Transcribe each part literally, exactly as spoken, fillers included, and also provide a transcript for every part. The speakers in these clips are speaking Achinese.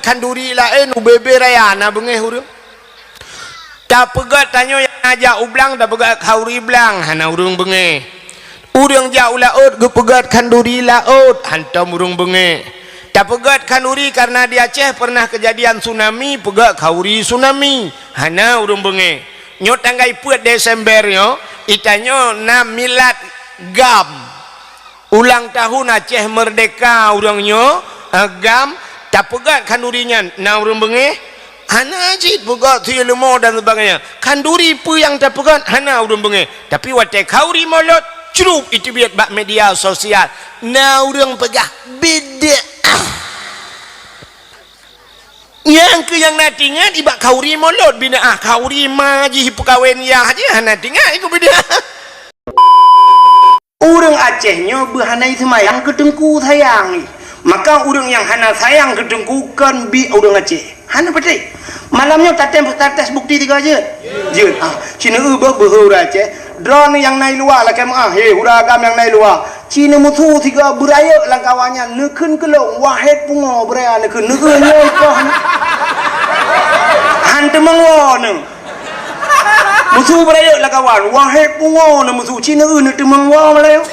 Khanduri laén, ubé-bé raya na beungéh ureuëng. Tapeugét tanyoe nyang na jak u blang, tapeugét khanduri blang, hana ureuëng beungéh. Ureuëng jak u laôt geupeugét khanduri laôt, hántom ureuëng beungéh. Tapeugét khanduri kareuna di Aceh pernah keujadian tsunami, peugét khanduri tsunami, hana ureuëng beungéh. Nyoe tanggai peuet Desember nyoe, itanyoe na milad GAM. Ulang tahun Aceh Merdeka ureuëng nyoe, eh, GAM, tapeugét khanduri nyan, na ureuëng beungéh? Hana cit peugét sie leumo dan sebagainya. Khanduri peue nyang tapeugét, hana ureuëng beungéh. Tapi watée khanduri molot, crup iteubiet bak media sosial. Na ureuëng peugah, bid'ah. Nyang keu nyang na tingat ibak khanduri molot, bid'ah, khanduri ma jih peukawen yah jih, hana tingat ikeu bid'ah. Ureuëng Aceh nyoe beuhana seumayang keu teungku sayang. Maka ureuëng nyang hana sayang keu teungku kon bi ureuëng Aceh. Hana patéh. Malam nyoe tatem, tates bukti tiga jeuet. Jeuet. Ah, cina eu beuh beuhe ureuëng Aceh. Droeneuh nyang na i luwa lakée meu'ah, he, ureuëng agam nyang na i luwa. Cina musu sigoe beurayeuk lam kawan nyan, neukheun keulong, wahét pungo beuraya neukheun, neueu nyoe poh. Han teumeung woe neuh. Musu beurayeuk lam kawan, wahét pungo neuh musu, cina eu neuteumeung woe meulayeue.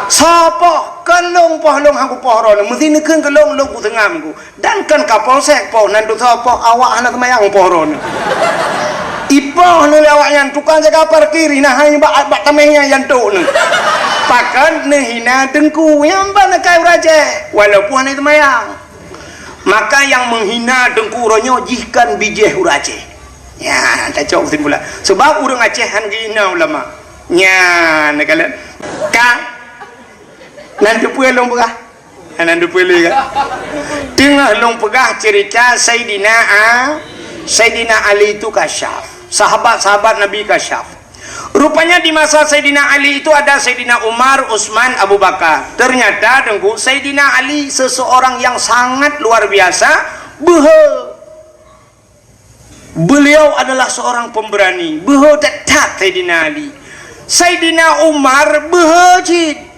Soe poh, keulong poh lông han kupoh droeneuh, meusi neukheun keulong lông kuseungam ku. Dan kon Kapolsek poh, nan tutoe poh, awak hana seumayang poh droeneuh. Ipoh neuh lé awak nyan, tukang jaga parkir, hina hai bak, bak tameh nyan jantok neuh. Pakon neuhina teungku, nyang ban akai ureuëng Aceh, walaupun hana seumayang. Maka nyang meuhina teungku uroe nyoe jih kon bijéh ureuëng Aceh. Nyan, tacok kesimpulan. Sebab ureuëng Aceh han geuhina ulama. Nyan, neukalon. Ka? Nan teupeue lôn peugah? Hana teupeue lé kan? Teungoh lôn peugah cerita Saidina A-, Saidina Ali itu kasyaf. Sahabat-sahabat Nabi kasyaf. Rupanya di masa Saidina Ali itu ada Saidina Umar, Utsman, Abu Bakar. Ternyata, Teungku, Saidina Ali seseorang yang sangat luar biasa, beuhe. Beliau adalah seorang pemberani, beuhe that-that Saidina Ali. Saidina Umar beuhe cit.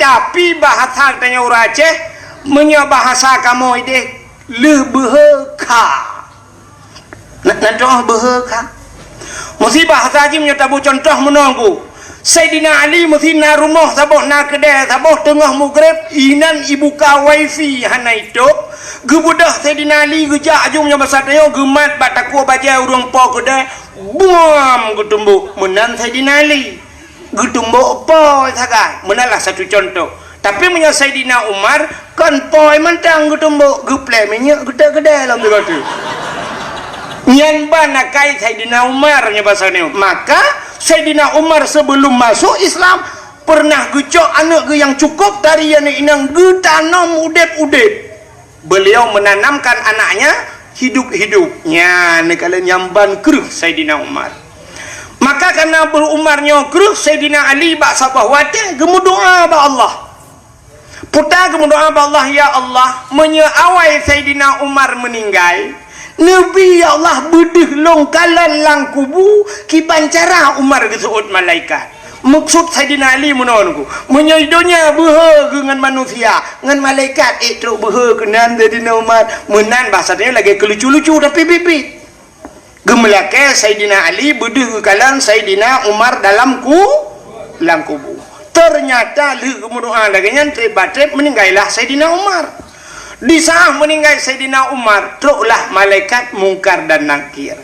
Tapi bahasa tanyoe ureuëng Aceh, meunyoe bahasa kamoe ideh, lheueh beuhe kha. Na, na droe beuhe kha. Meusi bahasa jih meunyoe taboh contoh meunoe ku. Saidina Ali meusi na rumoh saboh na keudè saboh teungoh mugreb inan ibuka wifi hana itôb. Geubeudôh Saidina Ali geujak aju meunyoe basa tanyoe geumat bak takue bajée ureuëng po keudè, buam geutumbok meunan Saidina Ali. Geutumbok po sagai, meunan lah satu contoh. Tapi meunyoe Saidina Umar, kon po mantong geutumbok, geuplè minyeuk geutek keudè lam teugata. Nyan ban akai Saidina Umar nyoe basa nyoe. Maka Saidina Umar sebelum masuk Islam pernah geucok aneuk geuh nyang cukup tari aneuk inong geutanom udeb-udeb. Beliau menanamkan anaknya hidup-hidup. Nyan neukalon nyang ban kreueh Saidina Umar. Maka karena beuh Umar nyoe kreueh, Saidina Ali bak saboh watée geumeudoá bak Allah. Puta geumeudoá bak Allah, "Ya Allah, meunyoe awai Saidina Umar meuninggai, neubi, ya Allah, beudeuh lôn kalon lam kubu kiban cara Umar geuseuôt malaikat." Meukeusut Saidina Ali meunoe Teungku, meunyoe donya beuhe geuh ngon manusia, ngon malaikat ék trok beuhe keunan Saidina Umar. Meunan bahasa tanyoe lagée keulucu-lucu tapi biet-biet. Geumeulakée Saidina Ali beudeuh geukalon Saidina Umar dalam ku-, lam kubu. Ternyata lheueh geumeudoá lagée nyan, treb ba treb meuninggailah Saidina Umar. Di saat meuninggai Saidina Umar, troklah malaikat Mungkar dan Nakir.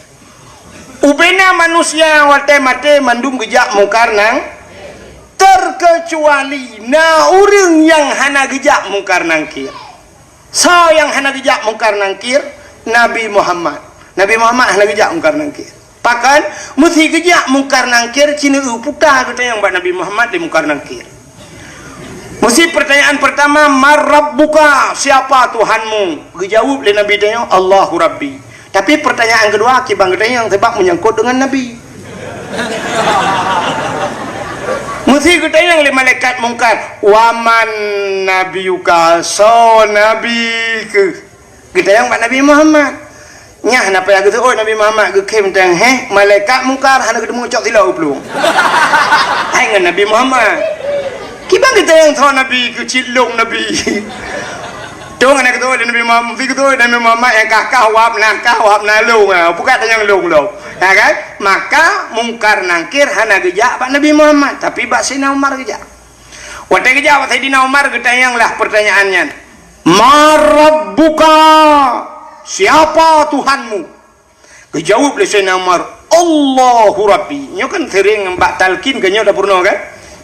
Ubena manusia watée maté mandum geujak Mungkar nang, terkecuali na ureuëng nyang hana geujak Mungkar Nakir. Soe nyang hana geujak Mungkar Nakir? Nabi Muhammad. Nabi Muhammad hana geujak Mungkar Nakir. Pakon? Meusi geujak Mungkar Nakir, cina eu puta geutanyong bak Nabi Muhammad di Mungkar Nakir. Meusi pertanyaan pertama, "Man rabbuka?" Siapa Tuhanmu? Geujaweueb lé Nabi tanyoe, "Allahu Rabbi." Tapi pertanyaan kedua, kiban geutanyong sebab menyangkut dengan Nabi. Meusi geutanyong lé malaikat Mungkar, "Wa man nabiyuka?" Soe Nabi keuh? Geutanyong bak Nabi Muhammad. Nyan hana payah geuseuôt Nabi Muhammad, geukheun teuh, "Heh, malaikat Mungkar hana geuteumeung cok silop u plueng." Hai ngon Nabi Muhammad. Kiban geutanyong soe Nabi keuh, cit lôn Nabi. Dong hana geuteuôt lé Nabi Muhammad, meusi geuteuôt lé Nabi Muhammad nyang kah-kah wab na, kah wab na lôn, ha, pukat nyang lôn lom. Ha kan? Maka Mungkar Nangkir hana geujak bak Nabi Muhammad, tapi bak Saidina Umar geujak. Watée geujak bak Saidina Umar, geutanyong lah peurtanyaan nyan, "Man rabbuka?" Siapa Tuhanmu? Geujaweueb lé Saidina Umar, "Allahu Rabbi." Nyoe kan seuréng bak talqin keu nyoe tapeurunoe kan?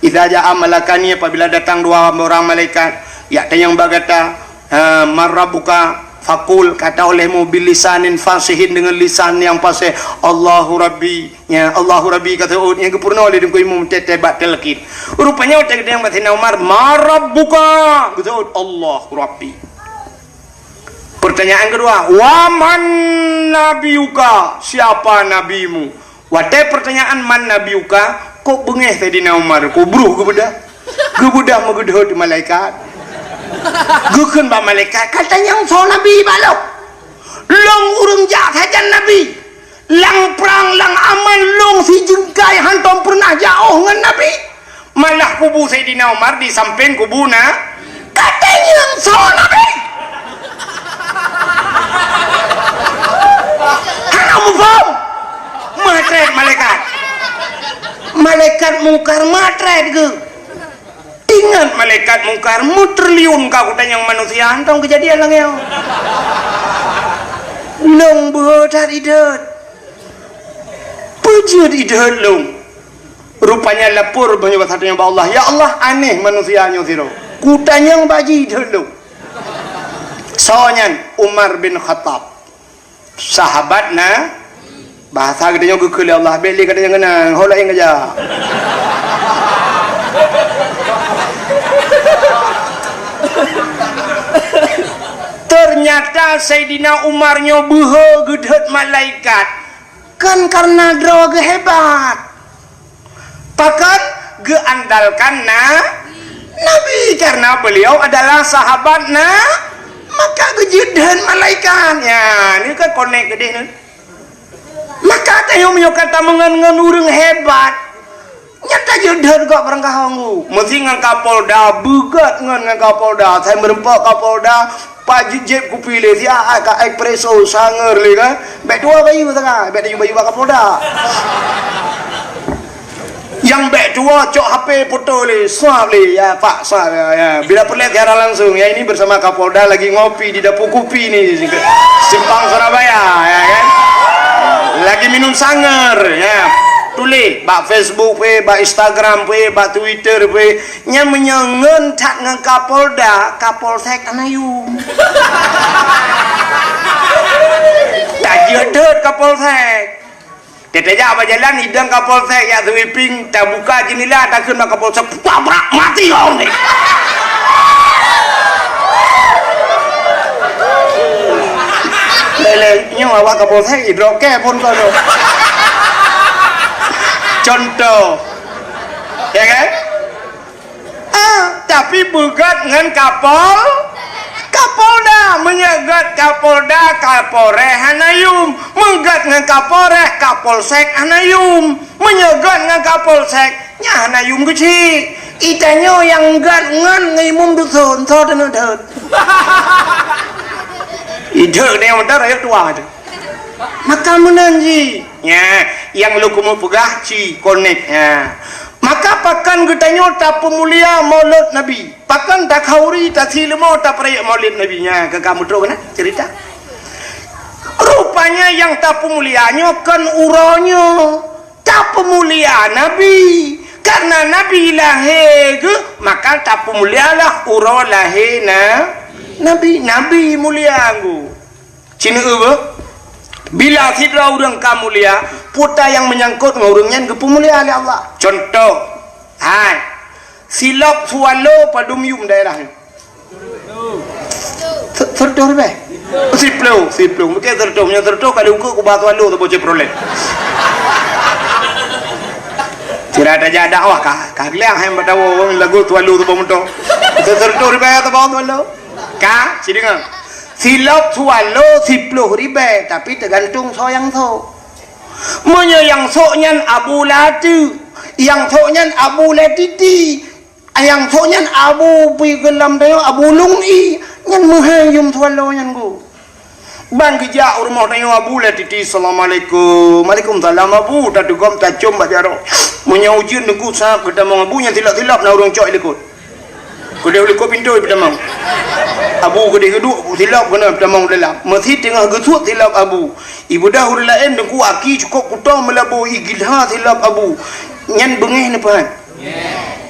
"Idza jaa malakani," apabila datang dua orang malaikat, jak tanyong bak gata, ha, "Man rabbuka?" Faqul, kata olehmu, "Bilisanin fasihin," dengan lisan yang fasih, "Allahu Rabbi." Ya, "Allahu Rabbi," kata, oh, nyang geupeurunoe lé Teungku Imum teuh-teuh bak talqin. Rupanya watée geutanyong bak Saidina Umar, "Man rabbuka?" Geujaweueb, "Allahu Rabbi." Pertanyaan kedua, "Wa man nabiyuka?" Siapa nabimu? Watée pertanyaan "Man nabiyuka?", kok beungéh Saidina Umar, kok bruh geubeudôh. Geubeudôh meugeudhôt malaikat. Geukheun bak malaikat, "Ka tanyong soe nabi bak lôn? Lôn ureuëng jak sajan nabi. Lam prang, lam aman lôn sijeungkai hántom peureunah jiôh ngon nabi. Malah kubu Saidina Umar di sampéng kubu na, ka tanyong soe nabi?" Hana muphom. Meutrét malaikat. Malaikat Mungkar meutrét geuh. Ingat malaikat Mungkar, meutriliun ka kutanyong manusia, hántom keujadian lagée nyoe. Lôn beuhe that idhôt. Peue jeuet idhôt lôn? Rupanya lapor meunyoe bak Allah, "Ya Allah, aneh manusia nyoe sidroe. Kutanyong bak jih idhôt lôn." Soe nyan? Umar bin Khattab. Sahabat na, bahasa geutanyoe geukheun lé Allah, bék lé geutanyoe ngeunang, ho laén geujak. Ternyata Saidina Umar nyoe beuhe geudhôt malaikat, kon kareuna droe geuh hebat. Pakon? Geuandalkan na, Nabi, karena beliau adalah sahabat na, maka geujeuet dheun malaikat. Ya, ni kan konek geudeh ni. Maka tayong meunyoe ka tameungon ngon ureuëng hebat, nyata jeuet dheun gok barangkaho ngu. Meusi ngon Kapolda, beugot ngon, ngon Kapolda. Saya meureumpok Kapolda, Pak Jejeb kupi lé, siat ka espresso, sangar lé kan. Bék tuwoe bayeue teuka, bék tuwoe bayeue bak Kapolda. Nyang bék tuwoe cok H P foto lé, swab lé, ya Pak, swab, ya, ya. Bila peureulée siaran langsung, ya ini bersama Kapolda lagi ngopi di Dapur Kupi ni, Simpang Surabaya, ya kan. Lagi minum sangar, ya. Tuléh bak Facebook pih, bak Instagram pih, bak Twitter pih. Nyan meunyoe ngon that ngon Kapolda, Kapolsek hana yum. Tajeuet deuet Kapolsek. Teutajak bak jalan, idong Kapolsek jak sweeping, tabuka jeundela, takheun bak Kapolsek, "Tabrak mati kau ni!" Lé-lé, nyoe awak Kapolsek, idrop kée phon kau tu. Contoh. Ya kan? Ah, tapi beugot ngon Kapol, Kapolda. Meunyoe got Kapolda, Kapolres hana yum. Meugot ngon Kapolres, Kapolsek hana yum. Meunyoe got ngon Kapolsek, nyan hana yum keuchik. Itanyoe nyang got ngon, ngon imum dusun, soe teuneuk deuet? Ideuet nyoe mantong rakyat tuha tu. Maka meunan jih. Nya, nyang lôn keumeung peugah ci konek. Nya. Maka pakon geutanyoe tapeumulia Maulud Nabi? Pakon takhauri, tasi leumo tapeurayeuk Maulud Nabi? Nya, ka kamoe troh keunan cerita. Rupanya nyang tapeumulia nyoe kon uroe nyoe. Tapeumulia Nabi. Karena Nabi lahé geuh, maka tapeumulialah uroe lahé na, Nabi. Nabi mulia geuh. Ci neueu beuh, bila sidroe ureuëng ka mulia, peue nyang meunyangkot ngon ureuëng nyan geupeumulia lé Allah. Contoh, hai, silop swallow padum yum daerah nyoe? Se-, seratus ribèe? Siploh, siploh. Mungkin seratus, meunyoe seratus kali ukeue kubah swallow saboh Chevrolet. Sira tajak dakwah ka, ka geuliang hai bak tawoe lagu swallow saboh moto. Seratus ribèe saboh swallow. Ka, ci deungoe. Silop swallow siploh ribèe, tapi teugantung soe nyang sok. Meunyoe nyang sok nyan Abu Lati, nyang sok nyan Abu Letiti, nyang sok nyan Abu pi geulam tanyoe Abu Lung I, Nyan meuhai yum swallow nyan ku. Ban geujak u rumoh tanyoe Abu lé Titi, "Assalamualaikum." "Waalaikumsalam, Abu." Tatugom tacom bak jaroe. Meunyoe ujeuen teungku sab geutamong Abu, nyan silop-silop na ureuëng cok i likot. Keudeh u likot pintoe peutamong. Abu keudeh geuduek silop keunoe peutamong u dalam. Meusi teungoh geusuet silop Abu. Ibeudôh ureuëng laén teungku aki cukôp kuto meulaboh igilha silop Abu. Nyan beungéh neupeuhan.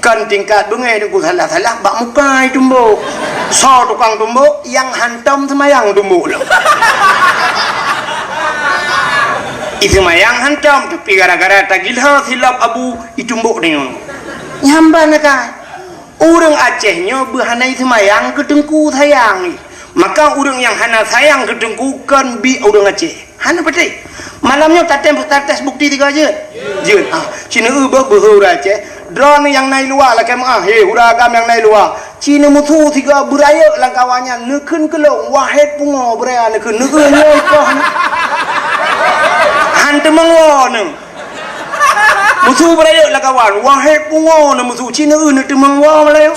Kan tingkat beungéh teungku salah-salah bak muka itumbok. Soe tukang tumbok, nyang hantom seumayang tumbok lom. Iseumayang hantom, tapi gara-gara tagilha silop Abu, itumbok deungon. Nyamban ka. Ureuëng Aceh nyoe beuhana iseumayang keu teungku sayang. Maka ureuëng nyang hana sayang keu teungku kon biek ureuëng Aceh. Hana patéh. Malam nyoe tatem, tates bukti tiga jeuet? Jeuet. Ah, ci neueu beuh beuhe ureuëng Aceh. Droeneuh nyang na i luwa lakée meuáh, he, ureuëng agam nyang na i luwa. Ci neumusu sigoe beurayeuk lam kawan nyan, neukheun keulong, wahé pungo beuraya neukheun, neueu nyoe ikoh. Han teumeung woe neuh. Musu beurayeuk lam kawan, wahé pungo neuh musu, ci neueu neuteumeung woe meulayeue.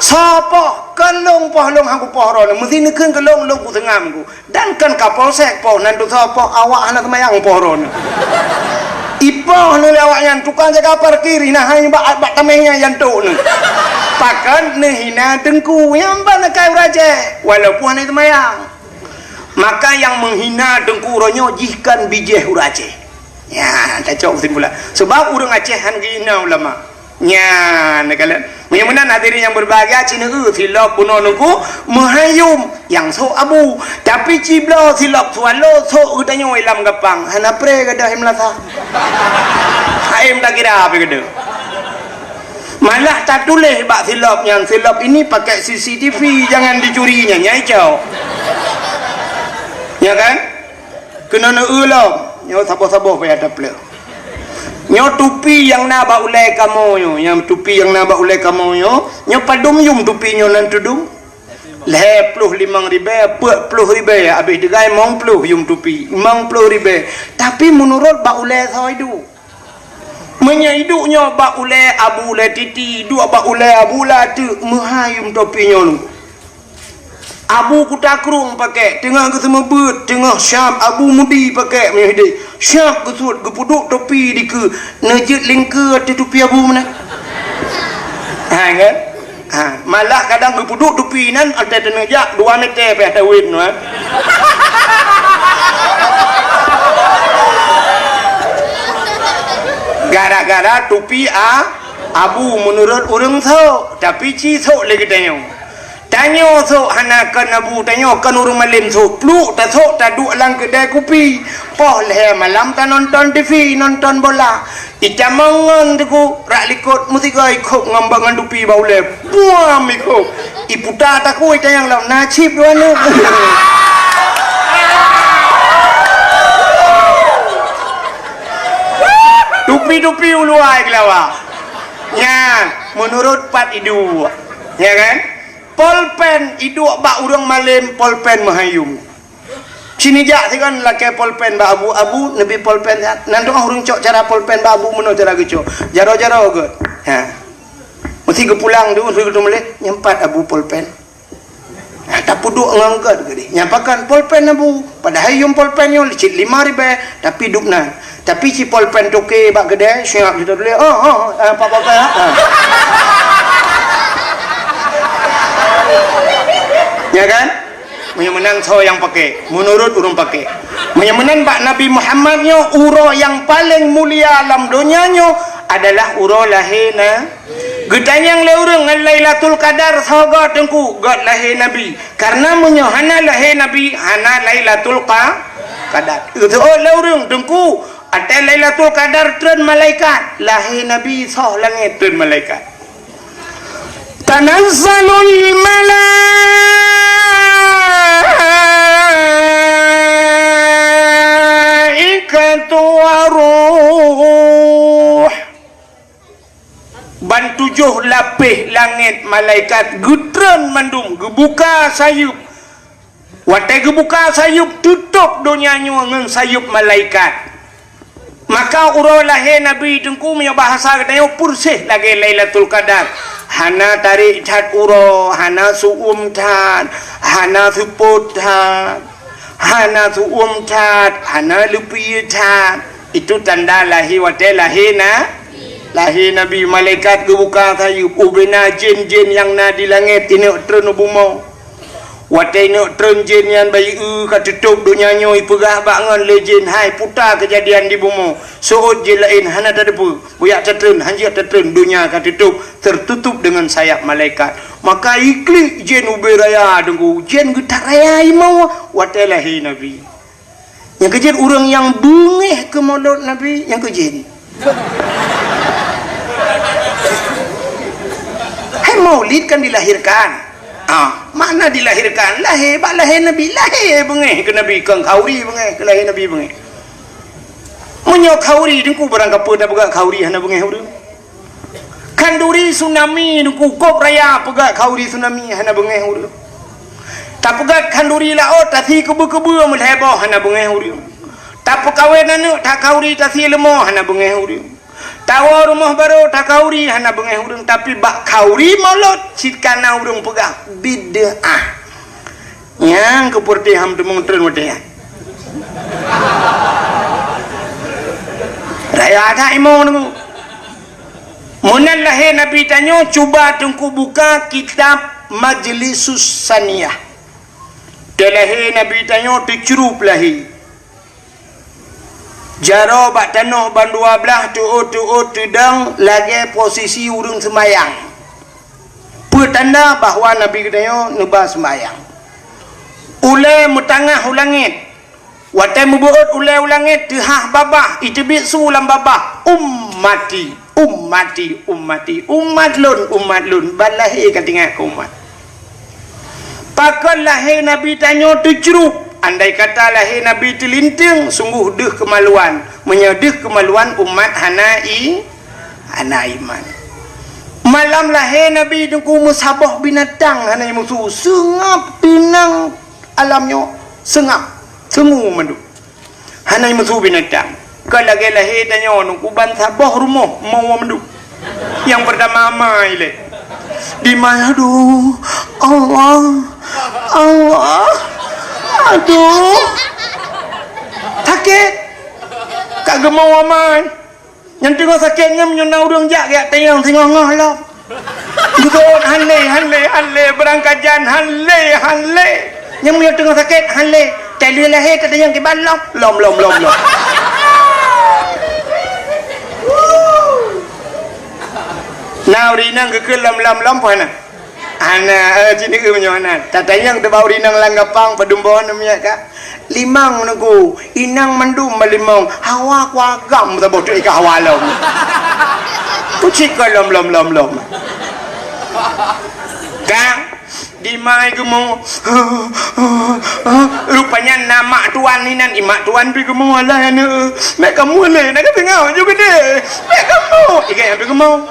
Soe poh, kon lôn poh lôn han kupoh droeneuh, meusi neukheun keulong lôn kuseungam ku. Dan kon Kapolsek poh nan tusoe poh awak hana seumayang poh droeneuh. Ipoh neuh lé awak nyan tukang jaga parkir hina hai bak, bak tameh nyan jantok neuh. Pakon neuhina teungku nyang ban akai ureuëng Aceh walaupun hana seumayang. Maka nyang meuhina teungku uroe nyoe jih kon bijéh ureuëng Aceh. Nyan tacok keusimpulan. Sebab ureuëng Aceh han geuhina ulama. Nyan, na kalon. Meunyoe meunan hadirin nyang berbahagia, ci neueu silop bunoe teungku meuhai yum nyang sôk Abu. Tapi ci bloe silop swallow sôk geutanyoe lam gapang. Hana pré gadôh i meulasa. Haém takira pih gadôh. Malah tatuléh bak silop nyan, "Silop ini pakai C C T V, jangan dicuri," nyan, nyan icok. Ya kan? Keunoe neueu lom, nyoe saboh-saboh payah tapleueh. Nyoe tupi nyang na bak ulée kamoe nyoe, nyang tupi nyang na bak ulée kamoe nyoe, nyoe padum yum tupi nyoe nan tudum? Lhée ploh limong ribée, peuet ploh ribée, abéh teugai limong ploh yum tupi, limong ploh ribée. Tapi meunurot bak ulée soe iduek. Meunyoe iduek nyoe bak ulée Abu Lé Titi, iduek bak ulée Abu Lé Teuk, meuhai yum tupi nyoe. Abu Kuta Krueng pakék, teungoh geuseumeubeuet, teungoh siab Abu Mudi pakék meunyoe hidéh. Siab geusuet, geupeuduek tupi dikeue, neujeuet lingkeue ateueh tupi Abu meunan. Hai kan? Ha, malah kadang geupeuduek tupi nyan, watée teuneuk jak dua meter pih tawét nyoe. Gara-gara tupi a, Abu meunurot ureuëng sôk, tapi ci sôk lé geutanyoe. Tanyoe sôk hana kon Abu, tanyoe kon ureuëng malém sôk. Pluek tasôk taduek lam keudée kupi. Poh lhée malam tanonton T V, nonton bola. Itamong ngon teungku rak likot meusigoe ikhôb ngon bak ngon tupi bak ulée. Buam ikhôb. Iputa takue itanyong lom, na cit dua neuk. Tupi-tupi uluwa keulawa. Nyan, meunurot pat iduek. Ya kan? Polpen iduek bak ureuëng malém, polpen meuhai yum. Sini jak sigon lakée polpen bak Abu, Abu neubi polpen nyan. Nan teungoh ureuëng cok cara polpen bak Abu meunoe cara geucok. Jaroe-jaroe gét. Ha. Meusi geupulang tu, meusi geuteumuleh, nyempat Abu polpen. Ha, tapeuduek ngon gét geude. Nyan pakon polpen Abu. Padahai yum polpen nyoe cit lima ribée, tapi dub nan. Tapi ci polpen toke bak keudée, siap kita tuléh. Oh, oh, oh, eh, pak polpen, ha? Ha. Ya kan? Meunyoe meunan soe nyang pakék, meunurot ureuëng pakék. Meunyoe meunan bak Nabi Muhammad nyoe, uroe nyang paleng mulia lam donya nyoe adalah uroe lahé na. Geutanyong lé ureuëng ngon Lailatul Qadar soe goe teungku, göt lahé Nabi. Karena meunyoe hana lahé Nabi, hana Lailatul Qa-, Qadar. Geuteuôt lé ureuëng teungku, watée Lailatul Qadar treun malaikat, lahé Nabi soh langét treun malaikat. Tanazzalul malaikatu waruh. Ban tujoh lapéh langét malaikat geutreun mandum, geubuka sayeuep. Watée geubuka sayeuep, teutôb donya nyoe ngon sayeuep malaikat. Maka uroe lahé Nabi teungku, meunyoe bahasa geutanyoe, peureséh lagée Lailatul Qadar. Hana tarék that uroe, hana su'uem that, hana seupôt that, hana su'uem that, hana leupie that. Itu tanda lahé, watée lahé na, lahé Nabi. Malaikat geubuka sayeuep, ubena jén-jén nyang na di langét ineuk treun u bumoe. Watée ineuk treun jén nyan bayeue ka teutôb donya nyoe, ipeugah bak ngon lé jén, "Hai, puta keujadian di bumoe. Seuôt jén laén hana tateupeue. Bujak tatreun, hanjeuet tatreun, donya ka teutôb, tertutup dengan sayap malaikat." Maka iklik jén ubé raya deungoe, jén geutaraya imoe watée lahé Nabi. Nyang keujeuet ureuëng nyang beungéh keu molot Nabi, nyang keujeuet. Hai maulid kan dilahirkan. Ah, makna dilahirkan, lahé, bak lahé Nabi, lahé beungéh keu Nabi, kon khauri beungéh, keu lahé Nabi beungéh. Meunyoe khauri, deungku barang kapeue tapeugah khauri hana beungéh ureuëng. Khanduri tsunami, deungku kop raya peugah khanduri tsunami hana beungéh ureuëng. Tapeugah khanduri laôt tasi keubeu-keubeu meulhée boh hana beungéh ureuëng. Tapeukawen aneuëk that khanduri tasi leumo hana beungéh ureuëng. Tawoe rumoh barô that khanduri hana beungéh ureuëng, tapi bak khanduri molot cit kana ureuëng peugah bid'ah. Nyang keupeureuté ham teumong treun watée nyan. Raya that imo deungku. Meunan lahé Nabi tanyoe, cuba teungku buka kitab Majlisus Saniyah. Teulahé Nabi tanyoe teucrup lahé. Jaroe bak tanoh ban dua blaih, teuôt-teuôt teudong lagée posisi ureuëng seumayang. Peue tanda bahwa Nabi geutanyoe neuba seumayang. Ulée meutangah u langét. Watée meubeuôt ulée u langét, teuhah babah, iteubiet su lam babah, "Ummati, ummati, ummati, umat lôn, umat lôn." Ban lahé ka teuingat keu umat. Pakon lahé Nabi tanyoe teucrup? Andai kata lahé Nabi teulinteung, sunggoh deuh keumaluan. Meunyoe deuh keumaluan, umat hana i, hana iman. Malam lahé Nabi deungku meusaboh binatang hana imusu, seungab teunang alam nyoe, seungab, seungue mandum. Hana imusu binatang. Ka lagée lahé tanyoe deungku ban saboh rumoh mo mandum. Nyang peurtama ma ilée. Di ma, aduh, Allah, Allah, aduh. Sakét. Ka geumo amai. Nyang teungoh sakét nyan meunyoe na ureuëng jak geujak tanyong singoh-ngoh lom. Geuteuôt han lé, han lé, han lé, beurangkajan han lé, han lé. Nyang meunyoe teungoh sakét han lé. Taleueh lahé tatanyong kiban lom, lom, lom, lom, lom. Na ureuëng inong geukheun lom, lom, lom, peue hana? Hana, eh, cit neu meunyoe hana. Tatanyong teuh bak ureuëng inong lam gapang, padum boh neu miet ka. Limong neu ku, inong mandum ba limong. Hawa ku agam saboh tu ika hawa lom. Kucik ka lom, lom, lom, lom. Ka, di ma i geumo. Rupanya na mak tuan inan, i mak tuan pi geumo, alah aneuk. Mek kamoe lé, na ka teungoh ju geude. Mek kamoe, igai pi geumo.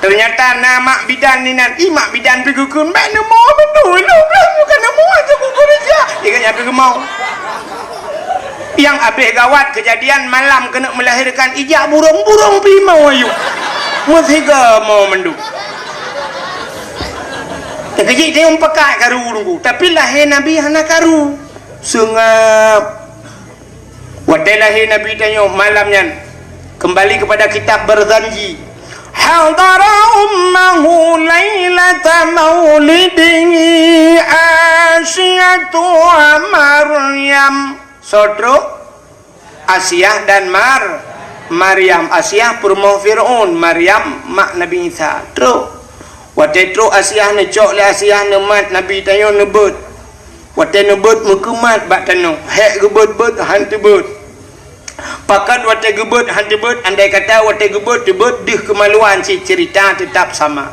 Teunyata na mak bidan inan, i mak bidan pi geukheun, "Bék neumo beutôi lôn, lôn bukan neumo ateueh kuku reja." Iga nyan pi geumau. Nyang abéh gawat keujadian malam keuneuk meulahérkan, ijak burông-burông pi mau ayue. Meusiga mo mandum. Keujih teuh pakat karu nunggu, tapi lahé Nabi hana karu. Seungab. Watée lahé Nabi tanyoe malam nyan, keumbali keupada kitab Barzanji, "Hadara ummahu lailata maulidihi Asiyatu wa Maryam." Soe trok? Asiah dan Mar-, Maryam. Asiah peurumoh Fir'aun, Maryam mak Nabi Isa. Trok. Watée trok Asiah neucok lé Asiah neumat Nabi tanyoe neubeuet. Watée neubeuet meukeumat bak tanoh, hék geubeuet-beuet han teubeuet. Pakon watée geubeuet han teubeuet, andai kata watée geubeuet teubeuet deuh keumaluan cit ceurita teutap sama.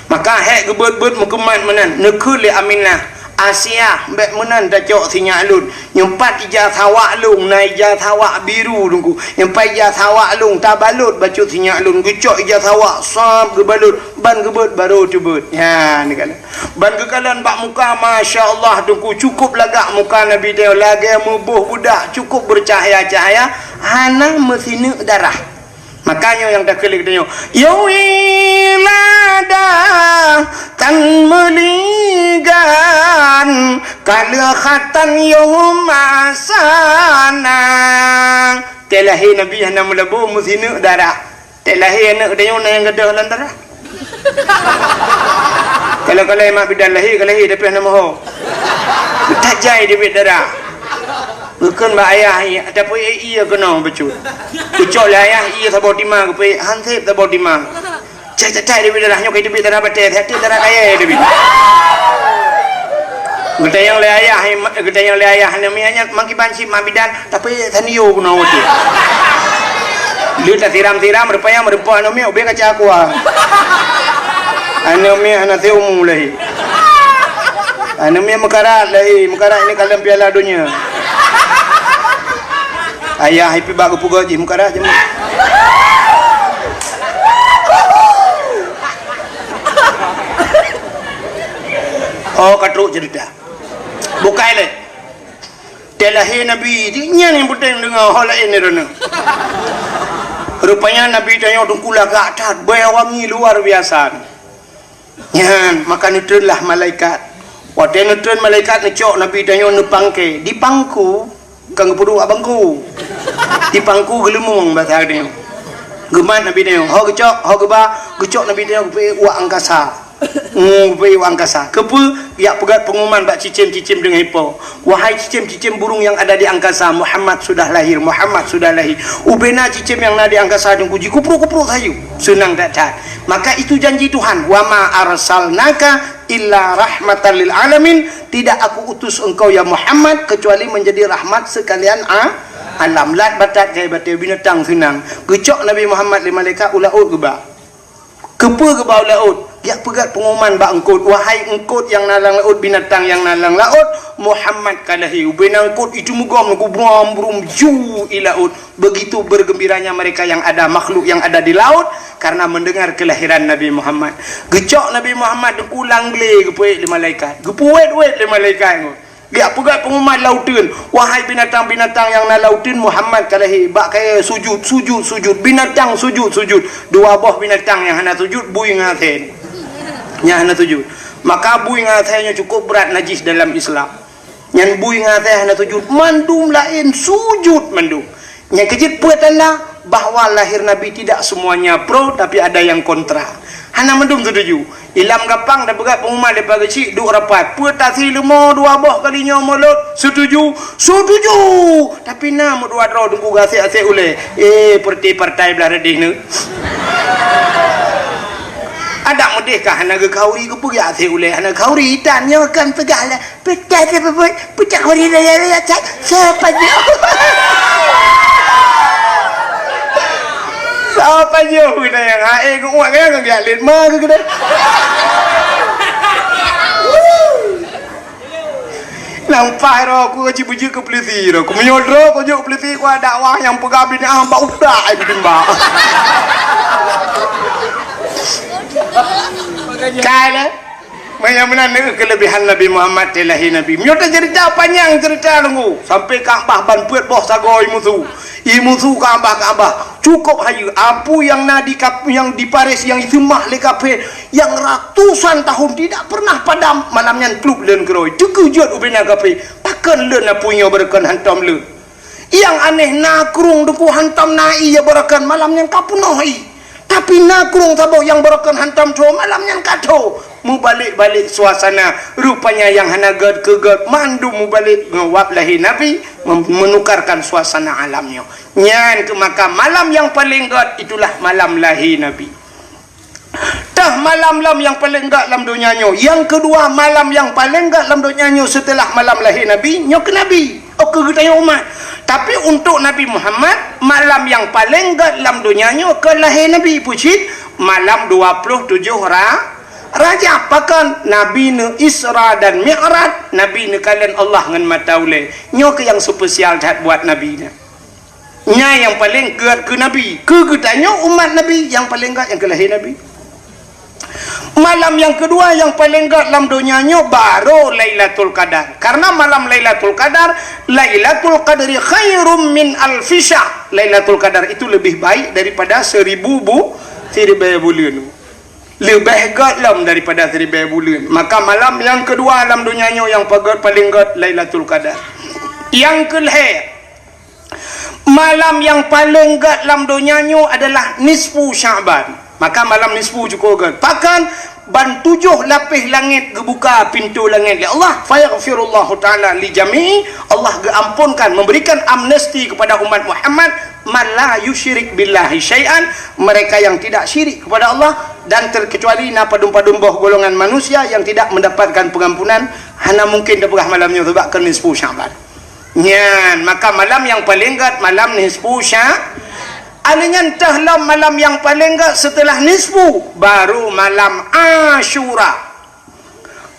Maka hék geubeuet-beuet meukeumat meunan, neukheun lé Aminah, "Asiah, bék meunan tacok sinyak lôn. Nyoe pat ija sawak lôn, na ija sawak biru nunggu. Nyoe pat ija sawak lôn, tabalot bacut sinyak lôn." Geucok ija sawak, sab geubalot, ban geubeuet barô teubeuet. Nyan, neukalon. Ban geukalon bak muka, masya Allah, teungku, cukup lagak muka Nabi tanyoe, lagée meuboh beudak, cukup beucahya-cahya, hana meusineuk darah. Maka nyoe nyang takheun lé geutanyoe, "Ya wiladah tan meuligan, ka lheueh khatan yoh masana." Teuh lahé Nabi hana meulabô meusineuk darah. Teuh lahé aneuk geutanyoe na nyang gadôh lam darah. Kalau-kalau mak bidan lahé ka lahé tapi hana moho. Tajai dibit darah. Geukheun bak ayah, "Tapi ie keunoe bacut." Geucok lé ayah ie saboh timang, geupeuék han sép saboh timang. Cai catai dibit darah nyoe, ka dibit darah batée, hati darah kayée dibit. Geutanyong lé ayah, geutanyong lé ayah, "Aneuk miet nyan makiban cit mak bidan, tapi tanio keunoe watée." Lheueh tasiram-siram, rupanya meureumpok aneuk miet ubé kaca aqua. Aneuk miet hana teumu lahé. Aneuk miet meukarat lahé, meukarat ini kalon Piala Donya. Ayah ipi bak geupeugah jih meukarat jih. Oh, ka trok cerita. Bukai lé. Teuh lahé Nabi, nyan nyang peunteng deungoe, ho laén droeneuh. Rupanya Nabi tanyoe teungku lagak that, bèe wangi luar biasa. Nyan, maka neutreunlah malaikat. Watèe neutreun malaikat neucok Nabi tanyoe neupangke, dipangku, kon geupeuduek bak bangku. Dipangku geuleumong basa geutanyoe. Geumat Nabi tanyoe, ho geucok, ho geuba, geucok Nabi tanyoe geupeuék u angkasa. Hmm, geupeuék u angkasa. Keupeue? Geujak peugöt pengumuman bak cicém-cicém deungon ipo. Wahai cicém-cicém burung yang ada di angkasa, Muhammad sudah lahir, Muhammad sudah lahir. Ubena cicém nyang na di angkasa teungku jikupruek-kupruek sayu. Seunang that-that. Maka itu janji Tuhan, "Wa ma arsalnaka illa rahmatan lil alamin." Tidak aku utus engkau ya Muhammad kecuali menjadi rahmat sekalian a-, alam. Lat batat kai batée binatang seunang. Geucok Nabi Muhammad lé malaikat u laôt geuba. Keupeue geuba u laôt? Geujak peugöt pengumuman bak eungkôt, "Wahai eungkôt nyang na lam laôt, binatang nyang na lam laôt, Muhammad ka lahé." Ubena eungkôt itu meugom, geubrôm-brôm ju i laôt. Begitu bergembiranya mereka yang ada, makhluk yang ada di laut, karena mendengar kelahiran Nabi Muhammad. Geucok Nabi Muhammad teungku lam glé geupeuék lé malaikat. Geupeuwét-wét lé malaikat nyoe. Geujak peugöt pengumuman lam uteuen, "Wahai binatang-binatang nyang na lam uteuen, Muhammad ka lahé." Bak kayée sujud, sujud, sujud. Binatang sujud, sujud. Dua boh binatang nyang hana sujud, bui ngon asèe. Nyang hana sujud. Maka bui ngon asèe nyoe cukup brat najis dalam Islam. Nyan bui ngon asèe hana sujud, mandum laén sujud mandum. Nyang keujeuet peue tanda bahwa lahir Nabi tidak semuanya pro, tapi ada yang kontra. Hana mandum setuju. Ilam gampang tapeugah pengumuman daripada keuchik duek rapat. Peue tasi leumo dua boh kali nyoe mulod? Setuju. Setuju. Tapi na meudua droe teungku gasek-asek ulèe. Eh, partai-partai blah reudeh nyoe. Adak meudeh ka hana geukhauri, keupeue gasek ulèe hana khauri, tan nyoe kan peugah lah. Peucah teupeubuet, peucah kuri raya-raya cat, soe pajoh? Soe pajoh geutanyoe nyang haé geuuet geutanyoe ngon giat lét ma geuh geutanyoe. Nang paih roh ku cit beujeuet keu peulisi roh. Ku meunyoe droe ku jeuet peulisi ku ada wah nyang peugah binatang bak utak ai bitimbak. Kai lé. Meunyoe meunan neu keulebihan Nabi Muhammad teulahé Nabi. Meunyoe taceurita panyang ceurita teungku, sampai Ka'bah ban peuet boh sagoe imusu. Imusu Ka'bah, Ka'bah. Cukup hayeue, apui nyang na di kap-, nyang di Paris nyang iseumah lé kafé, nyang ratusan tahun tidak pernah padam, malam nyan plup leuen keurôi. Teukeujot ubena kafé, pakon leuen apui nyoe beureukan hantom leuen. Nyang aneh na krueng teungku hantom na ié beureukan, malam nyan ka peunoh ié. Tapi na krueng saboh nyang beureukan hantom tho, malam nyan ka tho. Mubalek-balek suasana, rupanya nyang hana gét keu gét mandum mubalek ngon wab lahé Nabi mem-, menukarkan suasana alam nyoe. Nyan keuh maka malam nyang paleng gét itulah malam lahé Nabi. Tah malam lom nyang paleng gét lam donya nyoe. Nyang keudua malam nyang paleng gét lam donya nyoe seuteulah malam lahé Nabi, nyoe keu Nabi. Oh, keu geutanyoe umat. Tapi untuk Nabi Muhammad, malam nyang paleng gét lam donya nyoe keu lahé Nabi, peue cit malam dua ploh tujoh Ra-, Rajab. Pakon? Nabi neu Isra dan Mi'raj, Nabi neukalon Allah ngon mata ulée. Nyoe keuh nyang spesial that buat Nabi nyan. Nyan nyang paleng gét keu Nabi. Keu geutanyoe umat Nabi, nyang paleng gét nyang keu lahé Nabi. Malam nyang keudua nyang paleng gét lam donya nyoe baru Lailatul Qadar. Karena malam Lailatul Qadar, Lailatul Qadri khairum min alfi syahr. Lailatul Qadar itu lebih baik daripada seribu bu-, siribèe buleuen. Leubeh gét lom daripada siribèe buleuen. Maka malam nyang keudua lam donya nyoe nyang pagét paleng gét Lailatul Qadar. Nyang keulhèe, malam nyang paleng gét lam donya nyoe adalah nisfu Sya'ban. Maka malam nisfu cukup gét. Bahkan ban tujoh lapéh langét geubuka pintoe langét lé Allah. Fayaghfirullahu ta'ala li jami'i, Allah geuamponkan, memberikan amnesti kepada umat Muhammad, man la yusyrik billahi syai'an, mereka yang tidak syirik kepada Allah, dan terkecuali na padum-padum boh golongan manusia yang tidak mendapatkan pengampunan, hana mungkin tapeugah malam nyoe, sabab keu nisfu Sya'ban. Nyan, maka malam nyang paleng gét malam nisfu Sya-, alèh nyan teuh lom malam nyang paleng gét setelah nisfu, baru malam Asyura.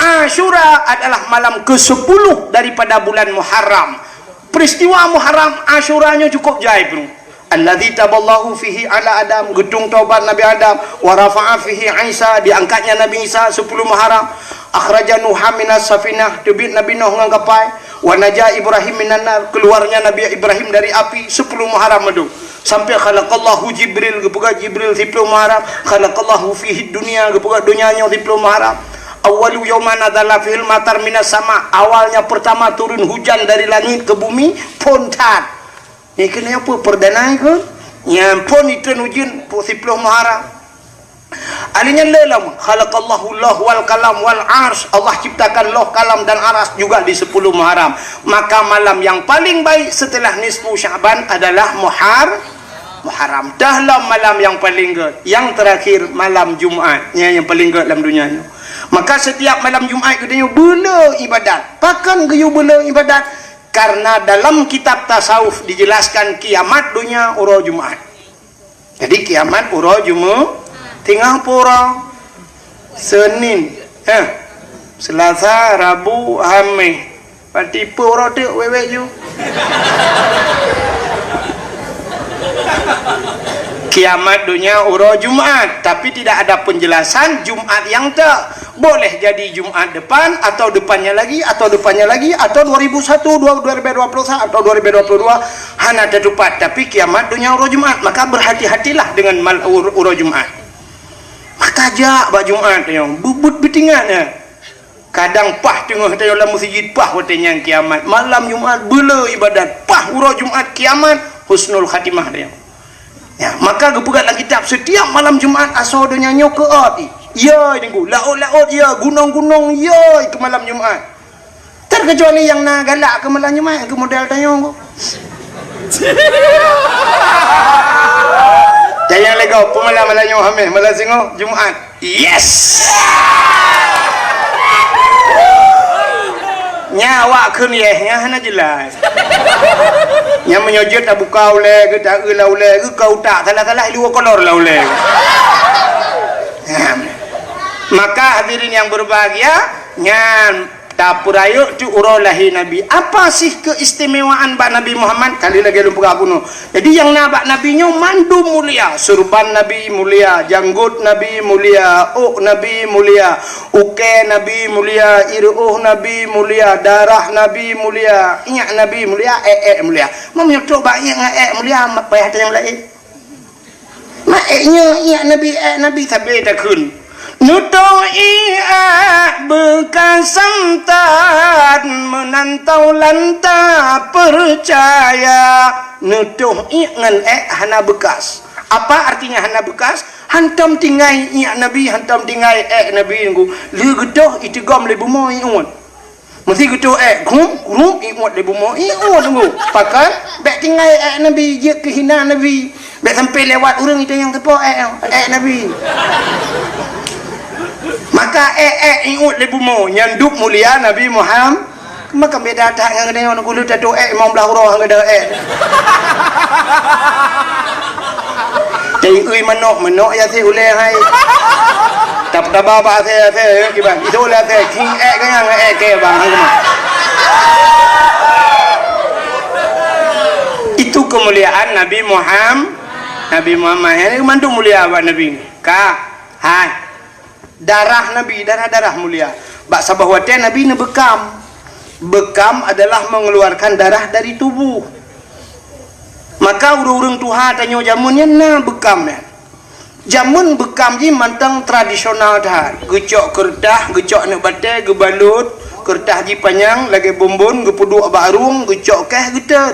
Asyura adalah malam kesepuluh daripada bulan Muharram. Peristiwa Muharram Asyura nyoe cukup jai pih. Alladzi taballahu fihi ala Adam, geutung taubat Nabi Adam, wa rafa'a fihi Isa, diangkatnya Nabi Isa sepuluh Muharram, akhraja Nuha minas safinah, teubiet Nabi Nuh ngon kapai, wa naja Ibrahim minan nar, keluarnya Nabi Ibrahim dari api, sepuluh Muharram madu. Sampai khalaqallahu Jibril, geupeugah Jibril sepuluh Muharram, khalaqallahu fihi dunya, geupeugah donya nyoe sepuluh Muharram. Awwalu yauman nazala fihil matar minas sama, awalnya pertama turun hujan dari langit ke bumi, phon that. Nyoe keuneuk peue perdana ikeu? Nyan phon itreun ujeuen pu-, siploh Muharram. Alèh nyan lé lom, khalaqallahu lauh wal qalam wal arsy. Allah ciptakan lauh, kalam dan arsy juga di sepuluh Muharram. Maka malam yang paling baik setelah nisfu Sya'ban adalah Muhar-, Muharram. Teuh lom malam yang paling gét. Yang terakhir malam Jumat. Nyan yang paling gét lam donya nyoe. Maka setiap malam Jumat geutanyoe beuleu ibadat. Pakon geuyue beuleu ibadat? Karena dalam kitab tasawuf dijelaskan kiamat donya uroe Jumat. Jadi kiamat uroe Jumat, teungoh pura Senin, eh, Selasa, Rabu, Hameh. Berarti peue uroe teuk wék-wék ju? Kiamat donya uroe Jumat, tapi tidak ada penjelasan Jumat nyang teuk. Boleh jadi Jumat depan, atau depannya lagi, atau depannya lagi, atau dua ribu satu, dua-, dua ribu dua puluh satu, atau dua ribu dua puluh dua, hana teutupat. Tapi kiamat donya uroe Jumat, maka berhati-hatilah dengan mal-, ur-, uroe Jumat. Maka jak bak Jumat nyoe, beubuet beutingat nyan. Kadang paih teungoh tanyoe lam meuseujid, paih watèe nyan kiamat. Malam Jumat beuleu ibadat, paih uroe Jumat kiamat, husnul khatimah tanyoe. Ya, maka geupeugah lam kitab, setiap malam Jumat asoe donya nyoe keuôt. Ya, Teungku, laôt-laôt ya, gunong-gunong ya, keu malam Jumat. Terkecuali nyang na galak keu malam Jumat, keu model tanyoe. Jangan lego, pun malam, malam nyoe Hameh, malam singoh Jumat. Yes! Nyan awak kheun yes, nyan hana jelas. Nyan meunyoe jeuet tabuka ulèe geuh, taeu lam ulèe geuh, ka utak salah-salah, i luwa kolor lam ulèe geuh. Nyan. Maka hadirin yang berbahagia, nyan tapeurayeuk teuk uroe lahé Nabi. Apa sih keistimewaan bak Nabi Muhammad? Kali lagèe lôn peugah bunoe. Jadi nyang na bak Nabi nyoe mandum mulia. Surban Nabi mulia, janggot Nabi mulia, ôk Nabi mulia, ukèe Nabi mulia, ié reuôh Nabi mulia, darah Nabi mulia, iék Nabi mulia, èk-èk mulia. Meunyoe trôk bak iék ngon èk mulia, payah tanyong laén. Mak èk nyoe iék Nabi, èk Nabi sabe takheun. Neutôh iék beukasan that meunan taulan tapeucaya. Neutôh iék ngon èk hana beukas. Apa artinya hana beukas? Hantom tinggai iék Nabi, hantom tinggai èk Nabi nyoe. Lheueh geutôh iteugom lé bumoe ié uet. Meusé geutôh èk, grum, grum, ié uet lé bumoe, ié uet nyoe. Pakon? Bèk tinggai èk Nabi, jeuet keu hina Nabi. Bèk sampai lewat ureueng itanyong sapo èk, èk Nabi. Maka èk, èk ié uet lé bumoe, nyan dub mulia Nabi Muhammad. Maka beda that ngon geutanyoe, gulu tatôh èk limong blaih uroe ngon geutanyoe èk. Teuiui manok, manok ya si ulèe hai. Tap-, taba bak asèe, asèe, ya, kiban. Itu ulèe asèe, king èk ganyang, èk kèe bang, hai, kiban. Itu kemuliaan Nabi Muhammad. Nabi Muhammad, ya, mandum mulia bak Nabi. Ka, hai. Darah Nabi, darah-darah mulia. Bak saboh watée Nabi neubeukam. Beukam adalah mengeluarkan darah dari tubuh. Maka ureuëng-ureuëng tuha tanyoe jameun nyan na beukam nyan. Jameun beukam jih mantong tradisional that. Geucok keureutah, geucok aneuk batée, geubalot, keureutah jih panyang lagée bonbon, geupeuduek bak rueng, geucok keh, geutet.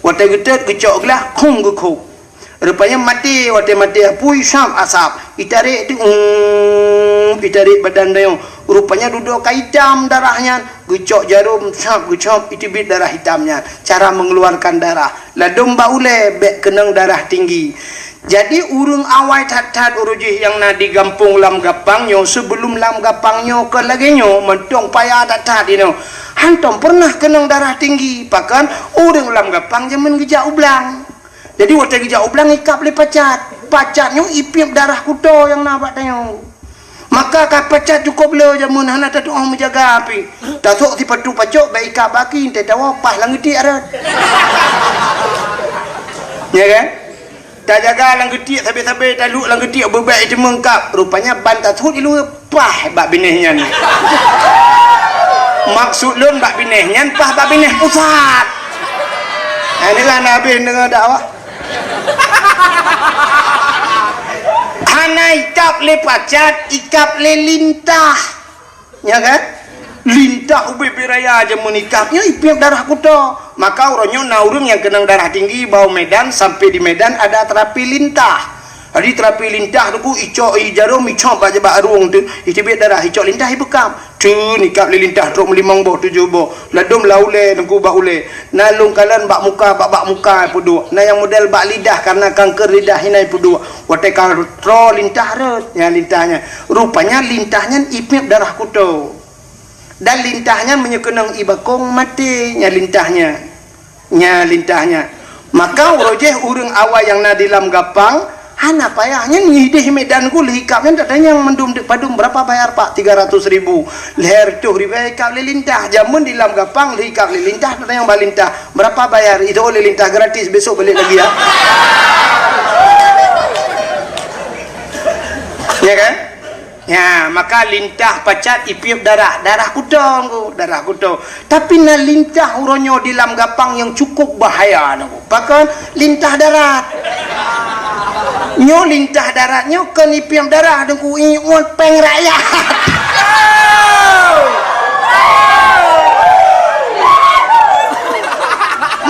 Watée geutet, geucok glah, khum geukhôb. Rupanya maté, watée maté apui, sab asab. Itarek tu, um, itarek badan dayong. Rupanya dudoe ka itam darah nyan. Geucok jarom, sab, geucok, iteubiet darah itam nyan. Cara mengeluarkan darah. Ladom bak ulée, bék keunong darah tinggi. Jadi, ureuëng awai that-that uroe jih nyang na di gampông Lam Gapang nyoe, sebelum Lam Gapang nyoe kon lagée nyoe, mantong paya that-that inoe. Hantom pernah keunong darah tinggi, pakon ureuëng Lam Gapang jameun geujak u blang. Jadi, watée geujak u blang ikab lé pacat. Pacat nyoe ipiep darah kuto nyang na bak tanyoe. Maka ka pacat cukôp le jameun hana tatuoh meujaga pih. Tasok sipatu pacok bak ikab baki, teuh tawoe pah lam geutiek rot. Ya kan? Tajaga lam geutiek sabe-sabe, taluek lam geutiek beubek iteumeung kab. Rupanya ban tasut iluwa pah bak binéh nyan. Maksud lôn bak binéh nyan pah bak binéh pusat. Nah, inilah Nabi deungoe dakwah. Hana ikab lé pacat, ikab lé lintah. Ya kan? Lintah ubé-bé raya jameun ikab nyoe ipiep darah kuto. Maka uroe nyoe na ureuëng nyang keunong darah tinggi bak u Medan, sampai di Medan ada terapi lintah. Jadi terapi lintah tu ku icok i jarom, icok bak, bak rueng tu, iteubiet darah, icok lintah ibeukam. Teun ikab lé lintah trok meulimong boh, tujoh boh. Ladom lam ulée, teungku bak ulée. Na lôn kalon bak muka, bak, bak muka peuduek. Na nyang model bak lidah, karena kanker lidah hina peuduek. Watée ka troe lintah rot, nyan lintah nyan. Rupanya lintah nyan ipiep darah kuto. Dan lintah nyan meunyoe keunong i bakong maté, nyan lintah nyan. Nyan lintah nyan. Maka uroe jih ureuëng awai nyang na di Lam Gapang, hana payah nyan ideh Medan ku lheuh ikab nyan tatanyong mandum deuk padum, "Berapa bayar, Pak?" "Tiga ratus ribu." Lhée reutôh ribée ikab lé lintah. Jameun di Lam Gapang lheuh ikab lé lintah tatanyong bak lintah, "Berapa bayar?" Itu oleh lintah gratis, besok balik lagi ya. Ya kan? Ya, maka lintah pacat ipiep darah, darah kuto, Teungku, darah kuto. Tapi na lintah uroe nyoe di Lam Gapang nyang cukup bahaya, Teungku. Pakon? Lintah darat. Nyoe lintah darat nyoe kon ipiep darah, Teungku, iwet péng rakyat.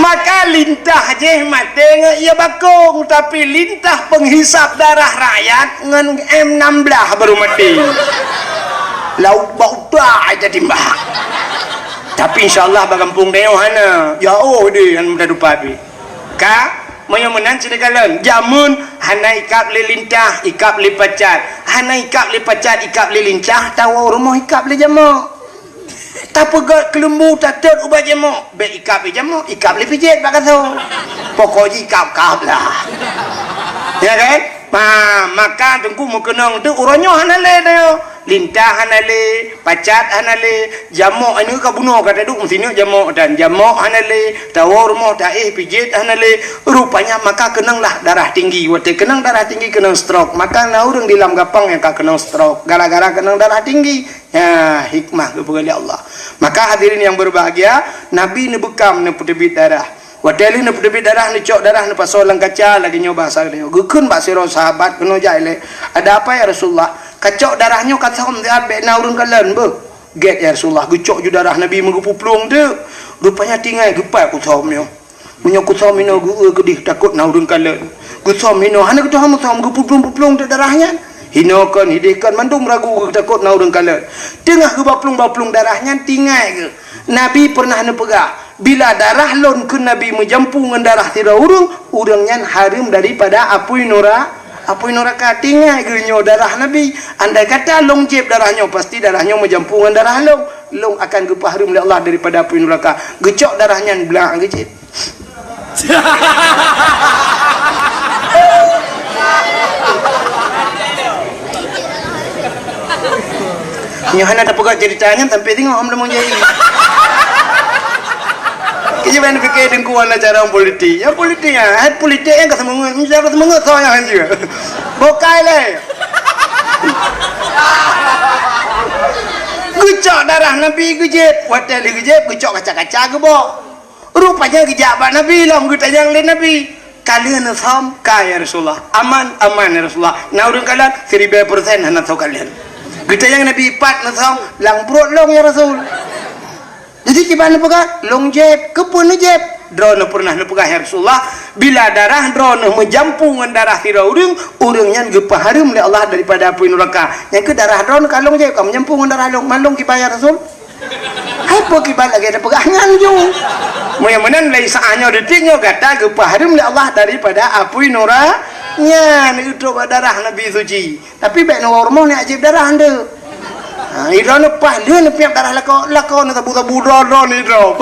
Maka lintah jih maté ngon ie bakong, tapi lintah penghisap darah rakyat ngon M enam belas baru maté. Lauk bak utak aja timbak. Tapi insya Allah bak gampông tanyoe hana. Jauh deh, hana mudah tupat deh. Ka, meunyoe meunan sineukala, jameun hana ikab lé lintah, ikab lé pacat. Hana ikab lé pacat, ikab lé lintah, tawoe rumoh ikab lé jamok. Tapeugét keuleumbu, tatot ubat jamok. Bék ikab lé jamok, ikab lé pijet bak gasoe. Pokok jih ikab-kab lah. Ya kan? Ha, maka Teungku meukeunong tu uroe nyoe hana lé nyoe. Lintah hana lé, pacat hana lé, jamok ini ka bunoe ka taduek meusineuk jamok dan jamok hana lé, tawoe rumoh taéh pijet hana lé. Rupanya maka keunonglah darah tinggi. Watée keunong darah tinggi keunong stroke. Maka na ureuëng di Lam Gapang nyang ka keunong stroke gara-gara keunong darah tinggi. Ya, hikmah geupeugah lé Allah. Maka hadirin yang berbahagia, Nabi neubeukam neupeuteubiet darah. Watée lheueh neupeuteubiet darah, neucok darah neupasoe lam kaca lagée nyoe bahasa geutanyoe. Geukheun bak sidroe sahabat keunoe jai lé, "Ada apa ya Rasulullah?" "Kacok darah nyoe kasam siat bék na ureuëng kalon beuh." "Gét ya Rasulullah." Geucok ju darah Nabi meugeupuplueng teuk. Rupanya tinggai geupat kusam nyoe. Meunyoe kusam inoe geu-eu keudeh takot na ureuëng kalon. Geusom inoe hana geutuha meusom geupuplueng-puplueng teuk darah nyan. Inoe kon hideh kon mandum ragu geutakot na ureuëng kalon. Teungoh geubaplueng-baplueng darah nyan tinggai geuh. Nabi pernah neupeugah, "Bila darah lôn," kheun Nabi, "meujampu ngon darah sidroe ureuëng, ureuëng nyan hareuem daripada apui nura-, apui nuraka." Tinggai geuh nyoe darah Nabi. Andai kata lôn jieb darah nyoe, pasti darah nyoe meujampu ngon darah lôn. Lôn akan geupeuhareuem lé Allah daripada apui nuraka. Geucok darah nyan blak geujieb. Nyoe hana tapeugah cerita nyan sampai singoh hom lemong jai. Kejadian fikir dengkuan acara politik. Ya politik ya, hai politik yang kesemengut, mesti harus semengut soal yang hancur. Bokai leh. Cok darah Nabi geujép, watèe lheueh geujép geucok kaca-kaca geubok. Rupanya geujak bak Nabi lom, geutanyong lé Nabi, "Ka lheueh neusom?" "Ka, ya Rasulullah." "Aman?" "Aman, ya Rasulullah." "Na ureueng kalon?" "Siribèe persen hana soe kalon." Geutanyong Nabi, "Pat neusom?" "Lam pruet lôn, ya Rasul." Jadi kiban neupeugah, "Lôn jép." "Keupeue neujép?" "Droeneuh peureunah neupeugah, ya Rasulullah, bila darah droeneuh meujampu ngon darah sidroe ureueng, ureueng nyan geupeuhareuem lé Allah daripada apui nuraka. Nyan keuh darah droeneuh ka lôn jép, ka meujampu ngon darah lôn. Man lôn kiban, ya Rasul?" Hai peue kiban lagèe tapeugah nyan ju. Meunyoe meunan lé saát nyoe detik nyoe gata geupeuhareuem lé Allah daripada apui nura-, nyan geutrok bak darah Nabi suci. Tapi bèk neuwoe rumoh neujép darah nyan. Ha, idroeneuh paih lheueh neupiep darah lakoe, lakoe neuh sabu-sabu droe-droe nidroe.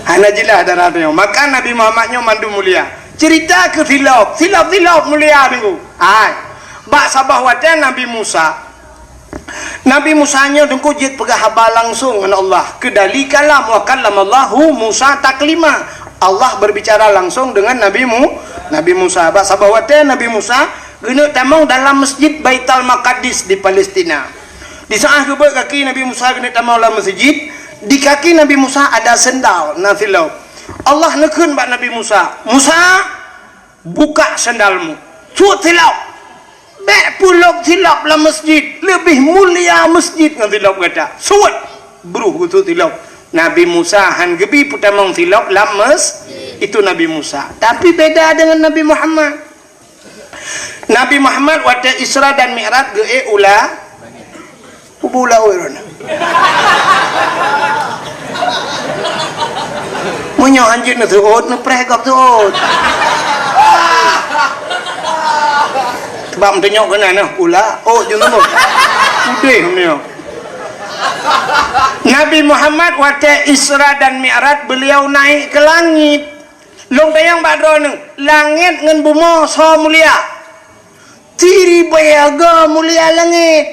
Hana jeulaih darah nyoe. Maka Nabi Muhammad nyoe mandum mulia. Cerita keu silop, silop-silop mulia nunggu. Hai. Bak saboh watèe Nabi Musa, Nabi Musa nyoe teungku jeuet peugah haba langsong ngon Allah. Keudali kalam, wa kallamallahu Musa taklima. Allah berbicara langsung dengan Nabi Mu-, Nabi Musa. Bak saboh watèe Nabi Musa geuneuk tamong dalam Masjid Baitul Maqdis di Palestina. Di saat geubeuet kaki Nabi Musa geuneuk tamong lam masjid, di kaki Nabi Musa ada sendal, na silop. Allah neukheun bak Nabi Musa, "Musa, buka sendalmu. Suet silop. Bèk peulop silop lam masjid. Leubeh mulia masjid ngon silop gata. Suet." Bruh geusuet silop. Nabi Musa han geubi peutamong silop lam masjid. Itu Nabi Musa. Tapi beda dengan Nabi Muhammad. Nabi Muhammad watèe Isra dan Mi'raj geuék u la-, u laôt droeneuh. Meunyoe hanjeuet neuseuôt, neupreh gob seuôt. Sebab meutunyok keunan nyoe, u laôt jeuet seuôt. Udeh meunyoe. Nabi Muhammad watèe Isra dan Mi'raj, beliau naik ke langit. Lôn tanyong bak droeneuh, langét ngon bumoe soe mulia? Siribèe go mulia langét.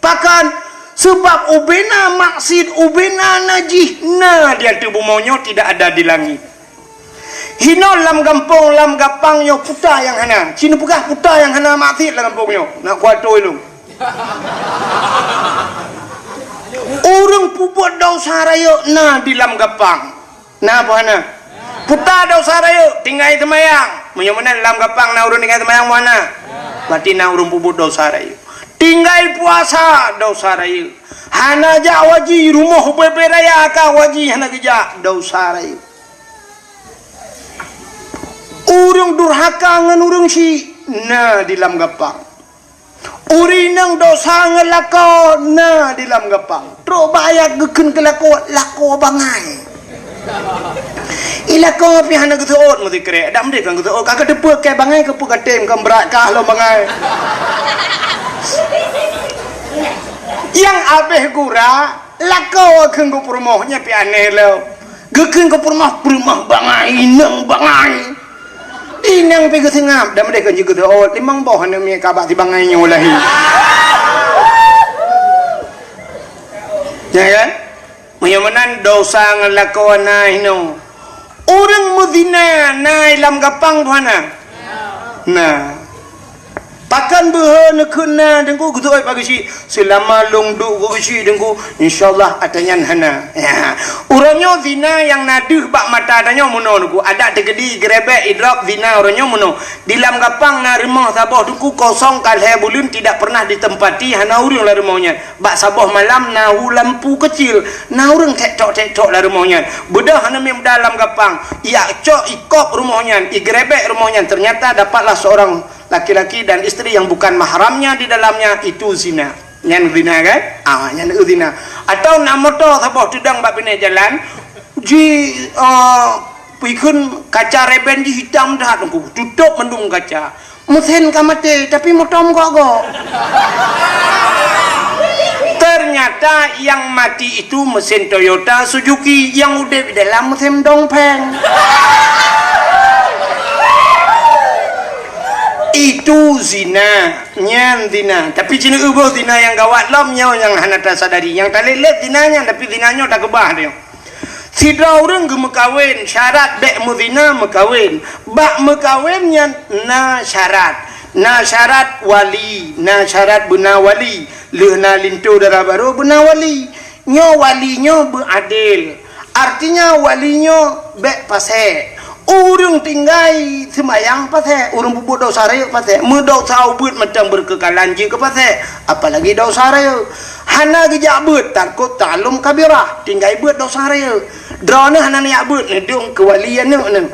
Pakon? Sabab ubena maksiet, ubena najih na di ateueh bumoe nyoe, tidak ada di langét. Hinoe lam gampông, lam gapang nyoe puta nyang hana. Ci neupeugah puta nyang hana maksiet lam gampông nyoe. Na kuatôi lôn. Ureueng peubuet desya rayeuk na di lam gapang. Na peue hana? Puta desya rayeuk, tinggai seumayang. Meunyoe meunan lam gapang na ureueng tinggai seumayang, peue hana? Berarti na ureueng peubuet desya rayeuk. Tinggai puasa, desya rayeuk. Hana jak haji, rumoh ubé-bé raya ka haji hana geujak, desya rayeuk. Ureueng durhaka ngon ureueng syik na di lam gapang. Ureueng inong desya ngon lakoe na di lam gapang. Trok bak ayat geukheun keu lakoe, lakoe bangai. I lakoe pih hana geuseuôt meusikrek, dak meudeh kon geuseuôt, ka geuteupeue keu bangai, keupeue ka tem, kon brat kah lom bangai. Nyang abéh gura, lakoe kheun geupeurumoh, nyan pih aneh lom. Geukheun geupeurumoh, peurumoh bangai, inong bangai. Inong pih geuseungab, dak meudeh kon jeuet geuseuôt, limong boh aneuk miet ka bak si bangai nyoe lahé. Ya kan? Meunyoe meunan desya ngon lakoe na hinoe. Ureueng meuzina na i lam gapang peue hana? Na. Pakon beuhe neukheun na, Teungku, geuseuôt bak geuchik? Seulama lôn duek bak geuchik, Teungku, insya Allah ata nyan hana. Ya. Uroe nyoe zina nyang na deuh bak mata tanyoe meunoe, Teungku. Adak teukeudi, geurebek, idrop, zina uroe nyoe meunoe. Di lam gapang na rumoh saboh, Teungku, kosong ka lhèe buleuen tidak pernah ditempati, hana ureueng lam rumoh nyan. Bak saboh malam na hu lampu keucil, na ureueng tek-tok-tek-tok lam rumoh nyan. Beudôh aneuk miet muda lam gapang, ijak cok, ikop rumoh nyan, igeurebek rumoh nyan, ternyata dapatlah seorang laki-laki dan isteri yang bukan mahramnya di dalamnya, itu zina. Nyan zina kan? Ah, nyan zina. Atau na moto saboh teudong bak binéh jalan, ji, ah, pikheun kaca reben jih itam that, Teungku. Tutôp mandum kaca. Meusén ka maté, tapi moto meugok-gok. Ternyata yang mati itu mesin Toyota Suzuki, yang udép di dalam mesin Dongfeng. Itu zina, nyan zina. Tapi ci neuboh zina nyang gawat lom nyoe nyang hana tasadari. Nyang talét-lét zina nyan, tapi zina nyoe takeubah nyoe. Sidroe ureueng geumeukawen, syarat bèk meuzina meukawen. Bak meukawen nyan na syarat. Na syarat wali, na syarat beuna wali. Lheueh na linto dara barô beuna wali. Nyoe wali nyoe beuadil. Artinya wali nyoe bék pasék. Ureuëng tinggai seumayang pasék, ureuëng peubuet desya rayeuk pasék. Meudesya ubit mantong beureukeukeulan jeuet keu pasék, apalagi desya rayeuk. Hana geujak beuet, takot ta'allum kabirah, tinggai beuet desya rayeuk. Droeneuh hana neujak beuet, neudong keu wali aneuëk neuh.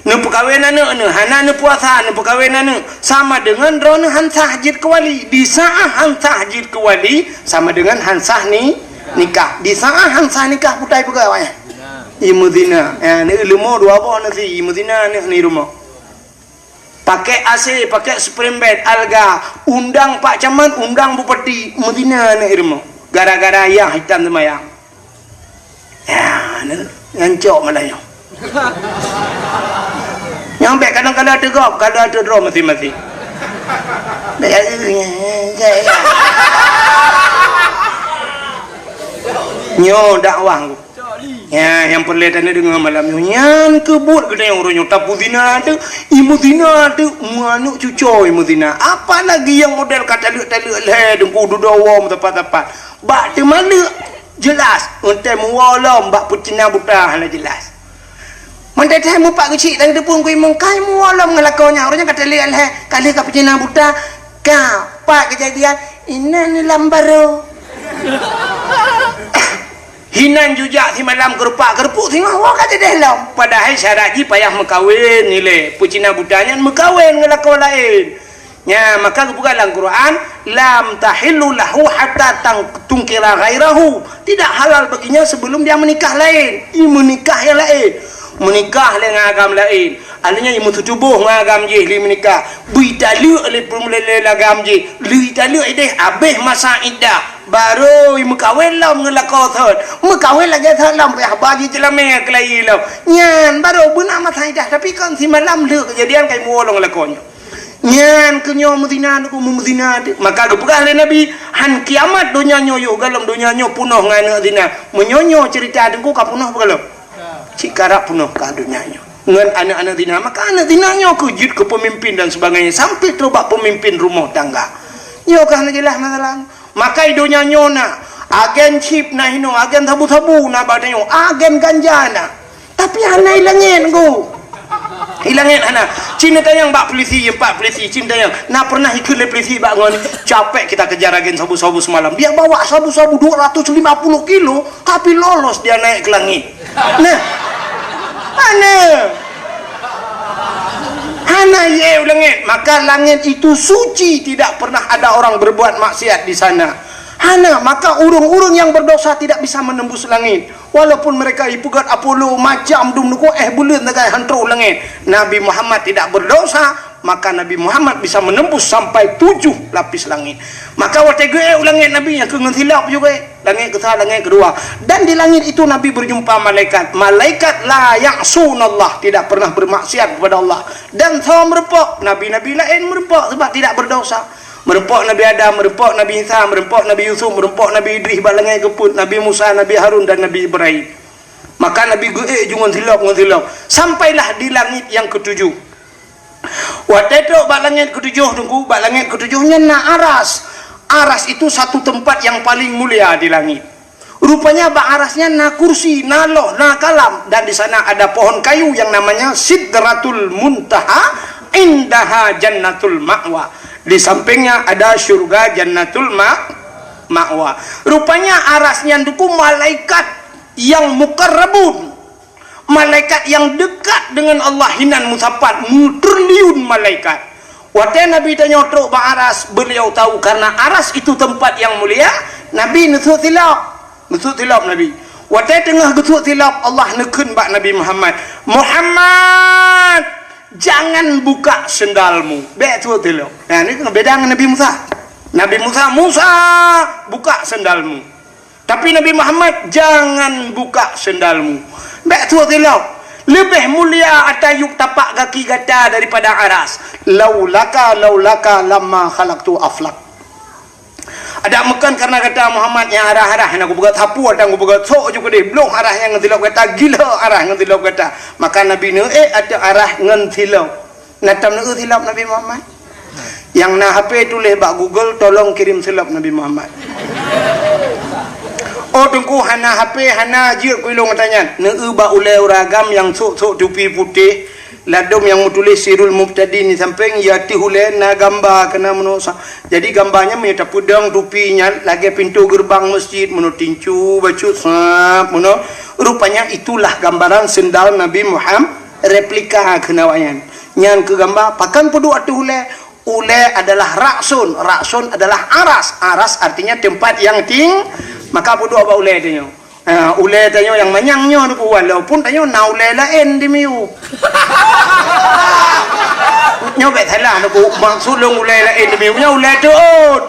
Neupeukawen aneuëk neuh, hana neupuasa, neupeukawen aneuëk, sama deungon droeneuh han sah jeuet keu wali. Di saát han sah jeuet keu wali, sama deungon han sah ni, nikah. Di saát han sah nikah, peue ta peugah awaknyan? Imeuzina. Ya, neueu leumo dua boh nasi, imeuzina aneuëk ni rumoh. Pakai A C, pakai spring bed, alga, undang pak camat, undang bupati, meuzina aneuëk rumoh. Gara-gara yah hitam seumayang. Ya, ni, nyan cok malah nyoe. Nyang bék kadang-kadang teugop, kadang teudroe maséng-maséng. Bék, nyoe dakwah. Ya, nyang peureulée taneuk deungoe malam nyoe, nyan keuh buet geutanyoe uroe nyoe, tapuzina teuk, imeuzina teuk, meuaneuëk cucoe imeuzina. Apalagi nyang model ka taleuek-taleuek lhée, deungku dudoe woe meusapat-sapat. Bak teumaleuek, jeulaih, eunteuk meuwoe lom bak peucina buta hana jeulaih. Mantong teuh mupak geuchik dan geuteupeue keu imong kai meuwoe lom ngon lakoe nyan, uroe nyan ka taleuek lhée, ka lheueh ka peucina buta, ka, pat keujadian, inan lam barô. Hinan jujak simalam keurupak-keurupuek singoh woe ka jeudeh lom. Padahai syarat jih payah meukawen ilée, peucina buta nyan meukawen ngon lakoe laén. Nya, maka geupeugah lam Quran, "Lam tahillu lahu hatta tang-, tangkiha ghairahu." Tidak halal baginya sebelum dia menikah laén. I meunikah nyang laén. Meunikah lé ngon agam laén. Artinya i meuseutubôh ngon agam jih lé meunikah. Beu italeuek lé peum-, lé, lé agam jih. Lheueh italeuek ideh, abéh masa iddah. Barô i meukawen lom ngon lakoe thon. Meukawen lagée thon lom, beuh haba jih teulamé keulayi lom. Nyan barô beuna masa iddah, tapi kon simalam lheueh keujadian kai meuwoe lom ngon lakoe nyoe. Nyan keuh nyoe meuzina, neuk meuzina teuh. Maka geupeugah lé Nabi, "Han kiamat donya nyoe yoh, galom donya nyoe peunoh ngon aneuëk zina." Meunyoe nyoe ceurita teungku ka peunoh beugalom. Cit karab peunoh ka donya nyoe ngon aneuëk-aneuëk zina. Maka aneuëk zina nyoe keuh jeuet keu peumimpin dan sebagainya, sampai trok bak peumimpin rumoh tangga. Nyoe ka hana jeulaih masalah. Maka i donya nyoe na agen chip na hinoe, agen sabu-sabu na bak tanyoe, agen ganja na. Tapi hana i langét, Teungku. I langét hana. Cit neutanyong bak polisi, pat polisi, cit neutanyong. Na pernah ikheun lé polisi bak ngon, "Capek kita kejar agen sabu-sabu semalam. Dia bawa sabu-sabu dua ratus lima puluh kilo, tapi lolos dia naik ke langit." Nah. Hana. Hana ié u langét. Maka langét itu suci, tidak pernah ada orang berbuat maksiat di sana. Hana, maka ureuëng-ureuëng nyang berdosa tidak bisa menembus langit. Walaupun mereka ipeugét Apollo macam dum neuko éh buleuen sagai han troh u langét. Nabi Muhammad tidak berdosa, maka Nabi Muhammad bisa menembus sampai tujuh lapis langit. Maka watée geuék u langét Nabi nyang keu ngon silop juga, langét keusa, langét keudua. Dan di langit itu Nabi berjumpa malaikat. Malaikat la ya'sunallah, tidak pernah bermaksiat kepada Allah. Dan soe meureumpok, nabi-nabi laén meureumpok sebab tidak berdosa. Meureumpok Nabi Adam, meureumpok Nabi Isa, meureumpok Nabi Yusuf, meureumpok Nabi Idris bak langét keupeuet, Nabi Musa, Nabi Harun, dan Nabi Ibrahim. Maka Nabi geuék ju ngon silop, ngon silop. Sampailah di langit yang ketujuh. Watée trok bak langét ketujoh, Teungku, bak langét ketujoh nyan na aras. Aras itu satu tempat yang paling mulia di langit. Rupanya bak aras nyan na kursi, na loh, na kalam, dan di sana ada pohon kayu yang namanya Sidratul Muntaha, indaha Jannatul Ma'wa. Di sampingnya ada syurga Jannatul Ma-, Ma'wa. Rupanya aras nyan, Teungku, malaikat yang mukarrabun, malaikat yang dekat dengan Allah hinan meusapat, meutriliun malaikat. Watée Nabi tanyoe trok bak aras, beliau tahu karena aras itu tempat yang mulia, Nabi neusut silop. Neusut silop Nabi. Watée teungoh geusut silop, Allah neukheun bak Nabi Muhammad, "Muhammad, jangan buka sendalmu." Bék sut silop. Nah, ni beda ngon Nabi Musa. Nabi Musa, "Musa, buka sendalmu." Tapi Nabi Muhammad, "Jangan buka sendalmu." Bék sut silop. Leubeh mulia ata yup tapak gaki gata daripada aras. "Laulaka, laulaka lamma khalaqtu aflak." Adak meukon karena gata Muhammad nyang arah-arah nyang kupeugah sapu atau kupeugah sok ju keudeh, bloh arah nyang ngon silop gata, gila arah ngon silop gata. Maka Nabi neuék ateueh arah ngon silop. Na tom neuék silop Nabi Muhammad? Nyang na H P tuléh bak Google, tolong kirim silop Nabi Muhammad. Oh, Teungku hana H P, hana, jeuet keu ilôn gata nyan. Neueu bak ulée uragam nyang sôk-sôk tupi putéh, ladôm nyang meutuléh Sirul Mubtadin di sampéng, ya teuh ulée na gamba keunan meunoe sa-, jadi gamba nyan meunyoe tapeudong tupi nyan lagée pintoe geureubang meuseujid meunoe tincu bacut sab meunoe. Rupanya itulah gambaran seundal Nabi Muhammad, replika keunan awaknyan. Nyan keu gamba, pakon peuduek ateueh ulée? Ulée adalah rakson, rakson adalah aras, aras artinya tempat yang ting-, maka peuduek bak ulée tanyoe. Ha, ulée tanyoe nyang manyang nyoe Teungku, walaupun tanyoe na ulée laén di miyueb. Nyoe bék salah Teungku, maksud lôn ulée laén di miyueb nyoe ulée teuôt.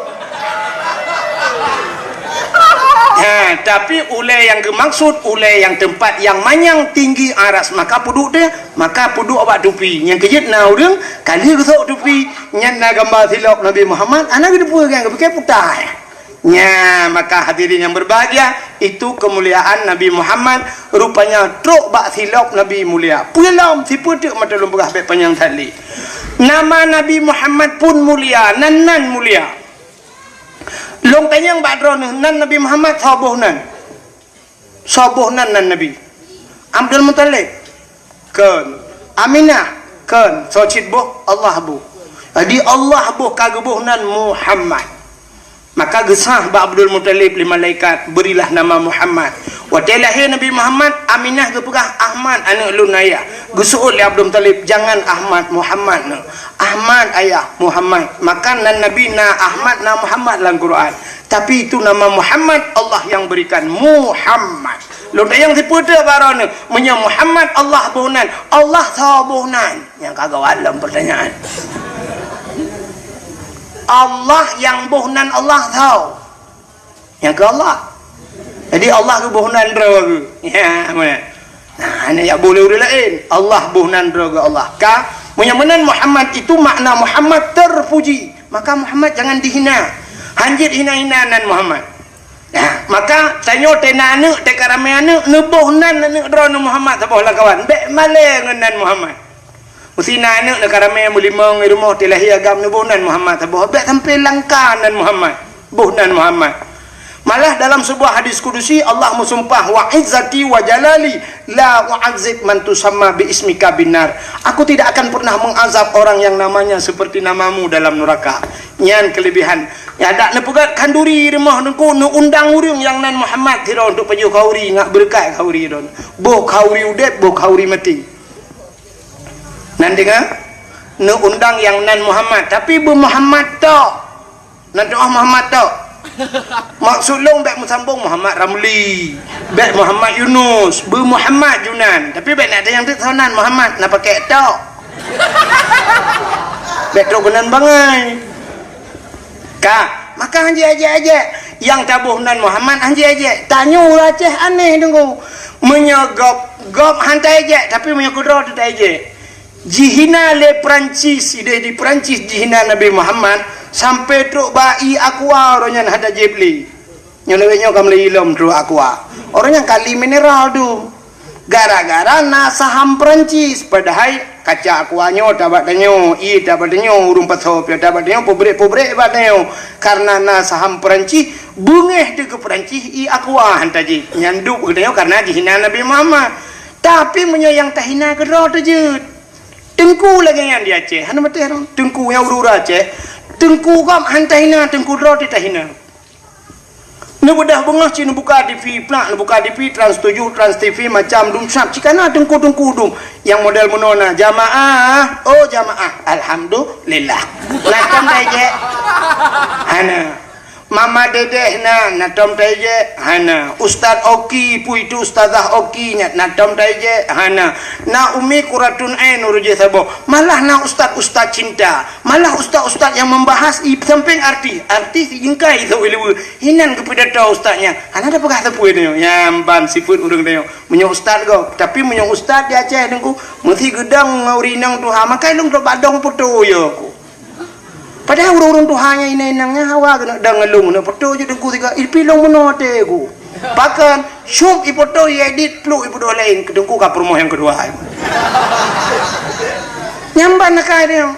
Ha, tapi ulée nyang geumaksud ulée nyang tempat yang manyang tinggi aras, maka peuduek teuh, maka peuduek bak tupi. Nyang keujeuet na ureuëng ka lheueh geusôk tupi, nyan na gamba silop Nabi Muhammad, hana geuteupeue kan, geupike putai. Nya, maka hadirin yang berbahagia, itu kemuliaan Nabi Muhammad, rupanya trok bak silop Nabi mulia. Peue lom, sipeue teuk mata lôn peugah bék panyang that lé. Nama Nabi Muhammad pun mulia, nan-nan mulia. Lôn tanyong bak droeneuh, nan Nabi Muhammad soe boh nan? Soe boh nan, nan Nabi? Abdul Muthalib? Kon. Aminah? Kon. Soe cit boh? Allah boh. Jadi Allah boh ka geuboh nan Muhammad. Maka geusah bak Abdul Muthalib lé malaikat, "Berilah nama Muhammad." Watée lahé Nabi Muhammad, Aminah geupeugah, "Ahmad, aneuëk lôn, Ayah." Geuseuôt lé Abdul Muthalib, "Jangan Ahmad, Muhammad neuh." "Ahmad, Ayah, Muhammad." Maka nan Nabi na Ahmad, na Muhammad lam Quran. Tapi itu nama Muhammad, Allah yang berikan. Muhammad. Lôn tanyong sipeue teuk bak droeneuh, meunyoe Muhammad Allah boh nan, Allah soe boh nan? Nyang ka gawat lom pertanyaan. Allah nyang boh nan Allah soe? Nyang keu Allah. Jadi Allah geuboh nan droe geuh. Ya, mana? Nah, hana jak boh lé ureuëng laén. Allah boh nan droe geuh Allah. Ka, meunyoe meunan Muhammad itu makna Muhammad terpuji. Maka Muhammad jangan dihina. Hanjeuet hina-hina nan Muhammad. Nah, maka tanyoe teuh na aneuëk, teuh ka ramé aneuëk, neuboh nan aneuëk droeneuh Muhammad saboh lam kawan. Bék malée ngon nan Muhammad. Meusi na aneuëk neuka ramé meulimong i rumoh, teulahé agam neuboh nan Muhammad saboh, bék sampoe langka nan Muhammad, boh nan Muhammad. Malah dalam sebuah hadis kudusi Allah meusumpah, "Wa izzati wa jalali la u'adzib man tusamma bi ismika binnar." Aku tidak akan pernah mengazab orang yang namanya seperti namamu dalam neraka. Nyan kelebihan. Ya, dak neupeugét khanduri i rumoh Teungku, neuundang ureuëng nyang nan Muhammad sidroe untuk pajoh khanduri, ngat beureukat khanduri droe. Boh khanduri udeb, boh khanduri maté. Nan deungoe, neuundang nyang nan Muhammad, tapi beu Muhammad tok. Nan doh Muhammad tok. Maksud lôn bék meusambong Muhammad Ramli, bék Muhammad Yunus, beu Muhammad Junan. Tapi bék nak tanyong teuk soe nan Muhammad, na pakai tok. Bék trok keunan bangai. Ka, maka hanjeuet ajak-ajak. Nyang taboh nan Muhammad hanjeuet ajak. Tanyoe ureuëng Aceh aneh Teungku. Meunyoe gob, gob han taejek, tapi meunyoe keudroe teuh taejek. Jihina lé Perancis, ideh di Perancis jihina Nabi Muhammad, sampai trok bak ié Aqua, uroe nyan hana jieb lé. Nyoe lawét nyoe ka meulai ilom trok Aqua. Uroe nyan kali mineral tu. Gara-gara na saham Perancis, padahai kaca Aqua nyoe tabak tanyoe, ié tabak tanyoe, ureuëng pasoe pih tabak tanyoe, pabrik-pabrik bak tanyoe. Karena na saham Perancis, beungéh teuh keu Perancis ié Aqua han tajieb. Nyan duek keu tanyoe karena jihina Nabi Muhammad. Tapi meunyoe nyang tahina keudroe teuh jeuet. Teungku lagée nyan di Aceh, hana maté rang. Teungku nyang ureuëng Aceh, teungku gob han tahina, teungku droe teuh tahina. Neubeudoh beungoh cit neubuka T V, plak neubuka T V, Trans tujuh, Trans T V, macam dum sab cit kana teungku-teungku dum. Nyang model meunoe na, jamaah, oh jamaah, alhamdulillah. Na tom taijek? Hana. Mama Dedeh na, na tom taijek? Hana. Ustaz Oki, peue itu Ustazah Oki nyan, na tom taijek? Hana. Na Umi Kuratun Ain ureuëng jih saboh. Malah na ustaz-ustaz cinta. Malah ustaz-ustaz nyang membahas i sampéng artis. Artis jingkai sôk i luwa. Hinan geupidato ustaz nyan. Hana tapeugah sapeue tanyoe. Nyan ban sifeuet ureuëng tanyoe. Meunyoe ustaz gob. Tapi meunyoe ustaz di Aceh Teungku, meusi geudong ngon ureuëng inong tuha, maka ilong trok bak dong poto yo ku. Padahai ureuëng-ureuëng tuha nyang inong-inong nyan hawa keuneuk dong ngon lôn, keuneuk poto jeuet Teungku sigoe. Ipi lôn meunoe até ku. Pakon, syup ipoto, iedit, pluek ipeudôh laén, keu Teungku ka peurumoh nyang keudua. Nyan ban akai tanyoe.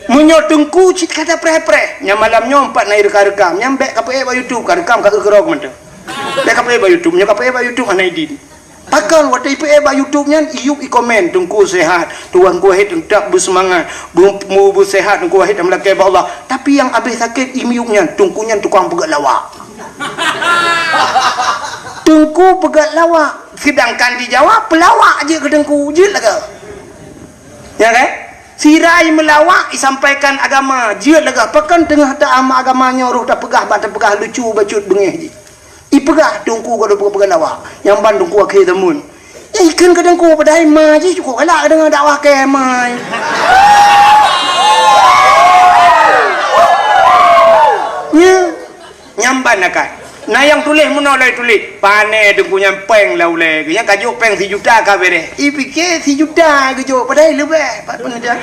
Meunyoe teungku cit ka tapreh-preh, nyan malam nyoe empat na irekam-rekam, nyan bèk kapeuék bak YouTube, karekam ka eu keurok mantong. Bèk kapeuék bak YouTube, nyoe kapeuék bak YouTube hana idin. Pakon watèe ipeuék bak YouTube nyan, iyup ikomen, "Teungku sehat, Teungku Wahid teutap beuseumangat, beu-, beu-, beuseuhat Teungku Wahid dan meulakèe bak Allah." Tapi nyang abéh sakét imiyup nyan, teungku nyan tukang peugèt lawak. Teungku peugèt lawak, seudangkan di Jawa peulawak jeuet keu teungku, jeuet lagèe. Ya kan? Sira meulawak isampaikan agama, jeuet lagèe pakon teungoh ta-, agama nyoe roh tapeugah bak tapeugah lucu bacut beungéh jih. Ipeugah teungku ka peugah lawak, nyang ban teungku akhé zaman. Eh, ikheun keu teungku padahai ma jih cukôp galak deungon dakwah kèe ma. Nya, nyang ban akai. Na nyang tuléh meunoe lé tuléh, pané teungku nyan pèng lam ulèe geuh. Nyang ka jok pèng sijuta ka bèrèh. Ipike sijuta geujok padahai leubeh. Pat peungeujah.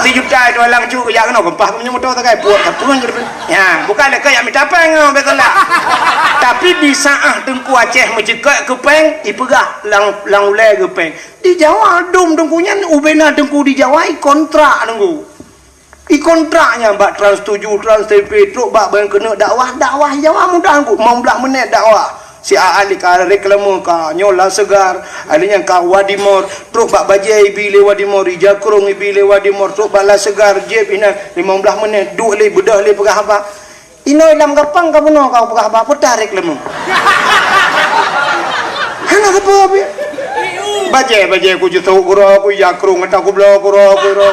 Sijuta itu alang cuk jak keunoe keumpah keumeunyoe moto sagai puak sapeue. Ya, bukan lé keu jak mita pèng nyoe biasalah. Tapi di saat Teungku Aceh meuceukeuk keu pèng, ipeugah lam, lam ulèe geuh pèng. Di Jawa dum teungku nyan ubena teungku di Jawa ikontrak teungku. Ikontrak nyan bak Trans tujuh, Trans T V, trok bak ban keuneuk dakwah, dakwah Jawa mudah teungku, limong blah menit dakwah. Si Aan di ka reklame ka nyoe La Segar, ada nyang ka Wadimor, trok bak bajèe ibi lé Wadimor, ija krông ibi lé Wadimor, trok bak La Segar, jép inan limong blah menit, duek lé beudôh lé peugah haba. Inoe lam gapang ka bunoe ka peugah haba peutah reklame. Hana sapeue pih. Bajèe, bajèe ku jisok gura, ku ija krông ata ku bloe gura, gura.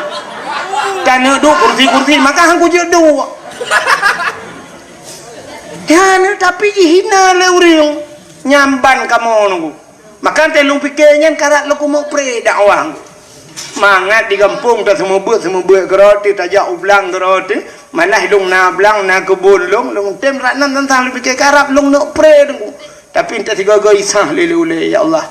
Taneuk duek kursi-kursi maka han ku jeuet duek. Ya, tapi jihina lé ureueng. Nyan ban kamoe nunggu. Maka teuh lôn pike nyan karab lôn keumeuk pré dakwah. Mangat di gampông ta seumeubeuet-seumeubeuet keudroe teuh, tajak u blang keudroe teuh, malah lôn na blang, na keubon lôn, lôn tem rat nan teuntang lôn pike karab lôn neuk pré teungku. Tapi entah sigoe-goe isah lé ulèe, ya Allah.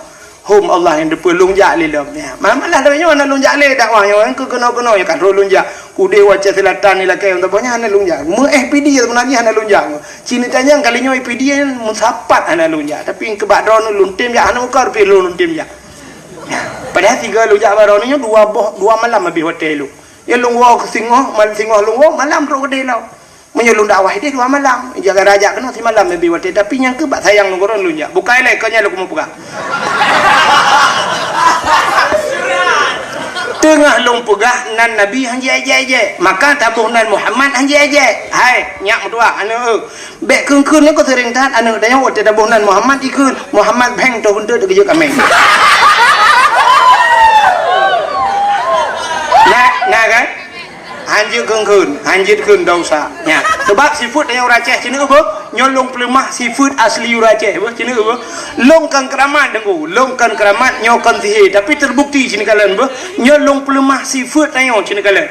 Hom Allah nyang teupeu lôn jak lé lom. Ya. Malah lagèe nyoe hana lôn jak lé dakwah nyoe, keu keunoe-keunoe ya kan roh lôn jak. Udeh u Aceh Selatan ni lakèe, untuk banyak hana lôn jak. Meu F P D sebenarnya hana lôn jak. Sini tanyong kali nyoe P D meusapat hana lôn jak, tapi keu bak droeneuh lôn tem jak, hana muka rupiah lôn, lôn tem jak. Padahai sigoe lôn jak bak droeneuh nyoe dua boh, dua malam habéh watèe lôn. Ya lôn woe keu singoh, mal-, singoh lôn woe, malam trok keudeh lom. Meunyoe lôn dakwah ideh dua malam, jaga raja keunoe simalam habéh watèe, tapi nyang keu bak sayang lôn keu droeneuh lôn jak. Bukai lé keu nyan lôn keumeung peugah. Teungoh lôn peugah nan Nabi han jiék-ék, maka taboh nan Muhammad han jiék-ék. Hai, nyak meutuah aneuk eu. Bèk kheun-kheun nyoe keu seuréng that aneuk tanyoe watèe taboh nan Muhammad ikheun, Muhammad bheng toh beunteut geujok ameng. Nah, nah kan? Hanjeuet kheun-kheun, hanjeuet kheun dosa. Nya, sebab sifeuet tanyoe ureueng Aceh, ci neueu beuh, nyoe lôn peuleumah sifeuet asli ureueng Aceh beuh, ci neueu beuh. Lôn kon keuramat deungoe, lôn kon keuramat, nyoe kon sihé, tapi teubukti ci neukalon beuh, nyoe lôn peuleumah sifeuet tanyoe ci neukalon.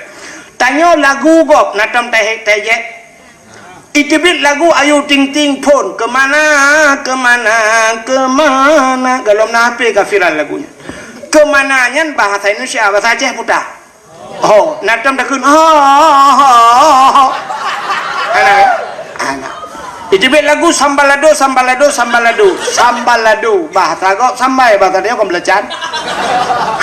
Tanyoe lagu gob na tom tahe-, tajek. Iteubiet lagu Ayu Ting Ting phôn, "Kemana, kemana, kemana." Golom na H P ka viral lagu nyan. "Kemana" nyan bahasa Indonesia, bahasa Aceh puta. Ho, na tom takheun, ho, ho, ho, ho, ho. Hana, hana. Iteubiet lagu Sambalado, Sambalado, Sambalado, Sambalado. Bahasa gob sambai, bahasa dia kon beulacan.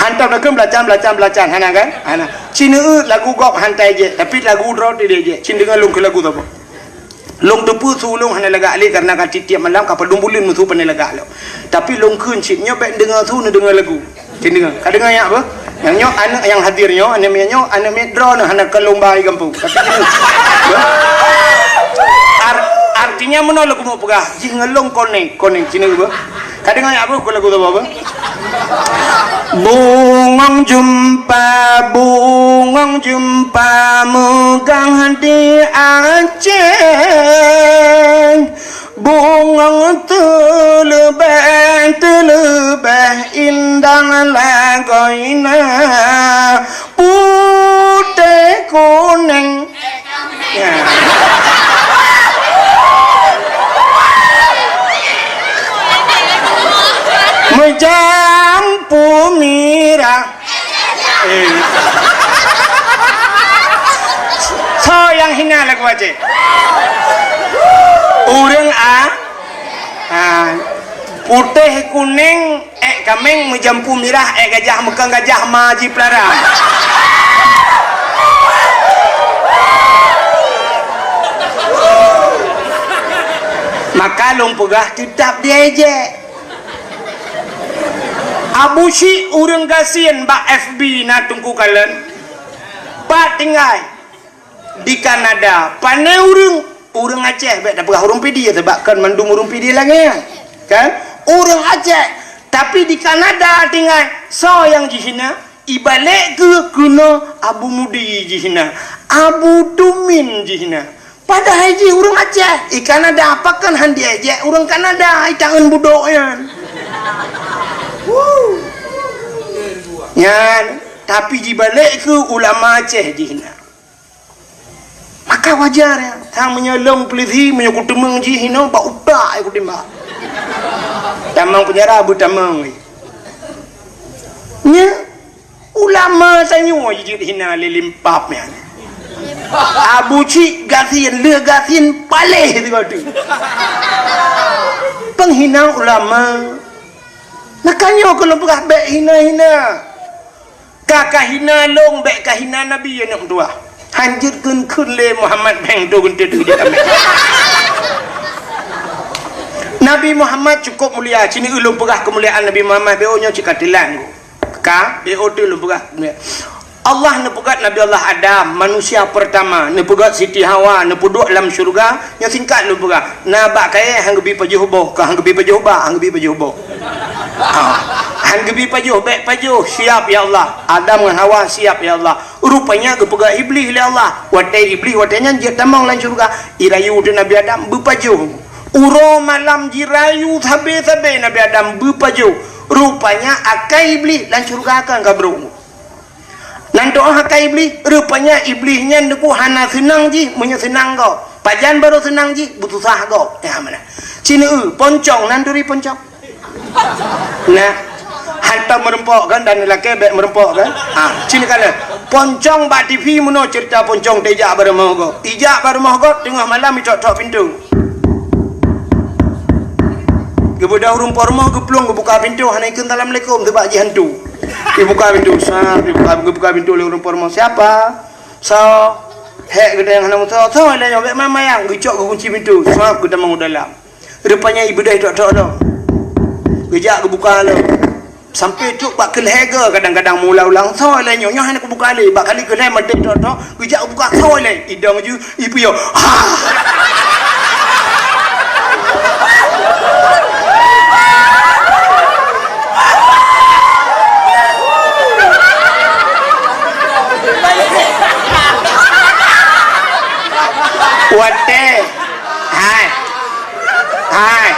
Han tom takheun beulacan, beulacan, beulacan. Hana kan? Hana. Ci neueu lagu gob han tajek, tapi lagu droe teuh dijek. Ci neudeungoe lôn keu lagu saboh. Lôn teupeu su lôn hana lagak lé, karena ka tiep-tiep malam ka padum buleuen meusu pandai lagak lom. Tapi lôn kheun cit nyoe bèk deungoe su, neudeungoe lagu. Ci neudeungoe. Ka deungoe nyak beuh? Nyang nyoe aneuk nyang hadir nyoe, aneuk miet nyoe, aneuk miet droeneuh hana keu lôn ba i gampông. Tapi ci neudeungoe. Beuh? Ar-, artinya meunoe lôn keumeung peugah, jih ngon lôn konek, konek ci neudeungoe beuh. Ka deungoe nyak beuh, keu lagu saboh beuh? Bungong jeumpa, bungong jeumpa meugang di Aceh. Bungong teuleubeh, teuleubeh indah lagoina putéh kunéng. Ya. Meujampu mirah. Eh. Soe nyang hina lagu Aceh? Ureueng a-, a, putéh kunéng, ék Kaméng meujampu mirah, ék gajah meukang gajah ma jipeulara. Maka lôn peugah teutab diejek. Abu Syik ureuëng gasien bak F B na Teungku Kalon. Pat tinggai? Di Kanada. Pané ureuëng? Ureuëng Aceh. Bék tapeugah ureuëng Pidie, sabab kon mandum ureuëng Pidie langét, kan? Ureuëng Aceh. Tapi di Kanada tinggai. Soe nyang jihina? Ibalek keuh keunoe Abu Mudi jihina, Abu Tumin jihina. Padahai jih ureuëng Aceh, i Kanada, pakon han diejek ureuëng Kanada, i taeun budok nyan. Huh. Nyan, tapi jibalek keuh ulama Aceh jihina. Maka wajar ya, sang meunyoe lôn peulisi, meunyoe kuteumeung jih inoe, bak utak ya kutimbak. Tamong peunjara, beutamong. Nya, ulama tanyoe jijeuet hina lé limpab nyan. Abu Cik gasien, lheueh gasien paléh sigoe teuk. Penghina ulama. Maka nyoe keuh lôn peugah bék hina-hina. Ka kahina lôn, bék kahina Nabi, aneuk meutuwah. Han jeuet kheun-kheun lé Muhammad, bèk teuh geunteut di kaméng. Nabi Muhammad cukup mulia. Cit nyoe ulôn peugah keumuliaan Nabi Muhammad, bék nyoe cit ka teulat. Ka, bék teuh lôn peugah. Allah neupeugöt Nabi Allah Adam, manusia pertama, neupeugöt Siti Hawa, neupeuduek lam syeuruga, nyoe singkat lôn peugah. Na bak kayèe han geubi pajoh boh, ka han geubi pajoh bak, han geubi pajoh boh. Ha. Han geubi pajoh, bèk pajoh, siap ya Allah. Adam ngon Hawa siap ya Allah. Rupanya geupeugah Iblih lé Allah. Watèe Iblih watèe nyan jeuet tamong lam syeuruga, irayu teuh Nabi Adam beupajoh. Uroe malam jirayu sabé-sabé Nabi Adam beupajoh. Rupanya akai Iblih lam syeuruga kan ka brok. Nan teu'oh akai Iblih, rupanya Iblih nyan teungku hana seunang jih meunyoe seunang gob. Pajan barô seunang jih, beususah gob. Ya, mana? Cit nyoe, poncong, nan turi poncong. Nah, hantom meureumpok kan, dan lakèe bèk meureumpok kan? Ha, cit nyoe kalon. Poncong bak T V meunoe ceurita poncong teuh ijak bak rumoh gob. Ijak bak rumoh gob, teungoh malam itok-tok pintoe. Geubeudôh ureueng po rumoh geuplueng geubuka pintoe, hana ikheun assalamualaikum, sabab jih hantu. Ibuka pintoe, sab, ibuka, geubuka pintoe lé ureueng po rumoh. Siapa? Soe? Hék geutanyoe hana meusoe. Soe lé nyoe, bèk mayang-mayang. Geucok geukunci pintoe, sab, geutamong u dalam. Rupanya ibeudôh itok-tok lom. Geujak geubuka lom. Sampai trok bak keu lhèe goe kadang-kadang meuulang-ulang. Soe lé nyoe, nyoe hana kubuka lé. Bak kali keu lhèe maté tok-tok, geujak buka soe lé. Idong ju, ipiôh. Ha! Watèe. Hai. Hai.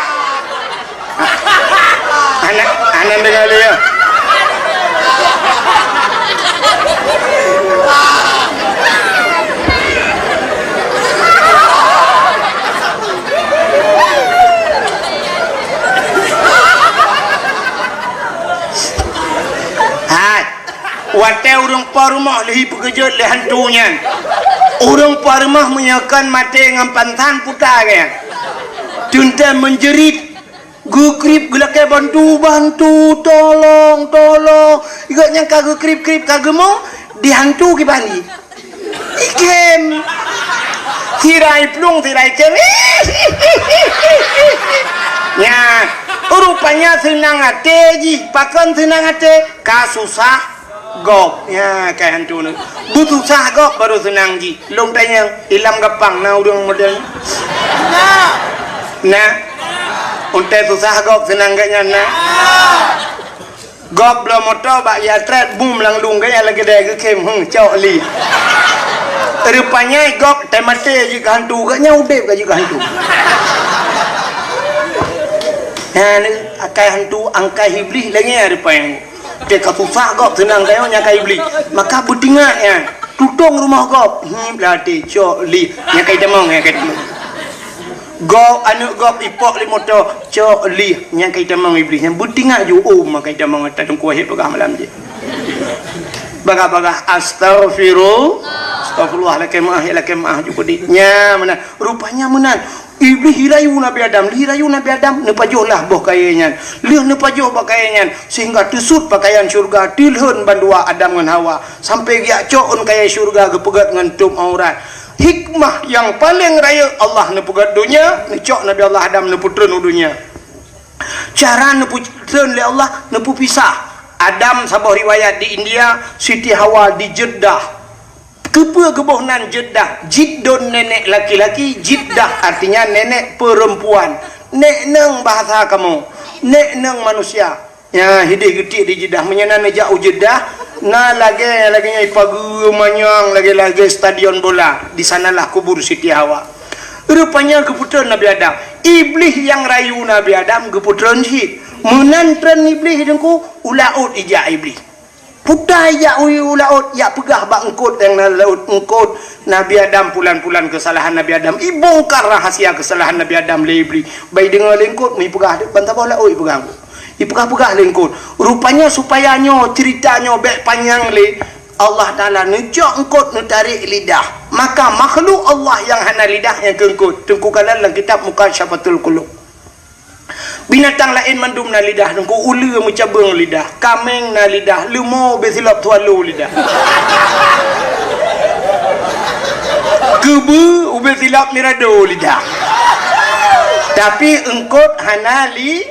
Hana, hana deungoe lé, ya. Hai. Watèe ureueng po rumoh lheuh ipeukeujot lé hantu nyan. Ureueng po rumoh meunyoe kon maté ngon pansan puta geuh nyan. Teuntèe meunjerit. Geukrieb geulakèe bantu, bantu, tolong, tolong. Gobnyan ka geukrieb-krieb ka geumong, di hantu kiban jih. Ikhém. Sira iplueng, sira ikhém. Nyan, rupanya seunang até jih. Pakon seunang até? Ka susah. Gob, nya kai hantu nyoe. Beususah gob baru seunang jih. Lôn tanyong, ilam gapang na ureueng model nyoe? Na. Untée susah gob seunang geuh nyan na. Gob bloe moto bak ya trét bum lam lueng geuh nyan lagèe dai geukhém, hmm, cok li. Rupanya gob teumaté jih keu hantu, geuh nyan udép ka jih keu hantu. Nah, ni akai hantu, angkai Iblih lagèe rupanya. Teuka susah gob seunang tanyoe nyang ka Iblih. Maka beutingat nyan. Tutong rumoh gob. Hmm, blah até, cok li. Nyang ka itamong, nyang ka itamong. Gob aneuk gob ipok lé moto, cok li. Nyang ka itamong Iblih. Nyang beutingat ju, oh, maka itamong ata teungku wahé peugah malam jih. Bagah-bagah, astagfiru-, astagfirullah, lakèe meu'ah, ya lakèe meu'ah ju peudit. Nya meunan. Rupanya meunan. Iblih irayu Nabi Adam, lheueh irayu Nabi Adam, neupajoh lah boh kayée nyan. Lheueh neupajoh boh kayée nyan, sehingga teusut pakaian syeuruga, teulhon bandua Adam ngon Hawa, sampai geujak cok ôn kayée syeuruga geupeugét ngon tôb aurat. Hikmah nyang paleng rayeuk, Allah neupeugét donya, neucok Nabi Allah Adam neupeutreun u donya. Cara neupeutreun lé Allah, neupeupisah. Adam saboh riwayat di India, Siti Hawa di Jeddah. Keupeue geuboh nan Jeddah? Jiddon nenek laki-laki, Jiddah artinya nenek perempuan. Nek neng bahasa kamoe, nek neng manusia. Ya, hideh geutiek di Jeddah. Meunyoe na neujak u Jeddah, na lagée, lagée nyan pageue manyang, lagée-lagée stadion bola. Di sanalah kubur Siti Hawa. Rupanya geupeutreun Nabi Adam. Iblih nyang rayu Nabi Adam geupeutreun cit. Meunan treun Iblih Teungku, u laôt ijak Iblih. Puta ijak u, u laôt, jak peugah bak eungkôt nyang na laôt, "Eungkôt, Nabi Adam pulan-pulan keusalahan Nabi Adam. Ibongkar rahasia keusalahan Nabi Adam lé Iblih." Bai deungoe lé eungkôt, meuipeugah deuek ban saboh laôt ipeugah. Ipeugah-peugah lé eungkôt. Rupanya supaya nyoe, cerita nyoe bék panyang lé, Allah Taala neucok eungkôt neutarek lidah. Maka makhluk Allah nyang hana lidah nyang keu eungkôt. Teungku kalon lam kitab Mukasyafatul Qulub. Binatang laén mandum na lidah, Teungku, uleue meucabeueng lidah, kaméng na lidah, leumo ubé silop swallow lidah. Keubeue ubé silop mirado lidah. Tapi eungkôt hana li-,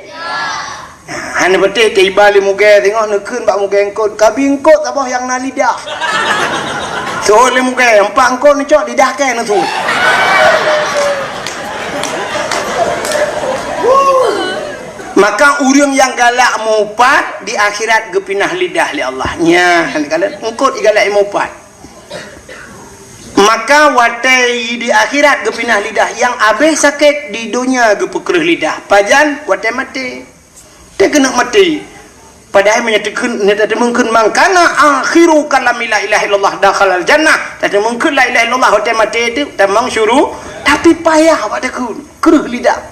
hana beuteh teuiba lé mugée singoh neukheun bak mugée eungkôt, "Kabi eungkôt saboh nyang na lidah." Seuôt lé mugée, "Empat eungkôt neucok lidah kée neusu." Maka ureuëng nyang galak mupat di akhirat geupinah lidah lé Allah. Nya, kalon eungkôt igalak mupat. Maka watée di akhirat geupinah lidah, nyang abéh sakét di donya geupeukreueh lidah. Pajan? Watée maté. Teuh keuneuk maté. Padahai meunyoe teukheun, nyoe tateumeung kheun, "Man kana akhiru kalami la ilaha illallah dakhalal jannah." Tateumeung kheun la ilaha illallah watée maté teuh tamong syuru, tapi payah bak takheun, kreueh lidah.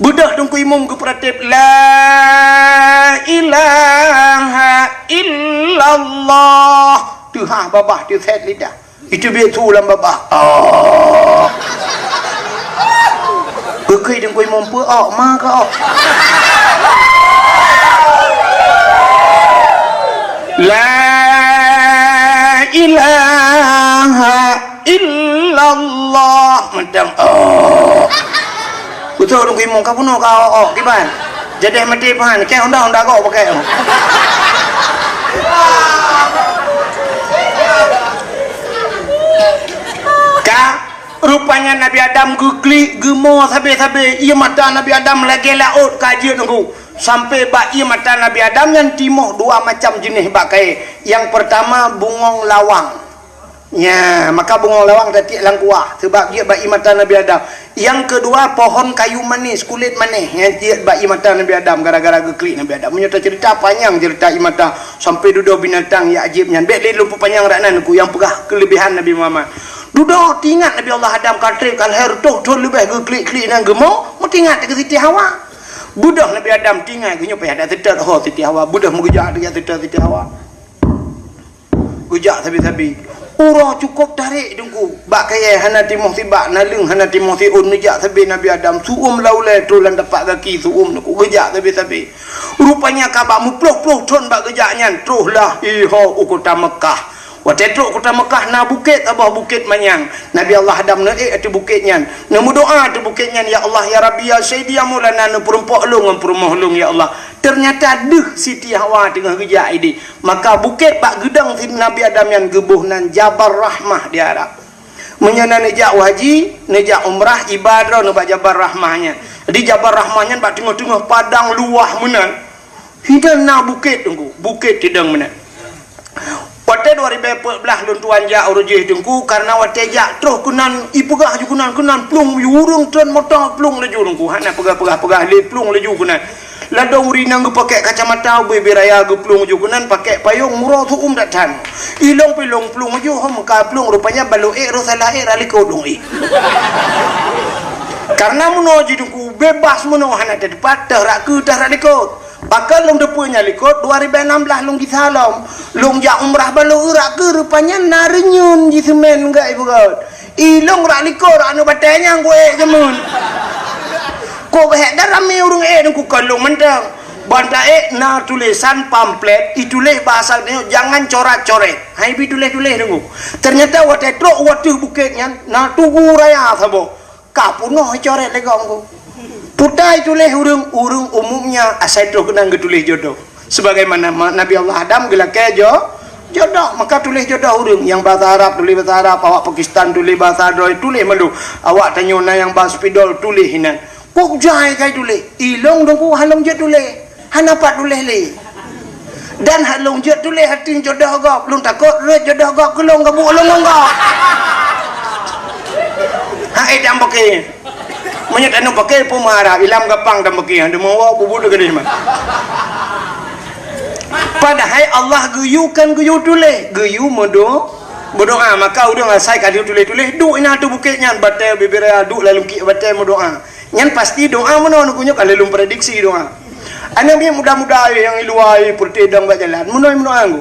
Beudôh Teungku Imum geupeuratéb, "La ilaha illallah." Teuhah babah teusét lidah. Itu biet su lam babah. Oh. Geukheun Teungku Imum peue, "Oh, ma ka, oh." La ilaha illallah. Mantong, oh. Beutôi Teungku Imum ka bunoe ka, oh, oh, kiban. Jadi maté pahan, kée honda-honda gok pakai. Ka, rupanya Nabi Adam geuklik, geumo sabe-sabe. Ie mata Nabi Adam lagée laôt ka jeuet Teungku. Sampai bak ie mata Nabi Adam nyan timoh dua macam jeuneh bak kayée. Nyang peurtama bungong lawang. Nya, maka bungong lawang tatiek lam kuah, sabab jeuet bak ie mata Nabi Adam. Nyang keudua, pohon kayu manis, kulét manéh, nyang jeuet bak ie mata Nabi Adam gara-gara geuklik Nabi Adam. Meunyoe taceurita panyang ceurita ie mata, sampai dudoe binatang nyang ajéb nyan. Bék lé lôn peupanyang rak nan, ku nyang peugah keuleubehan Nabi Muhammad. Dudoe teuingat Nabi Allah Adam ka treb, ka lhée reutôh thon leubeh geuklik-klik nan geumo, meuteuingat keu Siti Hawa. Beudôh Nabi Adam teuingat, geunyoe payah that seutôt ho Siti Hawa. Beudôh meugeujak teuingat seutôt Siti Hawa. Geujak sabe-sabe. Uroe cukôp tarek Teungku. Bak kayée hana timoh sibak, naleueng hana timoh siôn, neujak sabe Nabi Adam. Su'uem lam ulée, troh lam tapak gaki su'uem Teungku. Geujak sabe-sabe. Rupanya ka bak meuploh-ploh thon bak geujak nyan, troh lah iho u kota Meukah. Watée trok kota Meukah na bukét saboh, Bukét Manyang. Nabi Allah Adam neuék ateueh bukét nyan. Neumeudoá ateueh bukét nyan, "Ya Allah, ya Rabbi, ya Sayyidi, ya Maulana, neupeurumpok lôn ngon peurumoh lôn, ya Allah." Teunyata deuh Siti Hawa teungoh geujak idéh. Maka bukét bak geudong si Nabi Adam nyan geuboh nan Jabal Rahmah di Arab. Meunyoe na neujak u haji, neujak umrah, iba droeneuh bak Jabal Rahmah nyan. Di Jabal Rahmah nyan bak teungoh-teungoh padang luwah meunan. Hinan na bukét Teungku, bukét teudong meunan. Watée dua ribée peuet blaih lôn tuan jak u Rujih Teungku, kareuna watée jak troh keunan, ipeugah ju keunan, keunan plueng ju ureuëng treun moto plueng laju Teungku, hana peugah-peugah-peugah lé plueng laju keunan. Ladôm ureuëng inong geupakék kacamata, ubé-bé raya geuplueng ju keunan, pakék payong, uroe su'uem that-that. Ilong pih ilong plueng ju, ho meuka plueng, rupanya balo ék, roh salah ék, rak likot lôn ék. Kareuna meunoe jih Teungku, bebas meunoe hana teupat, teuh rak keue, teuh rak likot. Pakon lôn teupeue nyan likot, dua ribée nam blaih lôn gisa lom. Lôn jak umrah balo rak keue, rupanya na reunyeun jiseumén gak ibeugöt. Ilong rak likot rak aneuk batée nyang kuék jameun. Kok beuhék dah ramé ureuëng ék deungku kalong mantong. Ban taék na tulésan pamflet ituléh bahasa tanyoe jangan corat-coret. Hai bi tuléh-tuléh deungku. Ternyata watée trok u ateueh bukét nyan na tugu raya saboh. Ka peunoh icoret lé gob ku. Putai tuléh ureuëng, ureuëng umumnya asai troh keunan geutuléh jodoh. Sebagaimana ma-, Nabi Allah Adam geulakée jo-, jodoh, maka tuléh jodoh ureuëng. Nyang bahasa Arab tuléh bahasa Arab, awak Pakistan tuléh bahasa droe, tuléh mandum. Awak tanyoe na nyang ba spidol tuléh inan. Kok jai kai tuléh? Ilong dongku halong jeuet tuléh. Hana pat tuléh lé. Dan halong jeuet tuléh hati jodoh gob. Lôn takot rot jodoh gob keulong gabuek lôn ngon gob. Hai dam paké. Meunyoe tanyoe paké peue meuharap, ilam gapang dam paké, hana meuwoe bubu teugeudeh mah. Padahai Allah geuyue kan geuyue tuléh, geuyue meudo-, meudoa. Maka ureuëng asai ka tuléh-tuléh, duek inan ateueh bukét nyan, batée bibiraya duek laleueng kiek batée meudoa. Nyan pasti doa meunoe nyoe ka lôn prediksi doa. Aneuk miet muda-muda nyang i luwa peureutidong bak jalan, meunoe meudoa nyoe.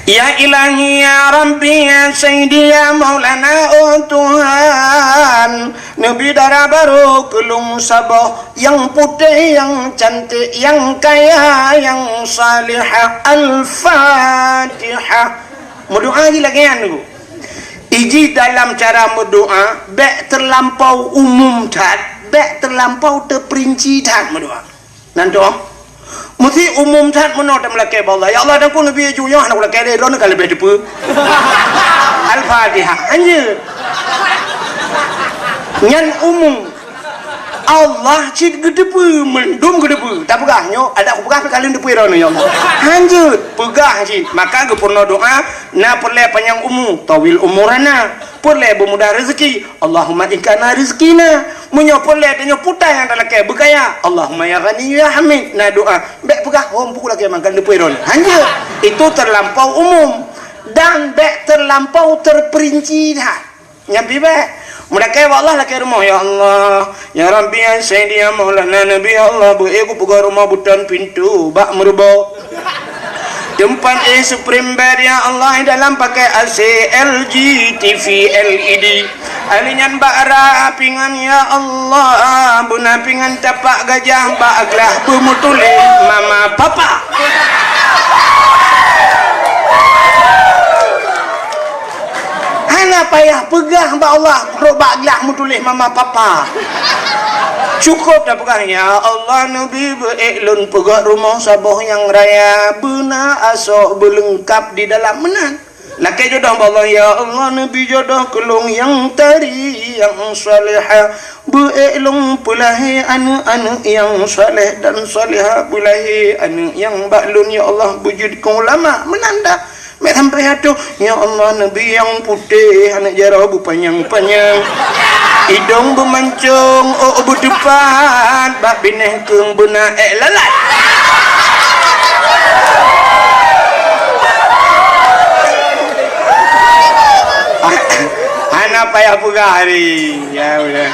Ya Ilahi, ya Rabbi, ya Sayyidi, ya Maulana, oh Tuhan, neubi dara barô keu lôn saboh nyang putéh, nyang cantik, nyang kaya, nyang salihah. Al-Fatihah. Meudoa jih lagée nyan, Bu. Iji dalam cara meudoa, bék teulampau umum that, bék teulampau teuperinci that meudoa. Nan doa. Meusti umum that meunoe tameulakée bak Allah. Ya Allah, dan ku neubi ju nyoe hana kulakée lé, droeneuh ka leubeh teupeue. Al-Fatihah. Hanjeuet. Nyan umum. Allah cit geuteupeue, mandum geuteupeue. Tapeugah nyoe, adak kupeugah pih ka lheueh teupeue droeneuh, ya Allah. Hanjeuet, peugah cit. Maka geupeurunoe doa, na peureulée panyang umu, tawil umurana. Peureulée beumudah rezeki, Allahumma in kana rizqina. Meunyoe peureulée tanyoe putai nyang talakée beukaya, Allahumma ya Ghaniyyu ya Hamid. Na doa, bék peugah, "Hom peue kulakée mangkan teupeue droeneuh." Hanjeuet, itu terlampau umum dan bék terlampau terperinci that. Nyan pih bék. Meulakée bak Allah lakée rumoh, "Ya Allah, ya Rabbi, ya Sayyidi, ya Maulana Nabi, ya Allah, beu ék kupeugah rumoh beuton pintoe bak meurubo. Teumpat éh spring bed, ya Allah, dalam pakai A C, L G, T V, L E D. Ahli nyan bak rah pingan, ya Allah, beuna pingan tapak gajah bak glah beumeutuléh mama papa." Hana payah peugah bak Allah, rot bak glah meutuléh mama papa. Cukup tapeugah, "Ya Allah, neubi beu ék lôn peugét rumoh saboh nyang raya, beuna asoe beuleungkap di dalam." Meunan. Lakée jodoh bak Allah, "Ya Allah, neubi jodoh keu lôn nyang tari, nyang salehah. Beu ék lôn peulahé aneuëk-aneuëk nyang saleh dan salehah, beulahé aneuëk nyang bak lôn, ya Allah, beujeuet keu ulama." Meunan dah. Mek sampai atoh, "Ya Allah, neubi nyang putéh, aneuk jaroe beupanyang-panyang, idong beumancong, ôk beuteupat, bak binéh keueng beuna ék lalat." Hana payah peugah hari. Ya, udah.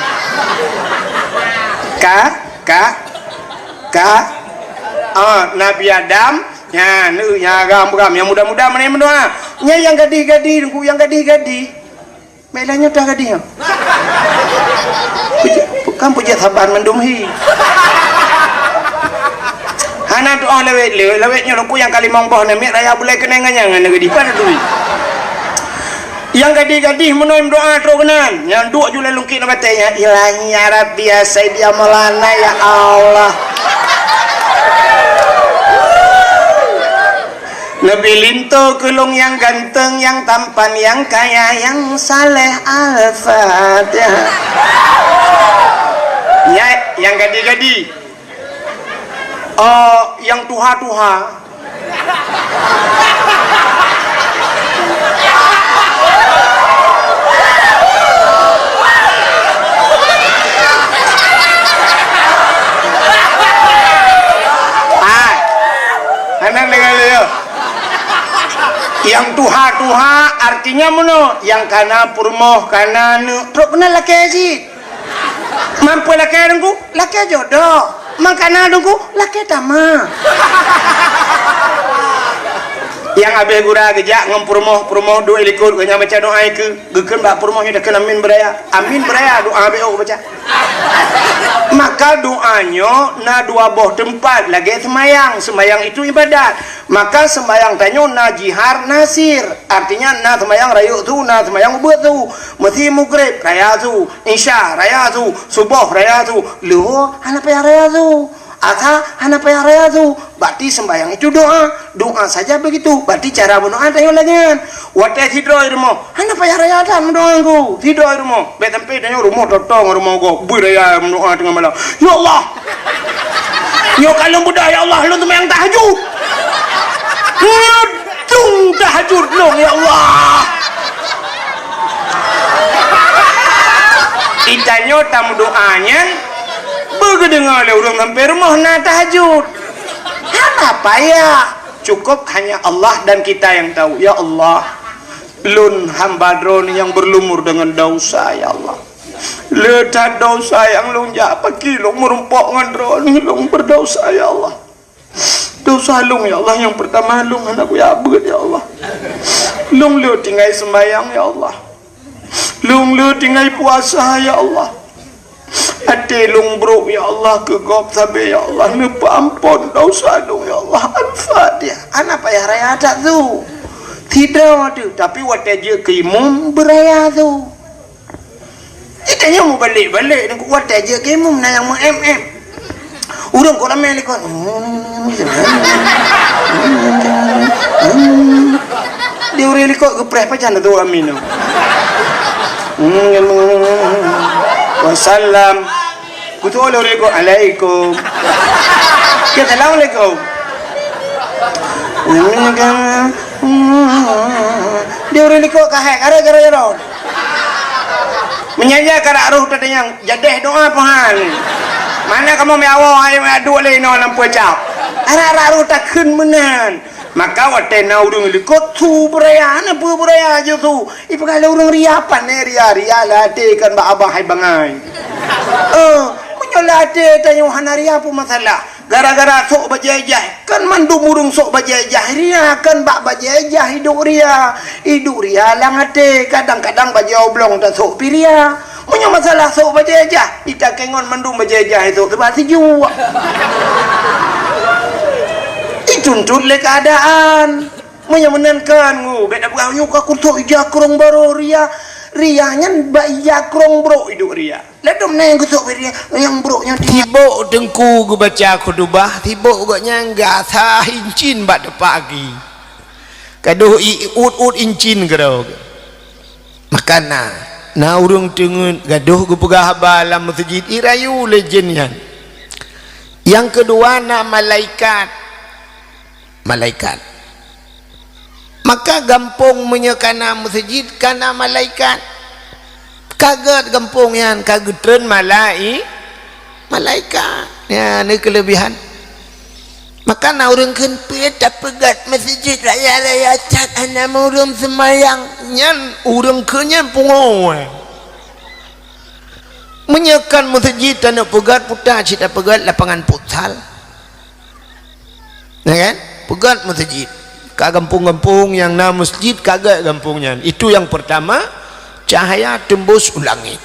Ka, ka, ka. Ah, Nabi Adam Nyan, nyan agam-agam, nyang muda-muda meunan meudoa. Nyan nyang gadih-gadih, Teungku, nyang gadih-gadih. Mek lagée nyoe dah gadih nyoe. Peujeuet, kan peujeuet saban mandum hi. Hana doa lawét, lawét, lawét nyoe Teungku nyang ka limong boh namiet raya bulai keunong ngon nyang hana gadih. Pan tui. Nyang gadih-gadih meunoe meudoa trok keunan. Nyang duek ju lam lungkit ngon batée nyan, "Ilahi ya Rabbi ya Sayyidi ya Maulana ya Allah. Neubi linto keu lôn nyang ganteng, nyang tampan, nyang kaya, nyang saleh." Al-Fatihah. Nyan, nyang gadih-gadih. Oh, nyang tuha-tuha. Ah, hana deungoe lé, yo. Nyang tuha-tuha artinya meunoe, nyang kana peurumoh, kana aneuk, trok keunan lakée cit. Man peue lakée Teungku? Lakée jodoh. Man kana Teungku? Lakée tamah. Nyang abéh gura geujak ngon peurumoh, peurumoh duek likot, geuhnyan baca doa ikeue, geukheun bak peurumoh nyoe takheun amin beuraya. Amin beuraya, doa abéh ôk baca. Maka doa nyoe na dua boh teumpat lagée seumayang. Seumayang itu ibadat. Maka seumayang tanyoe na jihar, na sir. Artinya na seumayang rayeuk su, na seumayang ubeut su. Meusi Maghrib raya su, Isya raya su, Suboh raya su, Luhur hana payah raya su. Asa hana payah raya su, berarti sembahyang itu doa. Doa saja begitu, berarti cara berdoa tanyoe lagée nyan. Watée sidroe rumoh, hana payah raya that meudoa ngon sidroe rumoh. Bék sampai tanyoe rumoh totong rumoh gob, bui raya meudoa teungoh malam. Ya Allah! Nyoe ka lôn beudôh, ya Allah, lôn seumayang tahajud. Nyoe dung tahajud lôn, ya Allah! Di tanyoe tameudoa nyan, beugeudeungoe lé ureuëng sampai rumoh na tahajud. Hana payah. Cukup hanya Allah dan kita yang tahu. Ya Allah, lôn hamba Droe nyang berlumur dengan dosa, ya Allah. Le that dosa nyang lôn jak, pakri lôn meurumpok ngon Droe, lôn berdosa, ya Allah. Dosa lôn, ya Allah, nyang pertama lôn hana kuyak beuet, ya Allah. Lôn le tinggai sembahyang, ya Allah. Lôn le tinggai puasa, ya Allah. Até lôn brok, ya Allah, keu gob sabe, ya Allah, neupeuampon dosa lôn, ya Allah. Al-Fatihah. Hana payah raya that su. Sidroe teuh, tapi watée jeuet keu imum beuraya su. Di tanyoe mubalek-balek, watée jeuet keu imum na nyang meu-em-em. Ureuëng kok ramé likot. Di ureuëng likot geupreh pajan tu amin. Wasallam. Kutu oleh ureuëng likot, alaikum. Ke assalamualaikum. Di ureuëng likot kahek, gara-gara jaroe. Meunyan karak roh teudeungoe, jadeh doa peuhan. Mana kamoe meuawoe, hai meuaduk lé inoe lam peucap. Arak-arak roh takheun meunan. Maka watée na ureuëng likot su beuraya, na peue beuraya jih su. Ipeugah lé ureuëng ria, pane ria, ria lam até kan bak abah hai bangai. Eh, meunyoe lam até tanyoe hana ria peue masalah. Gara-gara sôk bajée ijah, kan mandum ureuëng sôk bajée ijah ria, kan bak bajée ijah iduek ria. Iduek ria lam até, kadang-kadang bajée oblong tasôk pih ria. Meunyoe masalah sôk bajée ijah, ita kengon mandum bajée ijah sôk teuba sijuek. Ituntut lé keuadaan. Meunyoe meunan kan, ngu, bék tapeugah nyoe ka kusôk ijah krong barô ria. Ria nyan bak ijah krong brok iduek ria. Ladôm na nyang geusok bak ria, nyang brok nyan ti- Sibok teungku geubaca khutubah, sibok gobnyan gasa incin bak teupagi. Gadoh i-, ut-ut incin keudroe. Maka na, na ureuëng teungeut gadoh geupeugah haba lam meuseujid, irayu lé jén nyan. Nyang keudua na malaikat. Malaikat. Maka gampông meunyoe kana meuseujid, kana malaikat. Ka gét gampông nyan, ka geutreun malai-, malaikat. Nyan keuleubiehan. Maka na ureuëng kheun peue tapeugét meuseujid raya-raya that hana ureuëng seumayang. Nyan ureuëng kheun nyan pungoe. Meunyoe kon meuseujid taneuk peugét, puta cit tapeugét lapangan futsal. Ya kan? Peugét meuseujid. Ka gampông-gampông nyang na meuseujid, ka gét gampông nyan. Itu yang pertama, cahaya teumbus u langét.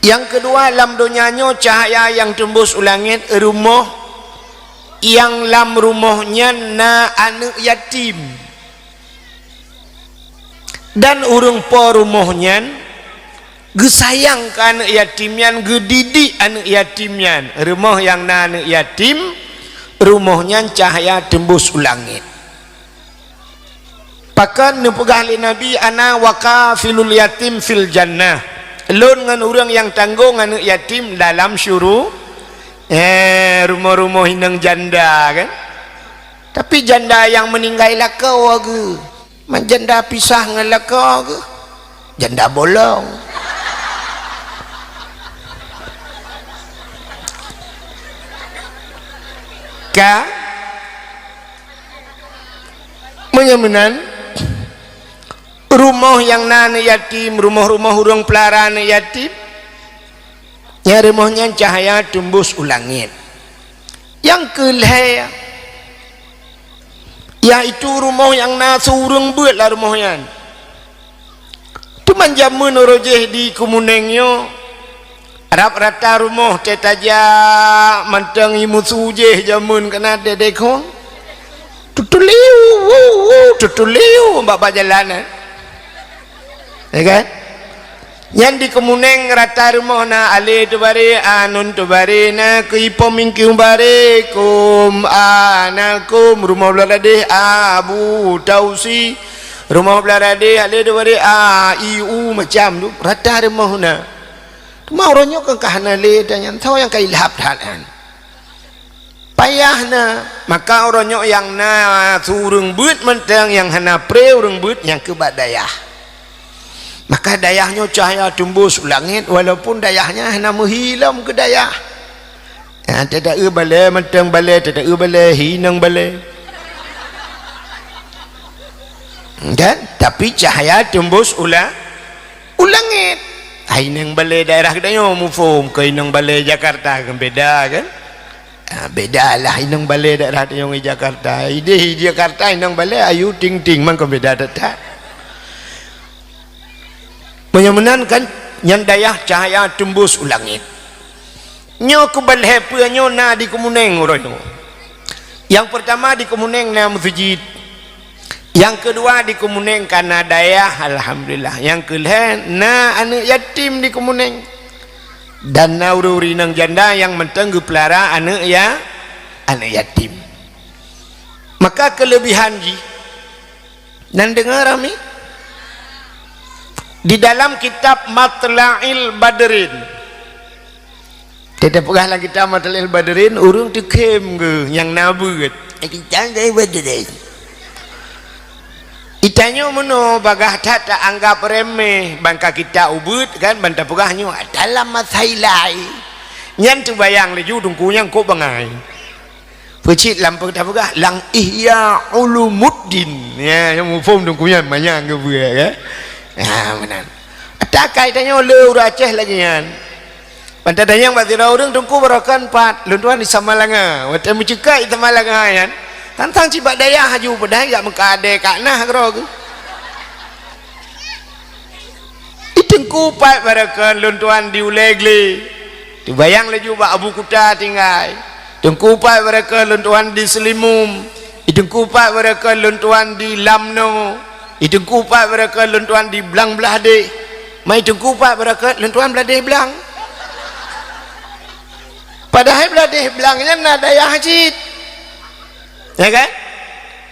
Yang kedua, lam donya nyoe cahaya nyang teumbus u langét, rumoh nyang lam rumoh nyan na aneuëk yatim. Dan ureuëng po rumoh nyan geusayang keu aneuëk yatim nyan, geudidik aneuëk yatim nyan. Rumoh nyang na aneuëk yatim, rumoh nyan cahya teumbus u langét. Pakon neupeugah lé Nabi, "Ana wa kafilul yatim fil jannah." Lôn ngon ureuëng nyang tanggong aneuëk yatim dalam syuru-, eh, rumoh-rumoh inong janda, kan? Tapi janda nyang meuninggai lakoe geuh. Man janda pisah ngon lakoe geuh, janda bolong. Ka? Meunyoe meunan, rumoh nyang na aneuëk yatim, rumoh-rumoh ureuëng peulara aneuëk yatim, nyang rumoh nyan cahya teumbus u langét. Nyang keu lhée, Yaitu rumoh nyang na su ureuëng beuet lam rumoh nyan. Teuma jameun uroe jéh di Kemuneng nyoe, rab rata rumoh teuh tajak mantong ié meusu jéh jameun keunan dek-dek khong. Tutuliu, wu, wu, tutuliu bak-bak jalan, eh. Ya kan? Nyan di Kemuneng rata rumoh na Alé Teubaré, Anun Teubaré, na keu Ipom Ingkiung Baré, Kum, Anakum, rumoh Beuladadéh, Abu Tausi, rumoh Beuladadéh, Alé Teubaré, A, I, U, macam tu, rata rumoh na. Teuma uroe nyoe kan ka hana lé ata nyan, soe nyang ka ilhab that nyan. Payah na, maka uroe nyoe nyang na su ureuëng beuet mantong, nyang hana pré ureuëng beuet nyang keu bak dayah. Maka dayah nyoe cahya teumbus u langét, walaupun dayah nyan hana meuhi lom keu dayah. Ya, teuta-eu balée mantong balée, teuta-eu balée hi inong balée. Kan? Tapi cahya teumbus u la-, u langét. Hai inong balée daerah geutanyoe muphom, keu inong balée Jakarta kan beda kan? Ha, beda lah inong balée daerah tanyoe ngon Jakarta. Idéh di Jakarta inong balée ayu ting-ting, mangkon beda that-that. Meunyoe meunan kan, nyan dayah cahya teumbus u langét. Nyoe keubalhée peue nyoe na di Kemuneng uroe nyoe. Nyang peurtama di Kemuneng na meuseujid. Nyang keudua di Kemuneng ka na dayah, alhamdulillah. Nyang keulhée na aneuëk yatim di Kemuneng. Dan na ureuëng-ureuëng inong janda nyang mantong geupeulara aneuëk ya-, aneuëk yatim. Maka keuleubihan jih, nan deungoe ramé, di dalam kitab Matla'il Badrin. Teupeugah lam kitab Matla'il Badrin, ureuëng teukhém geuh nyang na beuet. Eh, kita dari Badrin. Itanyoe meunoe bagah that taanggab remeh, ban ka kita ubeuet kan, ban tapeugah nyoe dalam masa ilai. Nyan teubayang laju teungku nyang kok bangai. Peucit lam peugah-peugah lam Ihya Ulumuddin. Ya, nyang muphom teungku nyan manyang geubeuet, ya. Ha, meunan. Ata kai tanyoe le ureuëng Aceh lagée nyan. Ban tatanyong bak sidroe ureuëng teungku baroekon pat, lôn tuan di Samalanga. Watée meuceukat di Samalanga nyan, tantang cit bak dayah aju, padahai jak meuka adée ka nah keudroe geuh. Di teungku pat baroekon lôn tuan di Ulée Glé. Teubayang laju bak Abu Kuta tinggai. Teungku pat baroekon lôn tuan di Seulimum. Di teungku pat baroekon lôn tuan di Lamno. Di teungku pat baroekon lôn tuan di Blang Blahdeh. Mai teungku pat baroekon lôn tuan Blahdeh Blang. Padahai Blahdeh Blang nyan na dayah cit. Ya kan?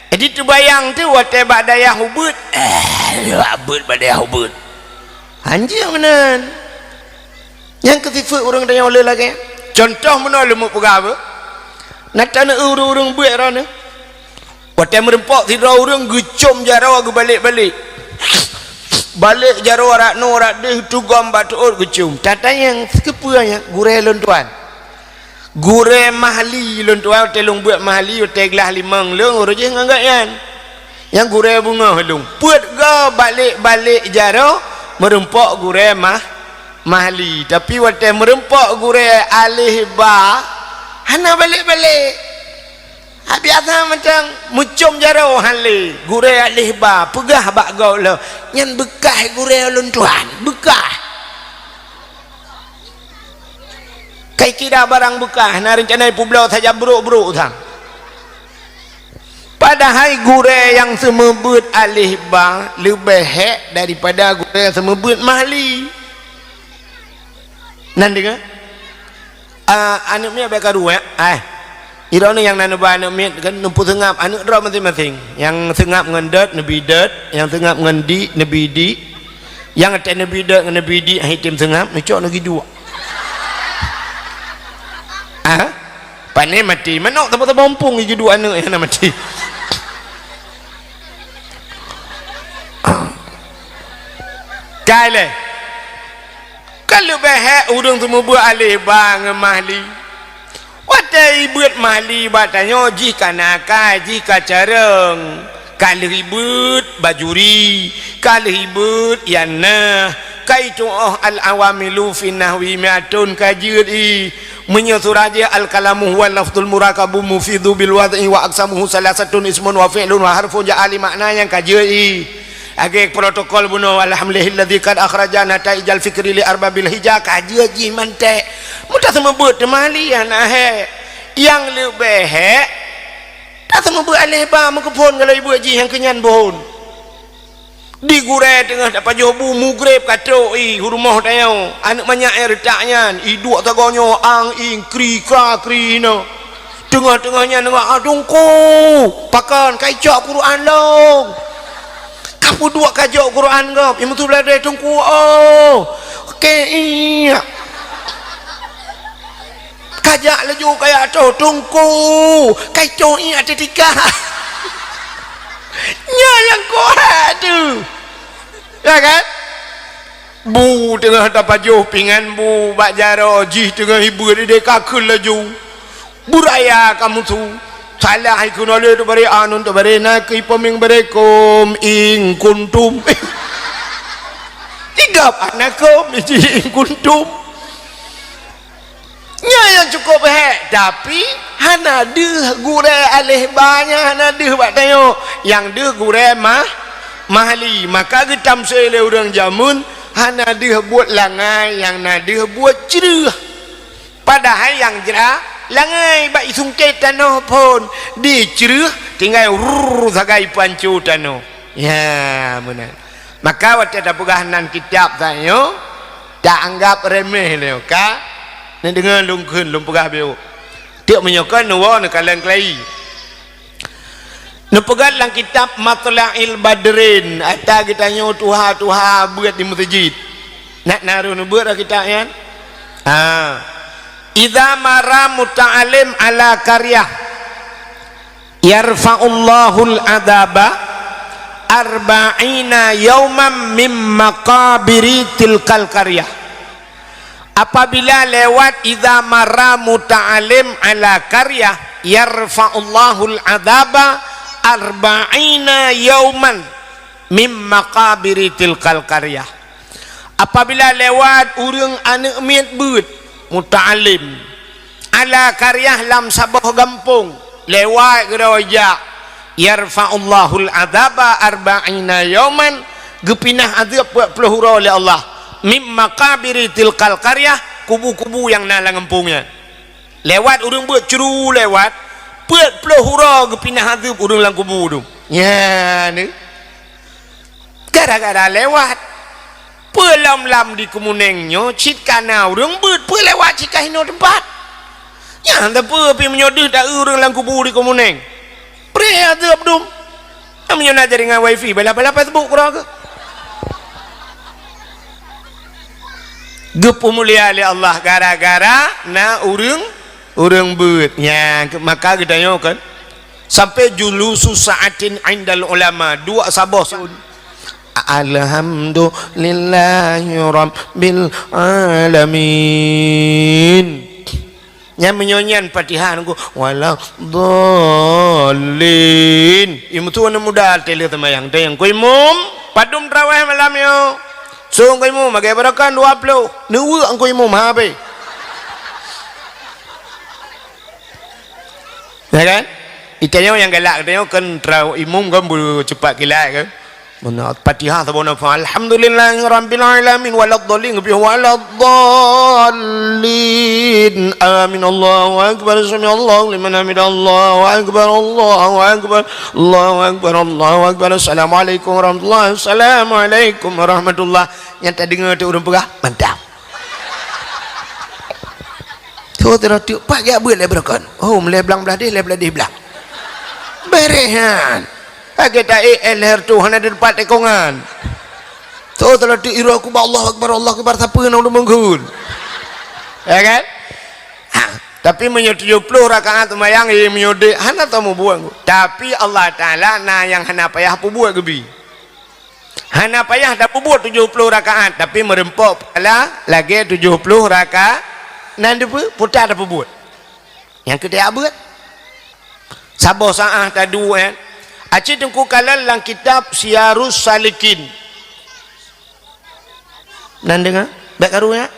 Jadi teubayang teuh watée bak dayah ubeuet, eh, bak beuet bak dayah ubeuet. Hanjeuet meunan. Nyang keu sifeuet ureuëng tanyoe le lagée. Contoh meunoe leumo peugah beuh. Na taneueu ureuëng-ureuëng beuet droeneuh. Watée meurumpok sidroe ureuëng geucom jaroe geubalek-balek. Balek jaroe rot noe rot deuh tugom bak teuôt geucom. Tatanyong, "Keupeue nyan?" "Gurée lôn tuan." Gurée mahli lôn tuan, watée lôn beuet mahli, watée glah limong lôn, uroe jéh ngon gobnyan. Nyang gurée beungoh lôn. Peuet goe balek-balek jaroe meurumpok gurée mah-, mahli. Tapi watée meurumpok gurée aléh ba, hana balek-balek. Ha, biasa mantong meucom jaroe han lé, gurée aléh ba, peugah bak gob lom, "Nyan beukah gurée lôn tuan, beukah." Kai kira barang beukah, na reuncana ipeubloe saja brok-brok sang. Padahai gurée nyang seumeubeuet aléh ba leubeh hék daripada gurée nyang seumeubeuet mahli. Nan deungoe? Ah, aneuëk miet bèk karu, ya? Ai. Droeneuh nyang na neuba aneuëk miet kan neupeuseungab aneuëk droe maséng-maséng. Nyang seungab ngon dot, neubi dot, nyang seungab ngon dik, neubi dik. Nyang até neubi dot ngon neubi dik, hai tem seungab, neucok neugi duek. Ah? Pané maté, manok teuma-teuma umpung igi duek aneuëk nyang na maté. Kai lé. Ka leubeh hék ureuëng seumeubeuet aléh ba ngon mahli. Watée ibeuet mahli bak tanyoe jih ka na akai, jih ka carông. Ka lheueh ibeuet bajuri, ka lheueh ibeuet yanah, ka itu'oh al-awamilu fi nahwi mi'atun ka jeuet i. Meunyoe surah jih al-kalamu huwa lafzul murakabu mufidu bil wad'i wa aqsamuhu salasatun ismun wa fi'lun wa harfun ja'a li makna nyang ka jeuet i. Lagèe protokol bunoe, alhamdulillahilladzi qad akhraja nataijal fikri li arbabil hija, ka jeuet jih mantek. Meutaseumeubeuet teuma li hana hék. Nyang leubeh hék, taseumeubeuet alèh ba meukeupon galai beuet jih nyang keunyan bôn. Di gurèe teungoh tapajoh bu mugreb ka trok i u rumoh tanyoe, aneuk manyak nyang reutak nyan, i duek sagoe nyoe ang ing kri kra kri inoe. Teungoh-teungoh nyan deungö, "Ah, Teungku, pakon ka icok Quran lôn?" Ka peuduek ka jok Quran gob, i meutulah deh Teungku, oh, kèe iek. Kajak laju kajak toh, "Teungku, kai toh iek ateueh tika." Nyan nyang keuhai tu. Ya kan? Bu teungoh tapajoh pingan bu bak jaroe, jih teungoh ibeut ideh ka kheun laju. Beuraya ka meusu. Salah ikheun lé teubare anun teubare na keu ipeumieng barekom ing kuntum. Tigab anakom iji ing kuntum. Nyan nyang cukôp hék, tapi hana deuh gurèe alèh ba nyan hana deuh bak tanyoe. Nyang deuh gurèe mah, mahli. Maka geutamsé lé ureueng jameun hana deuh buet langai, nyang na deuh buet creueh. Padahai nyang jra langai bak isungkét tanoh phon dicreueh tinggai rrrr sagai peuanco tanoh. Ya, meunan. Maka watèe tapeugah nan kitab tanyoe, taanggap remeh lé ka. Neudeungoe lôn kheun, lôn peugah beu. Teuk meunyoe kon neuwoe neukalon keulayi. Neupeugah lam kitab Matla'il Badrin, ata geutanyoe tuha-tuha beuet di meuseujid. Nak na roh neubeuet lam kitab nyan? Ha. Idza mara muta'allim ala qaryah, yarfa'ullahul adzaba arba'ina yauman mim maqabiri tilkal qaryah. Apabila lewat, idza marra muta'allim ala qaryah, yarfa'ullahul adzaba arba'ina yauman mim maqabiri tilkal qaryah. Apabila lewat ureueng aneuk miet beuet, muta'allim, ala qaryah, lam saboh gampông, lewat keudroe jak, yarfa'ullahul adzaba arba'ina yauman, geupinah azeueb peuet ploh uroe lé Allah, mim maqabiri tilkal qaryah, kubu-kubu nyang na lam gampông nyan. Lewat ureueng beuet cru lewat, peuet ploh uroe geupinah azeueb ureueng lam kubu tu. Nyan. Gara-gara lewat. Peue lom-lom di Keumunéng nyoe cit ka na ureueng beuet, peue lewat cit ka hinoe teumpat. Nyan teupeu pih meunyoe deuh ta-eu ureueng lam kubu di Keumunéng. Preh azeueb dum. Nyan meunyoe na jaringan wifi, bala-bala Facebook keudroe keuh. Geupeumulia lé Allah gara-gara na ureueng, ureueng beuet. Nyan, maka geutanyoe kan. Sampai julusu sa'atin indal ulama, duek saboh sa-, Alhamdulillahi rabbil alamin. Nyan meunyoe nyan Fatihah nunggu, "Waladdallin." Imum tu aneuk muda teuh lheueh seumayang, teuh nyang ku imum, padum traweh malam nyoe. Song ku imum, magée barokan dua ploh. Neuweuk ku imum, ha, habéh. Ya kan? Itanyoe nyang galak geutanyoe kan trau imum kan beucupat kilat kan. Meunan Fatihah saboh nafah. Alhamdulillahi rabbil alamin waladdallin. Geubri waladdallin. Amin. Allahu akbar. Sami'allahu liman hamidah. Allahu akbar. Allahu akbar. Allahu akbar. Allahu akbar. Assalamualaikum warahmatullahi. Assalamualaikum warahmatullahi. Nyang tadeungoe teuh ureueng peugah, mantap. Tho teuh rot teuk pat geujak beuet lé beureukan. Oh, lé blang blah deh, lé blah deh blang. Beureh nyan. Lagée taék éh leher tu hana di teumpat tekongan. Tho teuh rot teuk iroe kubah Allahu Akbar, Allahu Akbar, sapeue nyang ureueng meunggeun. Ya kan? Ha, tapi meunyoe tujoh ploh rakaat seumayang, eh, meunyoe dek hana tamubuet. Tapi Allah Taala na nyang hana payah peubuet geubi. Hana payah tapeubuet tujoh ploh rakaat, tapi meureumpok pahala lagée tujoh ploh rakaat. Nan deupeue puta tapeubuet. Nyang keu tajak beuet. Saboh saah taduek, eh. Aci teungku kalon lam kitab Siyarus Salikin. Nan deungoe, bék karu nyan.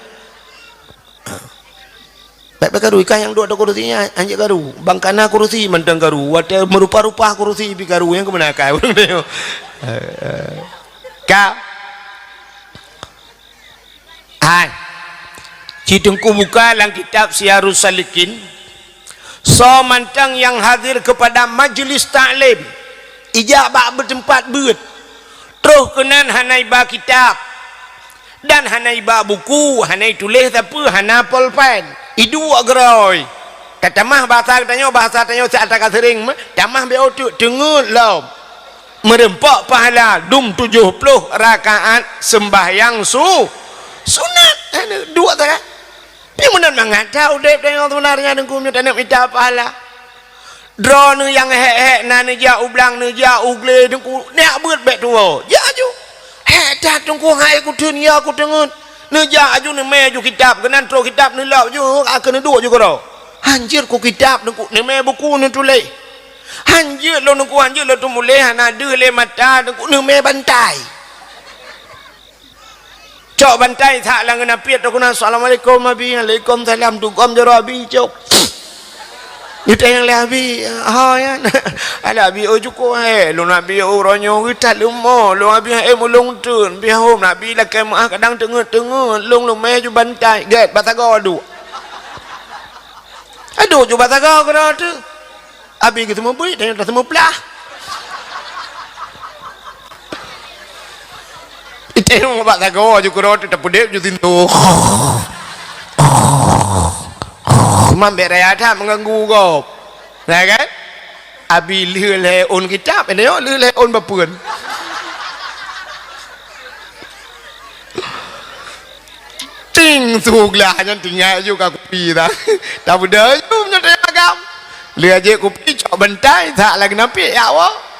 Bèk-bèk karu, i kah nyang duek ateueh kurusi nyan, hanjeuet karu. Bang ka na kurusi mantong karu, watèe meurupa-rupa kurusi pih karu, nyang keumeuna akai ureueng nyoe. Eh, eh. Ka. Hai. Ci Teungku buka lam kitab Siyarus Salikin. Soe mantong nyang hadir keupada majlis taklim, ijak bak beuteumpat beuet, troh keunan hana iba kitab, dan hana iba buku, hana ituléh sapeue, hana polpen, iduek geurôi. Tatamah bahasa geutanyoe, bahasa tanyoe siat ka seuring meuh, tamah B O teuk, teungeut lom. Meureumpok pahala dum tujoh ploh rakaat seumbahyang su-, sunat. Hana duek sagai. Pi meunan mangat that udép tanyoe seubeunarnya, Teungku, meunyoe taneuk mita pahala. Droeneuh nyang hék-hék na neujak u blang, neujak u glé, Teungku, neujak beuet bèk tuwoe. Jak aju. Hék that, Teungku, hai kuteun, ya kuteungeut. Neujak aju, neumè aju kitab, keunan troh kitab neulop aju, ka keuneuk duek aju keudroe. Hanjeuet ku kitab, Teungku, neumè buku neutuléh. Hanjeuet lôn, Teungku, hanjeuet lôn teumuléh, hana deuh lé mata, Teungku, neumè bantai. Cok bantai that lam geunap piet, troh keunan, "Assalamualaikum, Abi." "Waalaikumsalam." Dugom jaroe Abi, cok. Geutanyong lé Abi, "Ho, nyan?" "Alah, Abi, oh, cukôp, eh. Lôn Abi, oh, uroe nyoe geutat leumo. Lôn Abi, eh, mulông teun. Bihom Abi lakèe meu'ah, kadang teungeut-teungeut. Lôn leumè ju bantai. Gèt, bak sagoe duek." Aduh, ju bak sagoe keudroe teuh. Abi geuseumeubeuet, tanyoe taseumeuplah. Itanyong bak sagoe ju keudroe teuh tapeudép ju sintoh. Mambet raya that meuganggu gob. Nah kan? Abi lheueh lhèe ôn kitab, itanyong lheueh lhèe ôn bapeuen. Ting, su glah nyan tinggai ju ka kupi tah. Tabeudôh ju meunyoe teuh agam. Lheueh jép kupi cok bantai, that lagèe napi, ya Allah.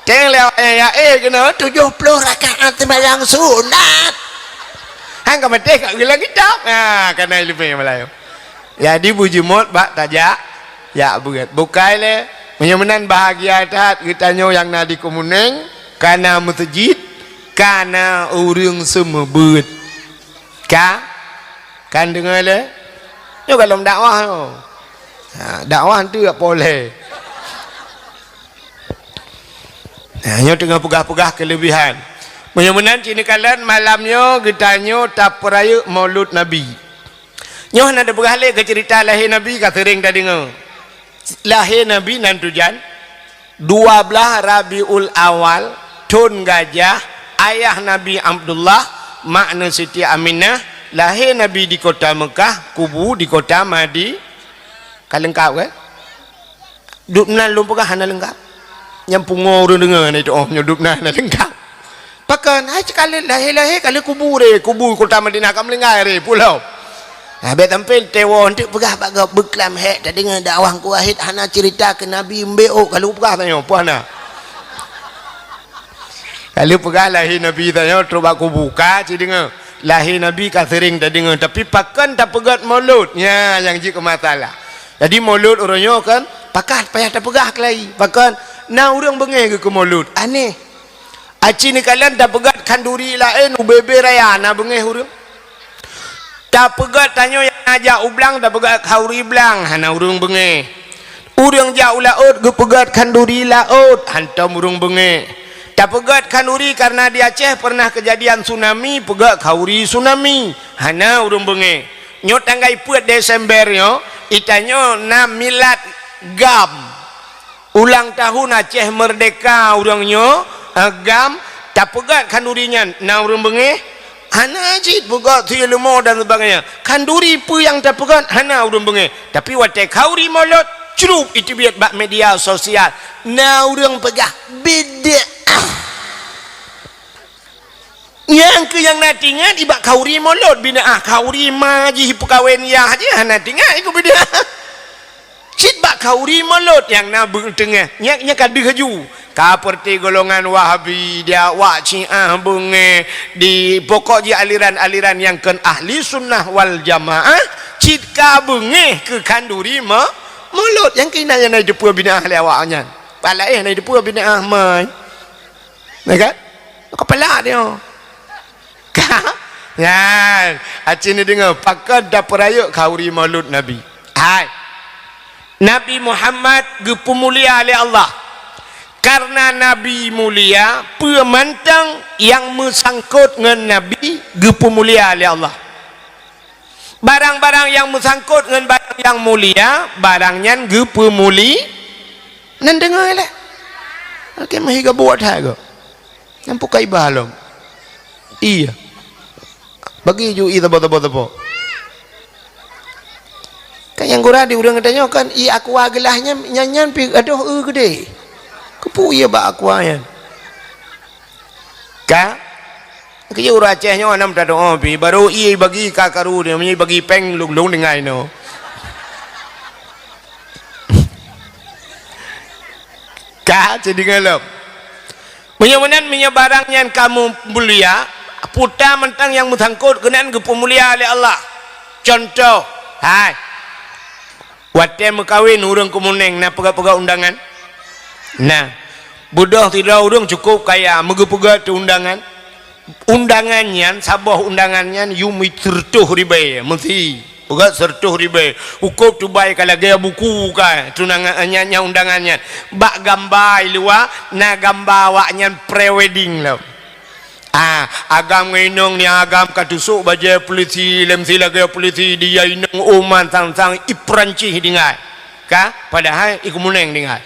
Teng lewat ya, ya, eh, keunoe tujoh ploh rakaat seumbahyang sunat. Han ka maté ka geulang kitab. Ha, kana ileumèe malayu. Jadi beujeuet bak tajak, jak beuet. Bukai lé. Meunyoe meunan bahagia that geutanyoe nyang na di Keumunéng, kana meuseujid, kana ureueng seumeubeuet. Ka? Kan deungö lé? Nyoe gohlom dakwah nyoe. Ha, dakwah tu dak polé. Ha, nyoe teungoh peugah-peugah keuleubihan. Meunyoe meunan ci neukalon malam nyoe geutanyoe tapeurayeuk Maulud Nabi. Nyoe hana teupeugah lé keu ceurita lahé Nabi ka seuréng tadeungö. Lahé Nabi nan tujan dua blaih Rabiul Awal, thon gajah, ayah Nabi Abdullah, mak neuh Siti Aminah, lahé Nabi di kota Meukah, kubu di kota Madi-, ka leungkap kan? Dubnan lôn peugah hana leungkap. Nyang pungo ureueng deungö na itu, oh, nyoe dubnan hana leungkap. Pakon, hai, cit ka lheueh lahé-lahé ka lheueh kubu deh, kubu kota Madinah ka meulinggai deh, pulo. Nah, bèk sampoe teuwoe, eunteuk peugah bak gob beuklam hék, tadeungö dakwah Teungku Wahid hana ceurita keu Nabi, mbek ôk ka lheueh peugah tanyoe, peue hana. Ka lheueh peugah lahé Nabi tanyoe trok bak kubu, ka ci deungö. Lahé Nabi ka seuréng tadeungö, tapi pakon tapeugöt Maulud? Nyan nyang jeuet keu masalah. Jadi Maulud uroe nyoe kan, pakon payah tapeugah keulayi. Pakon na ureueng beungéh geukheun Maulud? Aneh. Aci neukalon tapeugöt khanduri laén u bebe raya, na beungéh ureueng? Tapeugöt tanyoe nyang na jak u blang, tapeugöt khanduri blang, hana ureueng beungéh. Ureueng jak u laôt geupeugöt khanduri laôt, hantom ureueng beungéh. Tapeugöt khanduri kareuna di Aceh pernah keujadian tsunami, peugöt khanduri tsunami, hana ureueng beungéh. Nyoe tanggai peuet Desember nyoe, itanyoe na milad GAM. Ulang tahun Aceh Merdeka ureueng nyoe, eh, GAM, tapeugöt khanduri nyan, na ureueng beungéh? Hana cit, peugöt sie leumo dan sebagainya. Khanduri peue nyang tapeugöt, hana ureueng beungéh. Tapi watèe khanduri Maulud, crup iteubiet bak media sosial. Na ureueng peugah, bid'ah. Nyang keuh nyang na teuingat i bak khanduri Maulud, bid'ah. Khanduri ma jih peukawen yah jih, hana teuingat i keu bid'ah. Cit bak khanduri Maulud nyang na beuteungeh, nyan, nyan ka deuh laju. Ka peureuté golongan Wahabi, di awak Syiah beungéh, di pokok jih aliran-aliran nyang kon ahli sunnah wal jamaah, cit ka beungéh keu khanduri ma-, Maulud. Nyang keuh na nyang na jiteupeue bid'ah lé awak nyan. Pat laén na jiteupeue bid'ah mai. Na kan? Kepala dia. Ka? Nyan, aci ni deungö, pakon tapeurayeuk khanduri Maulud Nabi. Hai, Nabi Muhammad geupeumulia lé Allah. Kareuna Nabi mulia, peue mantong nyang meusangkot ngon Nabi geupeumulia lé Allah. Barang-barang nyang meusangkot ngon barang nyang mulia, barang nyan geupeumuli-, nan deungoe lé. Oke, meuhi geubuet hai go. Nyang bukai iba lom. Iya. Bagi ju i tabo-tabo-tabo. Kan nyang gura di ureuëng geutanyoe kan i aqua geulaih nyan, nyan, nyan pi adoh eu geude. Keupeue iya bak aqua nyan? Ka? Keu ureuëng Aceh nyoe na meuta doa pi, baru i bagi ka karu dia, meunyo bagi péng lung-lung dengan inoe. Ka, jadi ngalom. Meunyoe meunan, meunyoe barang nyan ka mulia, puta mantong nyang meusangkot keunan geupeumulia lé Allah. Cuntoh, hai, watée meukawen ureuëng keumuneng na peugah-peugah undangan? Na. Beudôh sidroe ureuëng cukôp kaya, meugeupeugah teu undangan. Undangan nyan, saboh undangan nyan yum sireutôh ribée, meusi. Peugah sireutôh ribée. Cukôp tubai ka lagée buku ka tunangan nyan, nyan undangan nyan. Bak gamba i luwa na gamba awaknyan pre-wedding lom. Ah, agam ngon inong ni agam ka tusok bajée polisi, lem si lagée polisi, dia inong uman sang-sang i Peurancih dingai. Ka, padahai i keumuneng dingai.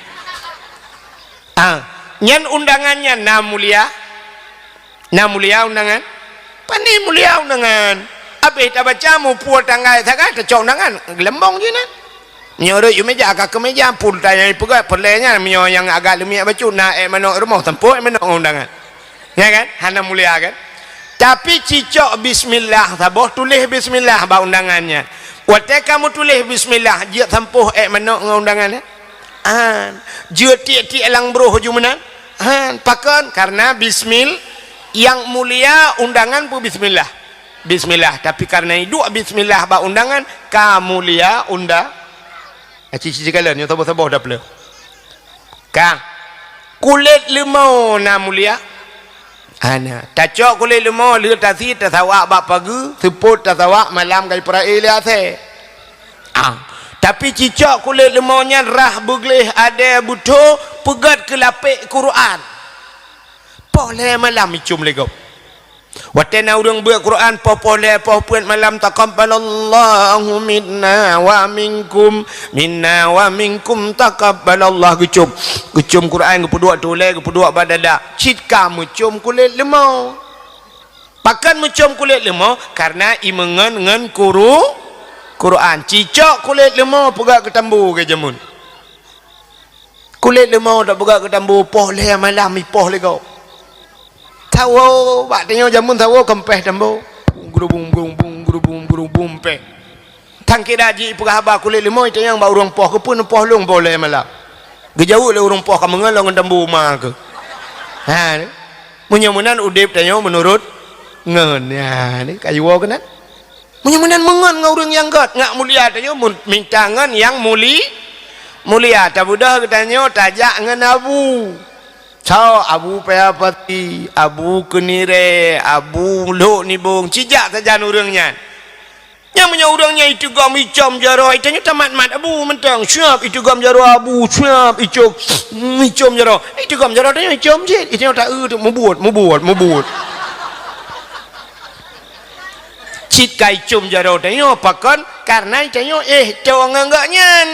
Ah, nyan undangan nyan na mulia. Na mulia undangan? Pane mulia undangan. Abéh tabaca muphom tanggai sagai tacok undangan, geuleumbong jih nyan. Meunyoe rot yue meja ka keu meja, phon tanyai peugah peureulée nyan, meunyoe nyang agak leumiek bacut na ék manok rumoh, tampôk ék manok ngon undangan. Nya kan? Hana mulia kan? Tapi cicok bismillah saboh, tuléh bismillah bak undangan nyan. Watée ka meutuléh bismillah, jeuet sampôh ék manok ngon undangan nyan? An, jeuet tiek-tiek lam broh ju meunan? Han, pakon? Kareuna bismil-, nyang mulia undangan peubismillah. Bismillah, tapi kareuna iduek bismillah bak undangan, ka mulia unda-, aci-ci kalon nyoe saboh-saboh dapeuleue. Ka. Kulét leumô na mulia? Hana. Tacok kulét leumô, lheueh tasi tasawak bak pageue, seupôt tasawak malam ka jipeurak lé asée. Ah, tapi cicok kulét leumô nyan rhah beugleh adée beutho peugét keu lapék Quran. Poh lhée malam icôm lé gob. Watée na ureuëng beuet Quran poh-poh lhée poh peuet malam, "Taqabbalallahu minna wa minkum, minna wa minkum taqabbalallah," geucôm. Geucôm Quran geupeuduek tulée, geupeuduek bak dada. Cit ka meucôm kulét leumô. Pakon meucôm kulét leumô? Kareuna imeungon ngon kuru-, Quran. Cicok kulét leumô peugét keu tambu geujamun. Kulét leumô tapeugét keu tambu poh lhée malam ipoh lé gob. Sawoe, bak tanyoe jameun sawoe keumpéh tambu. Bung, gurubung, bung, bung, gurubung, gurubung, péh. Tangkira jih ipeugah haba kulét leumô itanyong bak ureuëng poh, "Keupeue neupoh lôn poh lhée malam?" Geujaweueb lé ureuëng poh, "Ka meungon lôn ngon tambu ma keuh." Ha, ni. Meunyoe meunan udeb tanyoe meunurot ngon. Ha, ni, ka jiwoe keunan. Meunyoe meunan meungon ngon ureuëng nyang gét, ngak mulia tanyoe mun-, minta ngon nyang muli-, mulia. Tabeudôh geutanyoe tajak ngon abu. Soe abu paya pati, abu keunirée, abu lhok nibong, cijak sajan ureuëng nyan. Nyang meunyoe ureuëng nyan iteugom icom jaroe, itanyoe tamat-mat abu mantong, siap iteugom jaroe abu, siap icom, icom jaroe. Iteugom jaroe tanyoe icom cit, itanyoe ta-eu teuk mubuet, mubuet, mubuet. Cit ka icom jaroe tanyoe, pakon? Kareuna itanyoe éh toe ngon gobnyan.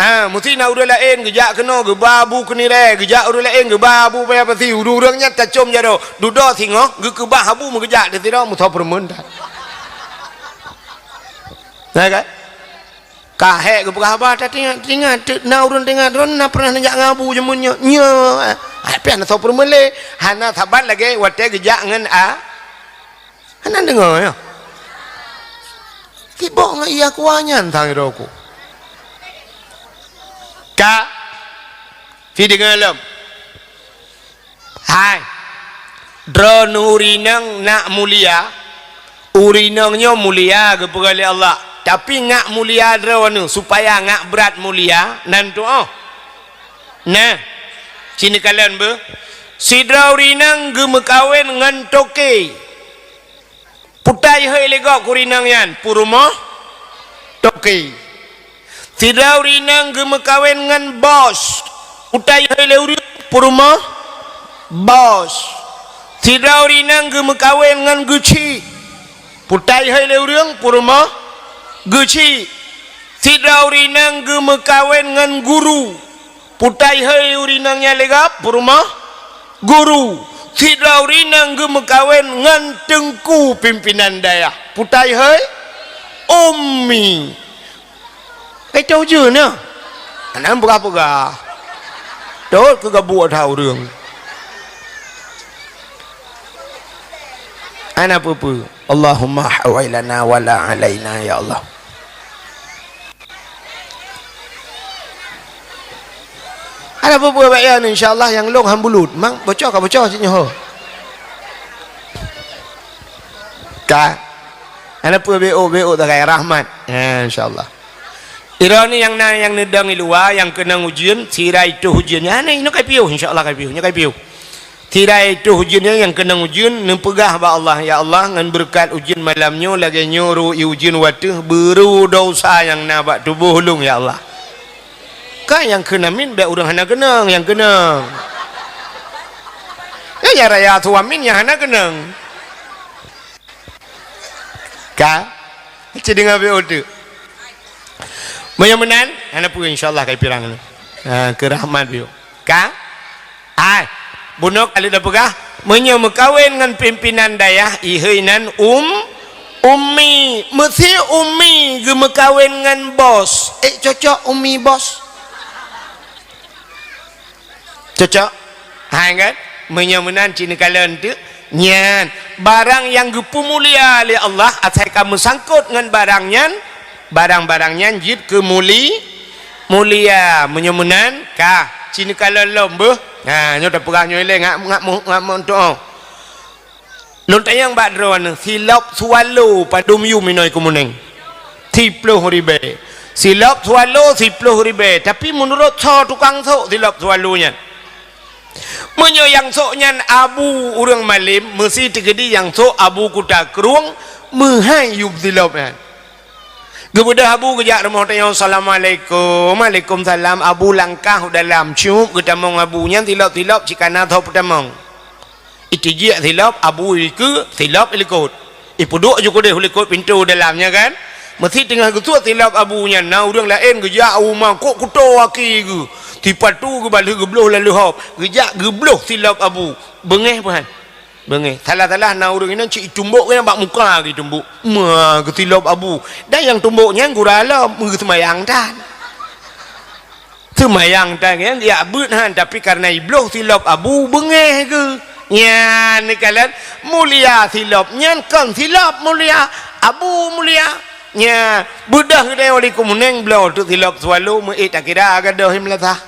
Ah, meusti na ureuëng laén geujak keunoe geuba abu keunirée, geujak ureuëng laén geuba abu paya pasi, ureuëng-ureuëng nyan tacom jaroe, dudoe singoh geukeubah abu meugeujak di sidroe meusoe peureumeun that. Na kan? Ka hék geupeugah haba, tatingat-tingat, teuk na ureuëng teuingat droe na pernah neujak ngon abu jameun nyoe. Nyoe, ah, piah na soe peureumeun lé, hana saban lagée watée geujak ngon a-, Hana deungoe, ya? Sibok ngon iya kuah nyan sang droe ku. Ka, si deungoe lom. Hai. Droeneuh ureuëng inong nak mulia, ureuëng inong nyoe mulia geupeugah lé Allah. Tapi ngak mulia droeneuh, supaya ngak brat mulia, nan tuoh. Nah, sini kalon beuh. Sidroe ureuëng inong geumeukawen ngon toke. Putai hôi lé gob keu ureuëng inong nyan, peurumoh toke. Sidroe ureueng inong geumeukawen ngon bos. Putai hai lé ureueng, peurumoh bos. Sidroe ureueng inong geumeukawen ngon geuchik. Putai hai lé ureueng, peurumoh geuchik. Sidroe ureueng inong geumeukawen ngon guru. Putai hai ureueng inong nyang lé gob, peurumoh guru. Sidroe ureueng inong geumeukawen ngon teungku pimpinan dayah. Putai hai ummi. Kai toh ujeuen nyoe. Hana peugah-peugah. Tot keu gabuk that ureueng. Hana peue-peue. Allahumma hawai lana wala alaina, ya Allah. Hana peue-peue, bak nyan, insya Allah, nyang lôn han bulut. Mang bocor ka bocor cit nyoe. Ka. Hana peue, B O, B O takai rahmat. Ya, insya Allah. Droeneuh nyang na nyang neudong i luwa, nyang keunong ujeuen, sira itôh ujeuen nyan, nyoe kai piôh, insya Allah kai piôh, nyoe kai piôh. Sira itôh ujeuen nyan nyang keunong ujeuen, neupeugah bak Allah, "Ya Allah, ngon beureukat ujeuen malam nyoe, lagée nyoe ru i ujeuen u ateueh, beuru desya nyang na bak tuboh ulôn, ya Allah." Ka nyang kheun amin, bék ureueng hana keunong, nyang keunong. Ya, nyang raya su amin, nyang hana keunong. Ka? Ci deungoe B O teuk. Meunyoe meunan, hana peue, insya Allah kai pirang nyoe. Ha, keu rahmat B O. Ka? Hai, bunoe ka lheueh tapeugah, meunyoe meukawen ngon pimpinan dayah, iheuy nan um, ummi. Meusé ummi geumeukawen ngon bos. Eh, cocok ummi bos. Cocok? Hai kan? Meunyoe meunan ci neukalon teuk, nyan barang nyang geupeumulia lé Allah asai ka meusangkot ngon barang nyan, barang-barang nyan jeuet keu muli-, mulia. Meunyoe meunan, ka ci neukalon lom beuh. Ha, nyoe tapeugah nyoe ilée ngak, ngak mu-, ngak meutuoh. Lôn tanyong bak droeneuh, silop swallow padum yum inoe Keumuneng? Siploh ribée. Silop swallow siploh ribée. Tapi meunurot soe tukang sôk silop swallow nyan? Meunyoe nyang sôk nyan abu ureueng malem, meusi teukeudi nyang sôk abu kuta krueng, meuhai yum silop nyan. Geubeudôh abu geujak rumoh tanyong, "Assalamualaikum." "Waalaikumsalam." Abu langkah u dalam, cup geutamong abu nyan silop-silop cit kana tho peutamong. Iteujiek silop abu ikeue, silop ilikot. Ipeuduek ju keudeh u likot pintoe dalam nyan kan. Meusi teungoh geusuet silop abu nyan, na ureueng laén geujak u ma kok kuto aki geuh. Sipatu geubalheueh geubloh lalu hop. Geujak geubloh silop abu. Beungéh peuhan. Beungéh. Salah-salah na ureueng inong cit itumbok nyan bak muka geutumbok. Ma geusilop abu. Dan nyang tumbok nyan gura lom, geuseumayang tan. Seumayang tangieng jak beuet han, tapi kareuna ibloh silop abu beungéh geuh. Nyan neukalon mulia silop nyan kon silop mulia, abu mulia. Nya, beudôh geutanyoe di Keumuneng bloe teuk silop swallow meuék takira gadôh i meulasah.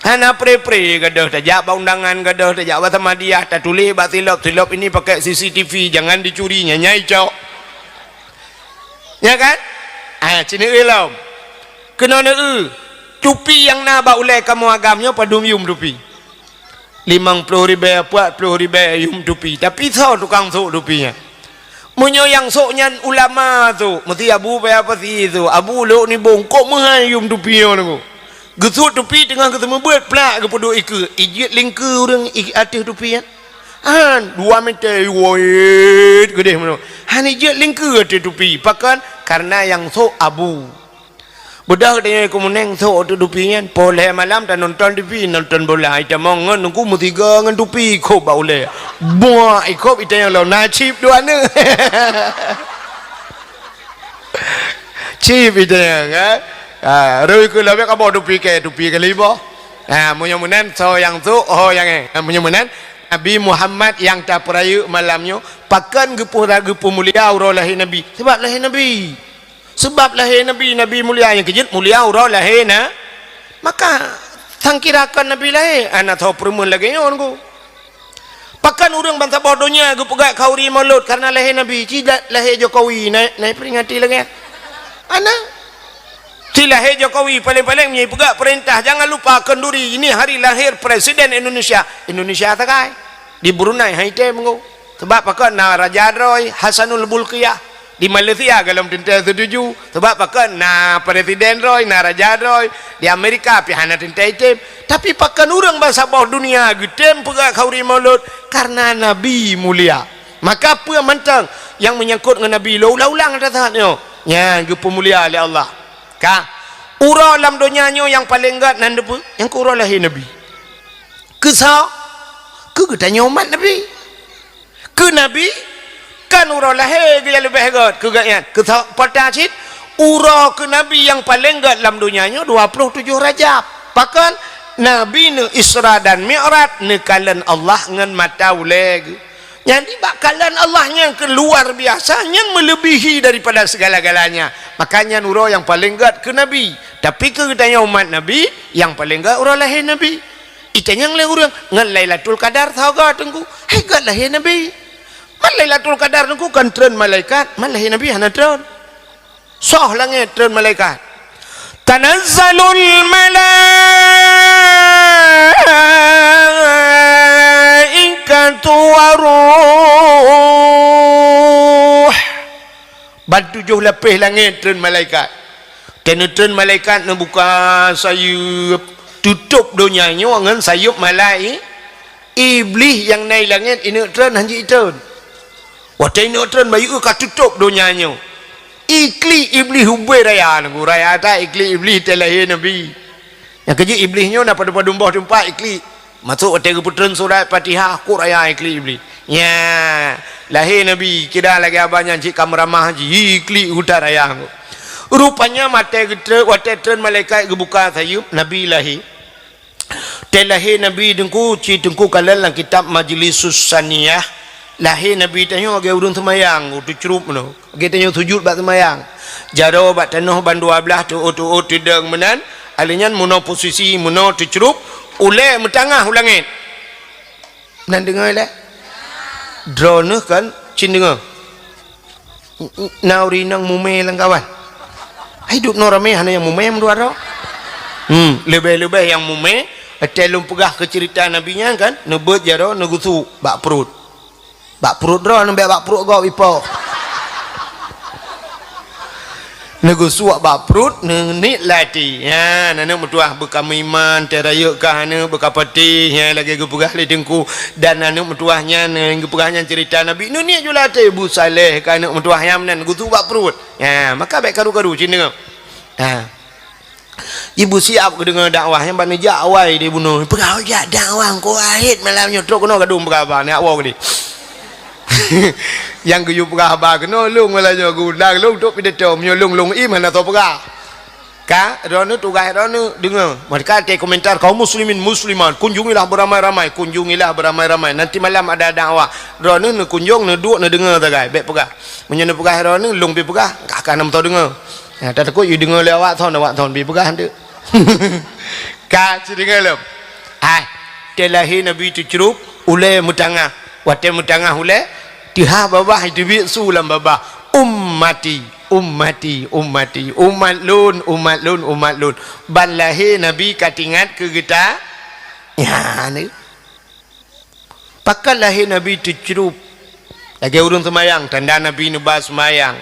Hana pre-pre gadôh tajak bak undangan, gadôh tajak bak Samadiyah, tatuléh bak silop, "Silop ini pakai C C T V, jangan dicuri," nyan nyai cok. Nya kan? Ah, ci neueu lom. Keunoe neueu, tupi nyang na bak ulée kamoe agam nyoe padum yum tupi? Limong ploh ribée, peuet ploh ribée yum tupi. Tapi soe tukang sôk tupi nyan? Meunyoe nyang sôk nyan ulama sôk, meusti abu paya pasi sôk, abu lhok nibong, kok meuhai yum tupi nyoe nunggu. Geusuet tupi teungoh geuseumeubeuet, plak geupeuduek ikeue, ijeuet lingkeue ureueng i ateueh tupi nyan. Han, dua meter, woet, geudeh meunoe. Han ijeuet lingkeue ateueh tupi. Pakon? Kareuna nyang sôk abu. Beudôh tanyoe Keumuneng sôk ateueh tupi nyan. Poh lhée malam tanonton T V, nonton bola. Itamong ngon nunggu meusigoe ngon tupi, ikôb bak ulée. Buak, ikôb itanyong lom, na chip dua neuk. Chip itanyong, kan? Ha, rui keu lobek kaboh tupi kée, tupi kali boh. Ha, meunyoe meunan, soe nyang sôk, ho nyang éh. Ha, meunyoe meunan, Nabi Muhammad nyang tapeurayeuk malam nyoe, pakon geupeu-, geupeumulia uroe lahé Nabi? Sabab lahé Nabi. Sabab lahé Nabi, Nabi mulia nyang keujeuet mulia uroe lahé na. Maka, sangkira kon Nabi lahé, hana soe peureumeun lagée nyoe nunggu. Pakon ureueng bansaboh donya geupeugah khauri Maulud kareuna lahé Nabi, ci la-, lahé Jokowi, na, na iperingati lagée nyan? Hana. Ci lahé Jokowi, paleng-paleng meunyoe ipeugah peurintah, jangan lupa kenduri, ini hari lahir Presiden Indonesia. Indonesia sagai. Di Brunei han item nunggu. Sabab pakon na raja droe, Hasanul Bolkiah. Di Malaysia golom teuntèe seutuju, sabab pakon na presiden droe, na raja droe, di Amerika pih hana teuntèe item. Tapi pakon ureueng bansaboh dunia geutem peugah khanduri maulud? Karena Nabi mulia. Maka peue mantong nyang meunyangkot ngon Nabi lôn ulang-ulang ata saat nyoe, nyan geupeumulia lé Allah. Ka, uroe lam donya nyoe nyang paleng gèt nan dipeue? Nyang keu uroe lahé Nabi. Keu soe? Keu geutanyoe umat Nabi. Keu Nabi, kan uroe lahé geuh nyang leubeh gèt keu gobnyan. Keu soe? Peue cit, uroe keu Nabi nyang paleng gèt lam donya nyoe dua ploh tujoh Rajab. Pakon? Nabi neu-Isra dan Mi'raj, neukalon Allah ngon mata ulèe geuh. Jadi, bak kalon Allah nyang keu luar biasa, nyan meulebihi daripada segala-galanya. Maka nyan uroe nyang paleng gèt keu Nabi. Tapi keu geutanyoe umat Nabi, nyang paleng gèt uroe lahé Nabi. Itanyong lé ureueng, "Ngon Lailatul Qadar soe gèt, Teungku?" Hai, gèt lahé Nabi. Man Lailatul Qadar, Teungku, kon treun malaikat, man lahé Nabi hana treun. Soh langèt treun malaikat. Tanazzalul malaikatu waruh. Ban tujoh lapéh langèt treun malaikat. Watèe neutreun malaikat neubuka sayeuep, tutôp donya nyoe ngon sayeuep malai-, Iblih nyang na i langèt ineuk treun, han jeuet treun. Watèe ineuk treun, bayeue ka tutôp donya nyoe. Iklik Iblih ubé raya, nunggu raya that iklik Iblih watèe lahé Nabi. Nyang keujeuet Iblih nyoe na padum-padum boh teumpat iklik. Masôk watèe geupeutreun surat Fatihah, kok raya iklik Iblih. Nya, lahé Nabi, kira lagèe abah nyan cit ka meuramah jih, iklik hutan raya. Rupanya watèe geutreun, watèe treun malaikat geubuka sayeuep, Nabi lahé. Watèe lahé Nabi Teungku, ci Teungku kalon lam kitab Majlisus Saniyah, lahé Nabi tanyoe lagèe ureueng seumayang, teucrup meunoe. Lagèe tanyoe sujut bak seumayang. Jaroe bak tanoh ban dua blaih, teuôt-teuôt teudong meunan, alèh nyan meunoe posisi, meunoe teucrup, ulèe meutangah u langèt. Nan deungö lé? Droeneuh kan cit deungö. Na ureueng inong mumè lam kawan. Hai, dum noe ramè hana nyang mumè meudua droe. Hmm, leubeh-leubeh nyang mumè, watèe lôn peugah keu ceurita Nabi nyan kan, neubeuet jaroe neugeusu bak pruet. Bak pruet droeneuh, bèk bak pruet gob ipo. Neugeusuak bak pruet, neuniet lam até. Nyan, aneuk meutuah beuka meuiman, teuh rayeuk kah aneuk beuka patéh, nyan lagèe geupeugah lé Teungku. Dan aneuk meutuah nyan, nyang geupeugah nyan ceurita Nabi, neuniet ju lam até, beusaleh kah aneuk meutuah nyan meunan, neugeusu bak pruet. Nyan, maka bèk karu-karu cit deungö. Ha. Jibeusiab geudeungö dakwah nyan, ban neujak awai di bunoe. Peugah, "Oh, jak dakwah Teungku Wahid malam nyoe." Trok keunoe gadong peugah haba, neujak woe keudeh. Nyang geuyue peugah haba keunoe lôn malam nyoe, geuundang lôn trok pidato. Meunyoe lôn, lôn im hana soe peugah. Ka, droeneuh tugaih droeneuh deungö. Maka watèe komentar kaum muslimin muslimat, kunjungilah beramai-ramai, kunjungilah beramai-ramai. Nanti malam ada dakwah. Droeneuh neukunjong, neuduek, neudeungö sagai. Bèk peugah. Meunyoe neupeugah droeneuh, lôn pih peugah, ka, ka na meutoe deungö. Ya, tatakot yue deungö lé awak thon, awak thon pih peugah eunteuk. Ka, ci deungö lom. Hai, watèe lahé Nabi teucrup, ulèe meutangah. Watèe meutangah ulèe, teuhah babah, teubiet su lam babah. Ummati, ummati, ummati. Umat lôn, umat lôn, umat lôn. Ban lahé Nabi ka teuingat keu geuta-, nyan. Pakon lahé Nabi teucrup lagèe ureueng seumayang, tanda Nabi neuba seumayang.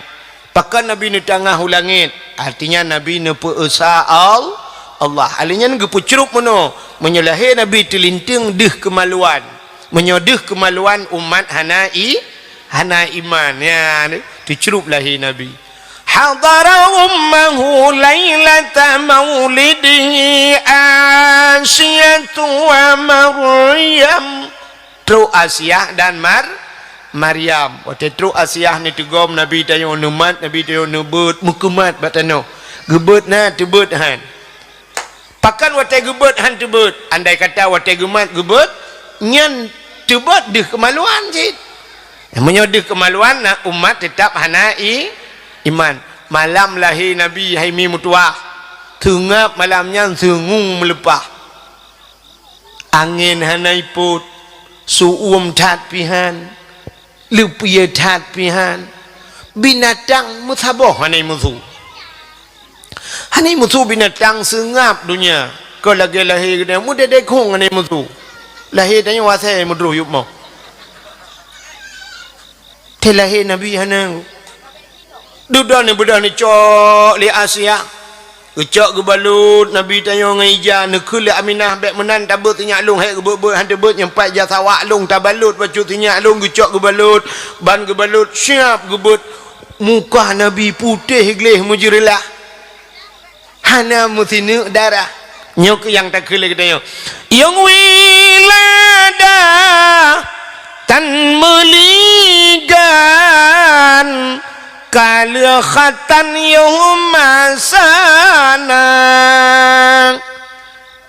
Pakon Nabi neutangah u langèt, artinya Nabi neupeu-esa Al-, Allah. Alèh nyan geupeucrup meunoe, meunyoe lahé Nabi teulinteung deuh keumaluan. Meunyoe deuh keumaluan, umat hana i-, hana iman. Nyan, teucrup lahé Nabi. Hadara ummahu lailata maulidihi Asiyatu wa Maryam. Trok Asiah dan Mar-, Maryam. Watèe trok Asiah neuteugom Nabi tanyoe, neumat Nabi tanyoe, neubeuet, meukeumat bak tanoh. Geubeuet na, teubeuet han. Pakon watèe geubeuet han teubeuet? Andai kata watèe geumat geubeuet, nyan teubeuet deuh keumaluan cit. Meunyoe deuh keumaluan, na umat teutap hana i-, iman. Malam lahé Nabi, hai mi meutuah, seungab malam nyan seungue meuleupah. Angén hana ipot, seu-uem that pih han. Leupie that pih han, binatang meusaboh hana imeusu. Hana imeusu binatang seungab donya. Kon lagèe lahé geutanyoe, meudedek khong hana imeusu. Lahé tanyoe asèe meudroh yup mo. Teuh lahé Nabi hana. Dudoe neubeudôh neucok lé Asia. Geucok geubalot Nabi tanyoe ngon ija, neukheun lé Aminah, "Bék meunan tabeuet sinyak lôn, hék geubeuet-beuet han teubeuet, nyang pat ija sawak lôn tabalot bacut sinyak lôn." Geucok geubalot, ban geubalot siab geubeuet. Muka Nabi putéh gleh meujeureulah. Hana meusineuk darah. Nyoe keuh nyang takheun lé geutanyoe. Yôh wiladah tan meuligan, ka lheueh khatan yôh masana.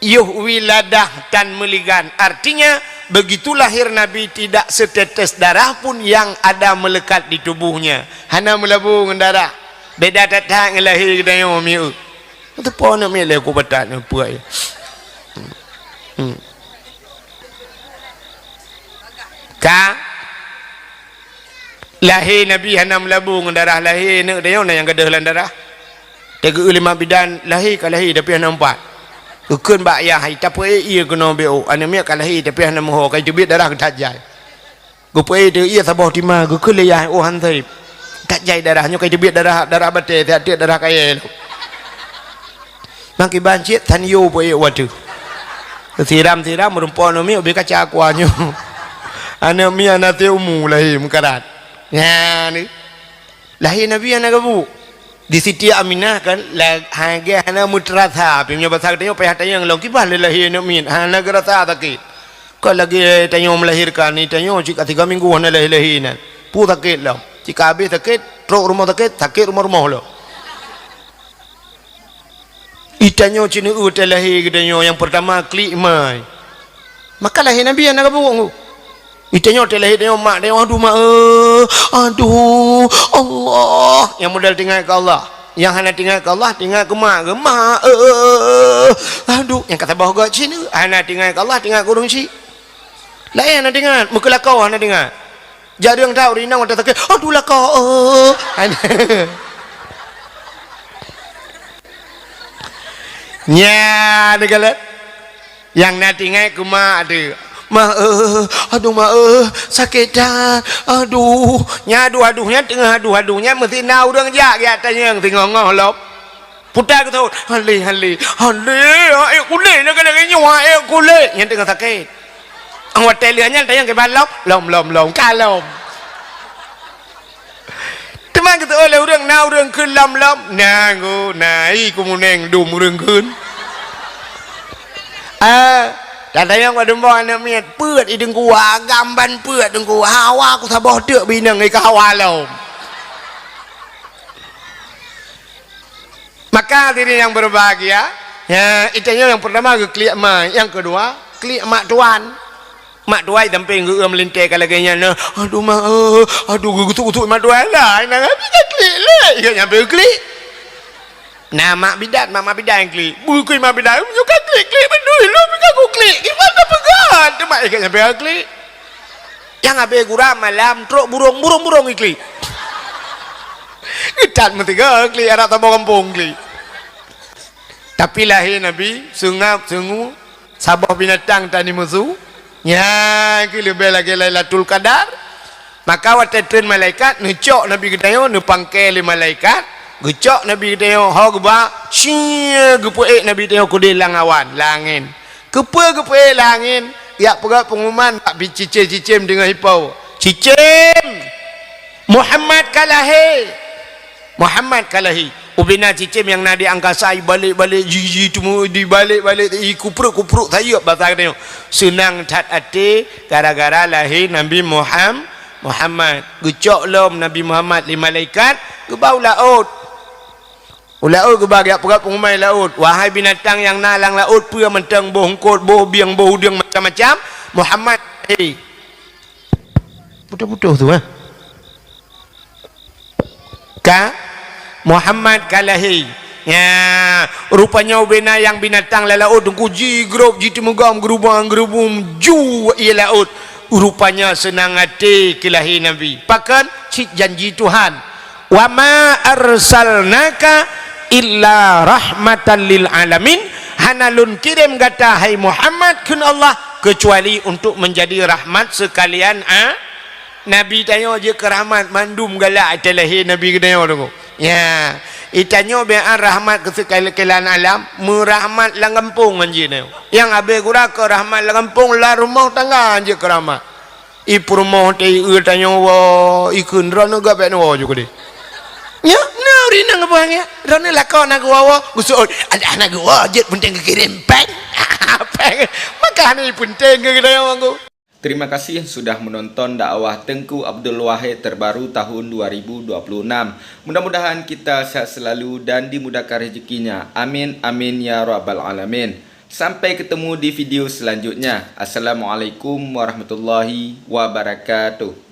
Yôh wiladah tan meuligan, artinya begitu lahir Nabi tidak setetes darah pun yang ada melekat di tubuhnya. Hana meulabu ngon darah. Beda that-that ngon lahé geutanyoe miet. Teupeue aneuk miet lé ku batat neupeue. Hmm. Hmm. Ka lahé Nabi hana meulabu ngon darah, lahé aneuk tanyoe na nyang gadôh lam darah. Teugeu lé mak bidan, lahé ka lahé tapi hana meupat. Geukheun bak yah, "Hai, tapeuék ié keunoe beu, aneuk miet ka lahé tapi hana meuho, ka jiteubiet darah geutajai." Geupeuék teuh ié saboh tima, geukheun lé yah, "Oh, han sép. Tajai darah nyoe, ka jiteubiet darah, darah batée, siat tiek darah kayée lom." Makiban cit tan yo peuék watée. Siram-siram meurumpok aneuk miet ubé kaca kuah nyoe. Aneuk miet hana sép umu lahé meukarat. Nyan. Lahé Nabi hana geubu. Di Siti Aminah kan, la-, hana, hana meuteurasa, pih meunyoe basa geutanyoe payah tanyong lom, kiban lé lahé aneuk miet, hana geurasa sakét. Kon lagée tanyoe meulahirkan, ni tanyoe cit ka tiga minggu hana lahé-lahé nan. Peue sakét lom. Cit ka habéh sakét, trok rumoh sakét, sakét rumoh-rumoh lom. Itanyoe cit neueu teuh lahé geutanyoe nyang peurtama klik mai. Maka lahé Nabi hana geubuet ngon. Itanyoe teuh lahé tanyoe mak tanyoe, "Aduh mak, eh, aduh Allah." Nyang modal teuingat keu Allah. Nyang hana teuingat keu Allah, teuingat keu mak, keu mak, eh, aduh. Nyang ka saboh göt cit hana teuingat keu Allah, teuingat keu ureueng chik. Laén hana teuingat, meukeulakau hana teuingat. Jak deueng that ureueng inong watée sakét, "Aduh, laka, eh." Nyan galak. Nyang na teuingat keu mak teuh. "Mak, eh, aduh, mak, eh, sakét that. Aduh." Nyan aduh-aduh nyan teungoh aduh-aduh nyan meusti na ureueng jak, jak tanyong teungoh-ngoh lom. Puta geuthôt, "Hale, hale, hale, aék kulét, lagée-lagée nyoe aék kulét." Nyan teungoh sakét. Watée lheueh nyan tanyong kiban lom, lom, lom, lom, ka lom. Teuma geuteupeue lé ureueng, na ureueng kheun lom-lom, na ngô, na i keumuneng dum ureueng kheun. Ah, tatanyong bak dumbong aneuk miet, peuet i deungku, agam ban peuet deungku, hawa kusaboh teuk bak inong i ka hawa lom. Maka hadirin yang berbahagia, ya, itanyoe nyang peurtama geuklik ma, nyang keudua klik mak tuan. Mak tuan i sampéng geu-, meulintée ka lagée nyan, nah, "Aduh mak, eh, aduh," geugusut-gusut mak tuan lah, "Inong Abi ka klik lé," i geuh nyan pih geuklik. Nah, mak bidan, mak, mak bidan nyang klik. Bukon mak bidan, "Meunyoe ka klik-klik beutôi lom ka kuklik, kiban ka peugah," teuma i geuh nyan pih geuklik. Nyang habéh gura malam trok burong, burong-burong iklik. Geutat meusigoe klik, adak saboh gampông klik. Tapi lahé Nabi seungab seungu saboh binatang tani musu, nyan keuh leubeh lagée Lailatul Qadar. Maka watée treun malaikat neucok Nabi geutanyoe, neupangke lé malaikat, geucok Nabi geutanyoe ho geuba, sie geupeuék Nabi geutanyoe keudeh lam awan, lam angén. Keupeue geupeuék lam angén? Jak peugah peungumuman bak bi-, cicém-cicém deungon ipo. "Cicém! Muhammad ka lahé! Muhammad ka lahé!" Ubena cicém nyang na di angkasa ibalek-balek, ji-ji teumu-, dibalek-balek, ikupruk-kupruk sayeuep basa geutanyoe. Seunang that até gara-gara lahé Nabi Muham-, Muhammad. Geucok lom Nabi Muhammad lé malaikat, geuba u laôt. U laôt geuba geujak peugah peungumuman laôt, "Wahai binatang nyang na lam laôt, peue mantong boh eungkot, boh bieng, boh udeueng macam-macam, Muhammad ka lahé." Putôh-putôh tu, ha? Ka? Muhammad ka lahé. Nya, rupanya ubena nyang binatang lam laôt teungku jigrob, jiteumugom, geurubong-geurubong, ju ie laôt. Rupanya seunang até keu lahé Nabi. Pakon? Cit janji Tuhan. "Wa ma arsalnaka illa rahmatan lil alamin," hana lôn kirém gata, hai Muhammad, kheun Allah, keucuali untuk menjadi rahmat sekalian a-, Nabi tanyoe jeuet keu rahmat, mandum galak até lahé Nabi geutanyoe teungku. Ya, itanyoe bi'an rahmat keu seukalian alam, meurahmat lam gampông ngon jih nyoe. Nyang abéh gura keu rahmat lam gampông, lam rumoh tangga jih keu rahmat. Ipeurumoh teuh ieu tanyoe woe, ikheun droeneuh gabét woe ju keudeh. Nyoe, na ureueng inong geupeugah nyan, droeneuh lakoe na geuwoe-woe, geuseuôt, adak na geuwoe jeuet peunteng geukirém péng. Péng, maka hana peunteng keu geutanyoe mangko. Terima kasih sudah menonton dakwah Teuku Abdul Wahid terbaru tahun dua ribu dua puluh enam. Mudah-mudahan kita sehat selalu dan dimudahkan rezekinya. Amin, amin, ya rabbal alamin. Sampai ketemu di video selanjutnya. Assalamualaikum warahmatullahi wabarakatuh.